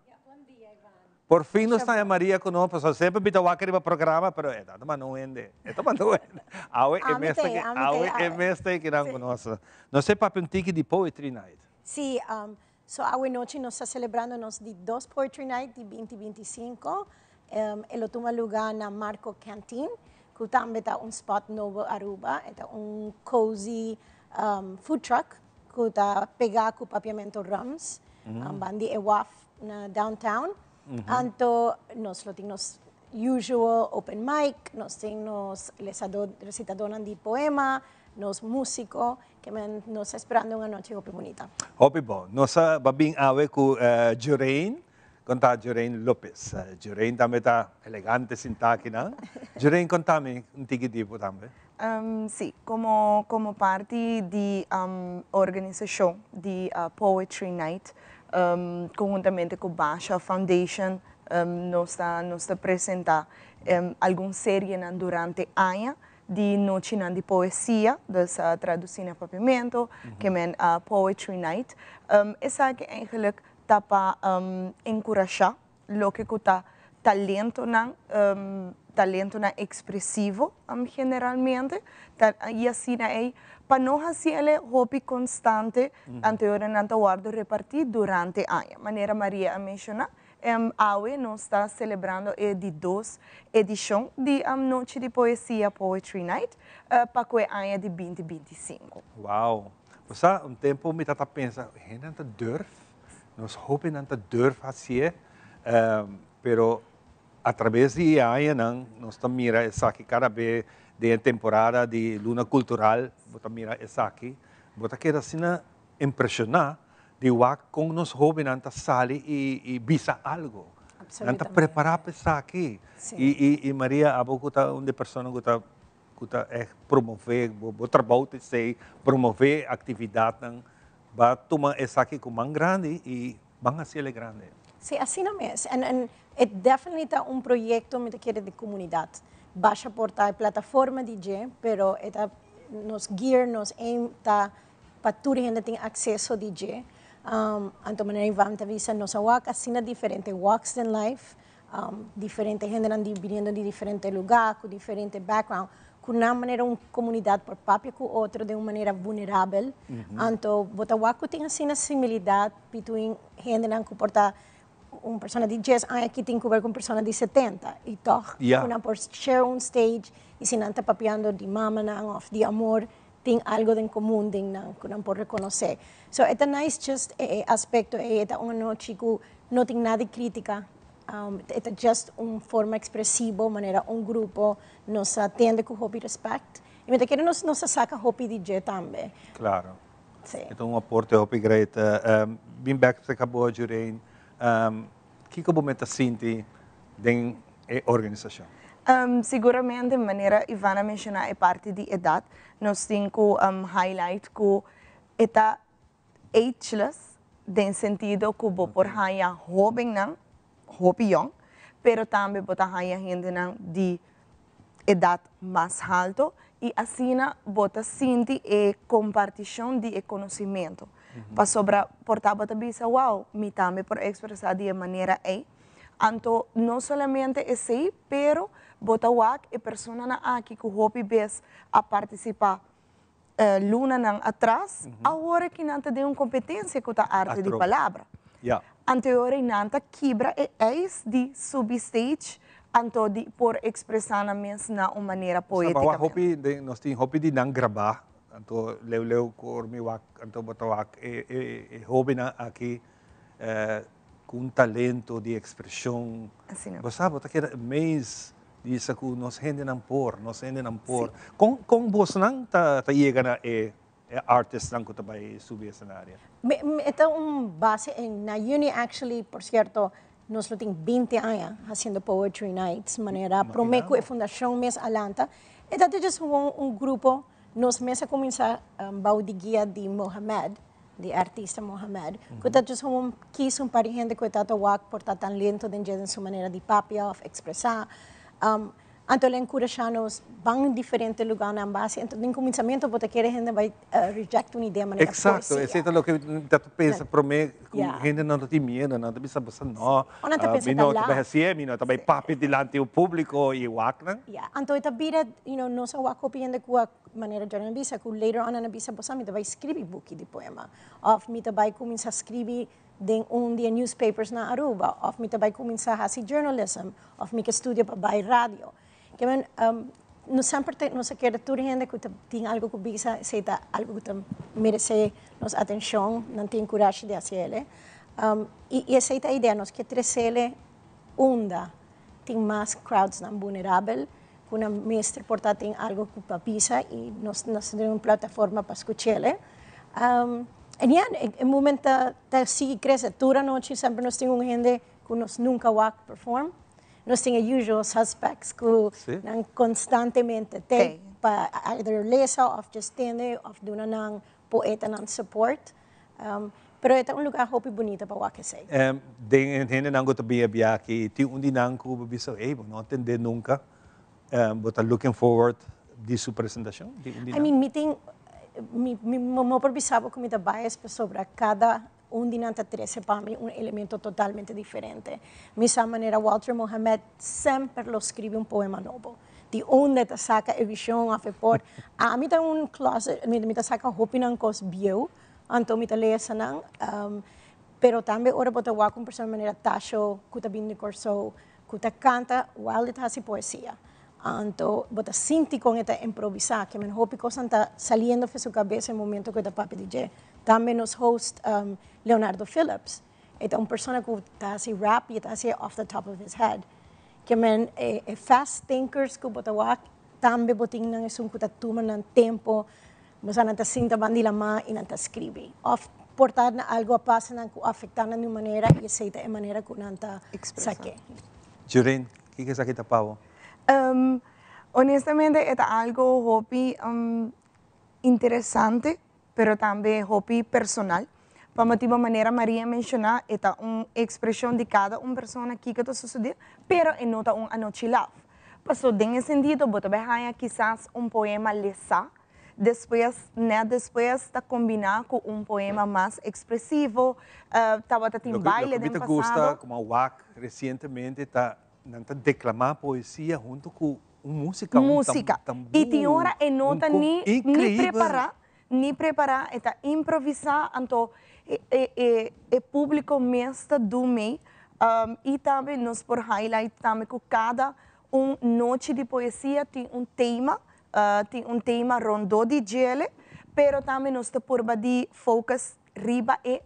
Por fin nos ta haña Maria ku nos, pasobra semper mi ta wak riba programa, pero e ta manda un hende, e ta manda un hende. Awe e mes ta awe e mes ta kinan ku nos. Nos ta papia un tiki di Poetry Night. Sí, so awe nochi nos ta selebrando nos di dos Poetry Night di binti 25. E lo tuma luga na Marco Canteen, ku tambe ta un spot nobo Aruba. E ta un cozy. food truck ku ta pegá ku Papiamento Rums, bandi e waf na downtown. Anto nos lo tin nos usual open mic, nos tin nos lesadó, resitadónan di poema, nos músiko, ke men nos ta esperando un anochi hopi bunita. Hopi bon. Nos a bin awe ku Jurain, kon ta Jurain Lopez. Jurain tambe ta elegante sintá akinan. Jurain konta mi un tiki di bo tambe. Sí, komo komo parti di organisashon di Poetry Night konhuntamente ku Basha Foundation nos ta nos ta presentá algun serienan durante aña di nochinan di poesia, dus tradusí na papiamentu, ke men Poetry Night. Esaki eigenlijk ta pa enkurashá loke ku ta talentonan, talentonan ekspresivo generalmente, ta i asina ei pa no hasi el e hopi konstante, anto e ora nan ta wòrdu repartí durante aña. Manera Maria a menshoná, awe nos ta selebrando e di dos edishon di Nochi di Poesia, Poetry Night, pa ku e aña di binti 25. Wow! Bo sa, un tempu mi ta pensa, hendenan ta durf? Nos hóbennan ta durf hasié, pero atrabes di e añanan nos ta mira esaki kada be den e temporada di Luna Kultural, bo ta mira esaki, bo ta keda asina impreshoná di wak kon nos hóbennan ta sali i bisa algu. Nan ta prepará pa esaki. I Maria, abo ku ta un di e persona ku ta ku ta ègt promové, bo trabou ta esei, promové aktividatnan, ba tuma esaki ku man grandi i ban hasi el e grandi. Sí, asina mes. En en e definitely ta un proyekto mi ta kere di komunidat. Basha por ta e plataforma di dje, pero e ta nos gear, nos aim ta pa tur hende tin akseso di dje. Anto manera Ivan ta bisa nos a wak asina diferente walks den life, diferente hendenan di biniendo di diferente lugá, ku diferente background, ku nan manera un komunidat por papia ku otro den un manera vulnerabel. Anto bo ta wak ku tin asina similidat between hendenan ku por ta un persona di dies aña ki tin ku ber ku un persona di 70 i tòg ku nan por share un stage i si nan ta papiando di mamanan òf di amor tin algo den komun den nan ku nan por rekonosé. So e ta nice just e aspekto ei, e ta un anochi ku no tin nada di krítika, e ta just un forma ekspresivo manera un grupo nos a tende ku hopi respèkt i mi ta kere nos nos a saka hopi di dje tambe. Klaro. Sí. E ta un aporte hopi great. Bin bèk serka bo Jureen, kiko bo mester sinti den e organisashon? Siguramente manera Ivan a menshoná e parti di edat, nos tin ku highlight ku e ta ageless den sentido ku bo por haña hóbennan hopi yòn, pero tambe bo ta haña hendenan di edat mas halto i asina bo ta sinti e kompartishon di e konosimentu. Pasobra por ta bo ta bisa, wow, mi tambe por ekspresá di e manera ei. Anto no solamente esei, pero bo ta wak e personanan aki ku hopi bes a partisipá lunanan atras, awor aki nan ta den un kompetensia ku ta arte di palabra. Anto e ora ei nan ta kibra e ijs di subi stage, anto di por ekspresá nan mes na un manera poétikamente. Nos tin hopi di nan grabá, anto leu leu ku ora mi wak, anto bo ta wak e hóbennan aki Ku un talento di ekspreshon. Bo sa, bo ta keda amazed di bisa ku nos hendenan por, nos hendenan por. Kon kon bosnan ta ta yega na e e artistnan ku ta bai subi esenario? E ta un base en na juni actually, por cierto, nos lo tin 20 aña haciendo poetry nights, manera prome ku e fundashon mes a lanta. E ta just gewoon un grupo, nos mes a kuminsá bou di guia di Mohamed, di artista Mohamed, ku ta just gewoon kis un par di hende ku e ta ta wak por ta tan lento den dje den su manera di papia òf ekspresá. Anto el a enkurashá nos ban diferente lugánan base. Anto den kuminsamentu bo ta kere hende bai reject un idea manera Exacto, poesia. esei ta loke mi ta pensa promé ku hende no ta tin miedu, nan ta bisa boso no, O nan ta pensa mi ta no ta bai laat. hasié, mi no ta bai papia dilanti un públiko i wak nan. Ya, anto e ta bira, you know, nos a wak hopi hende ku a Manera Jordan a bisa ku later on nan a bisa bosa mi ta bai skribi buki di poema òf mi ta bai kuminsá skribi den un di e newspapers na Aruba òf mi ta bai kuminsá hasi journalism òf mi ke studia pa bai radio. Ke men Nos semper ta, nos a kere tur hende ku ta tin algu ku bisa, esei ta algu ku ta meresé nos atenshon, nan tin kurashi di hasi el. I esei ta e idea, nos ke tres'el unda tin mas crowdsnan bunerabel, ku nan mester por ta tin algu ku pa bisa i nos nos tin un plataforma pa skuch'el. En ya, e movement ta ta sigui krese. Tur anochi semper nos tin un hende ku nos nunka wak perform. Nos tin e usual suspects ku nan konstantemente te pa either lesa òf just tende òf duna nan poetanan support. Pero e ta un lugar hopi bunita pa wak esei. Den e hendenan ku ta bia bia aki, tin un di nan ku bo bisa, ey, bo no a tende nunka, bo ta looking forward di su presentashon? Tin un di I nan? mean, mi tin, mi mi no por bisa bo ku mi ta bias pasobra kada un di nan ta trese pa mi un elemento totalmente diferente. Mi sa manera Walter Mohamed semper lo scribi un poema nobo. Di unda e ta saca e vision of e por. Ami ta un closet, mi ta saca hopinan cos bieu, anto mi ta lesa nan. Pero tambe ora bo ta wak un persona manera Tasho cu ta bini di Corsou, cu ta canta while e ta haci poesia. Anto bo ta sinti con e ta improvisa, ke men hopi cosnan ta saliendo for su cabes e momento cu e ta papia di dje. Tambe nos host Leonardo Phillips, e ta un persona cu ta haci rap y e ta haci off the top of his head. Ke men e fast thinkers cu bo ta wak, tambe bo tin nan esun cu ta tuma nan tempo, bo sa nan ta sinta banda di lama y nan ta scribi. Of por ta na algo a pasa nan cu afecta nan di un manera y esey ta e manera cu nan ta sake. Jurene, kiko esaki ta pa bo? Honestamente e ta algo hopi interesante pero tambe hopi personal. Pa motibo manera Maria menciona e ta un expresion di cada un persona kico ta sucede, pero e no ta un anochi laf. Paso den e sentido bo ta bay haya kisas un poema lesa, despues net despues ta combina cu un poema mas expresivo, tabata tin baile den Loke mi ta gusta pasado. como a wak recientemente ta Nan ta declama poesia hunto cu un musica, un Musica. tambú, Y tin ora e no un ta co ni, ni increíbel. prepara, ni prepara, e ta improvisa, anto e, e, e, e publico mes ta do mee. Y tambe nos por highlight tambe cu cada un nochi di poesia tin un tema, tin un tema rondó di djele, pero tambe nos ta purba di focus riba e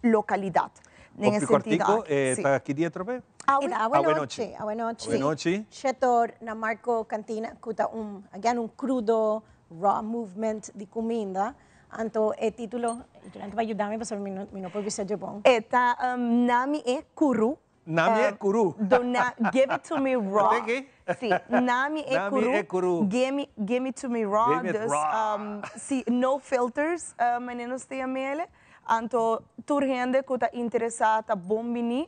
localidad. Den e Hopi sentido cortico, aki, e si. ta ki dia atrobe? Awe. E ta awe Awe nochi, nochi. awe nochi. Awe nochi. Shetor na Marco Cantina cu ta un, again, un crudo, raw movement di cuminda. Anto e titulo, Jolanda ta yuda mi pasobra mi no, mi no por bisa dje bon. E ta Nami e Kuru. Nami e Kuru. Dona, give it to me raw. Bo tin ki? Si, Nami e Nami Kuru. e Kuru. Gimme, gimme to me raw. Gimme it Dus, raw. si, no filters, manera nos ta yam'ele. Anto tur hende ku ta interesá ta bon biní.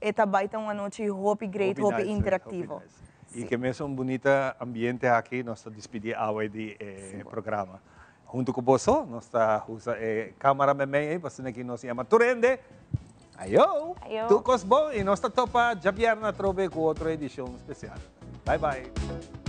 E ta bai ta un anochi hopi great, hopi nice, interaktivo. hopi nice. I ke mes un bunita ambiente aki nos ta dispidí awe di e programa. Huntu ku boso nos ta usa e kamera memei ei pasobra aki nos yama tur hende. Ayo! Ayo! Tur kos bon i nos ta topa djabièrnè atrobe ku otro edishon spesial. Bai bai!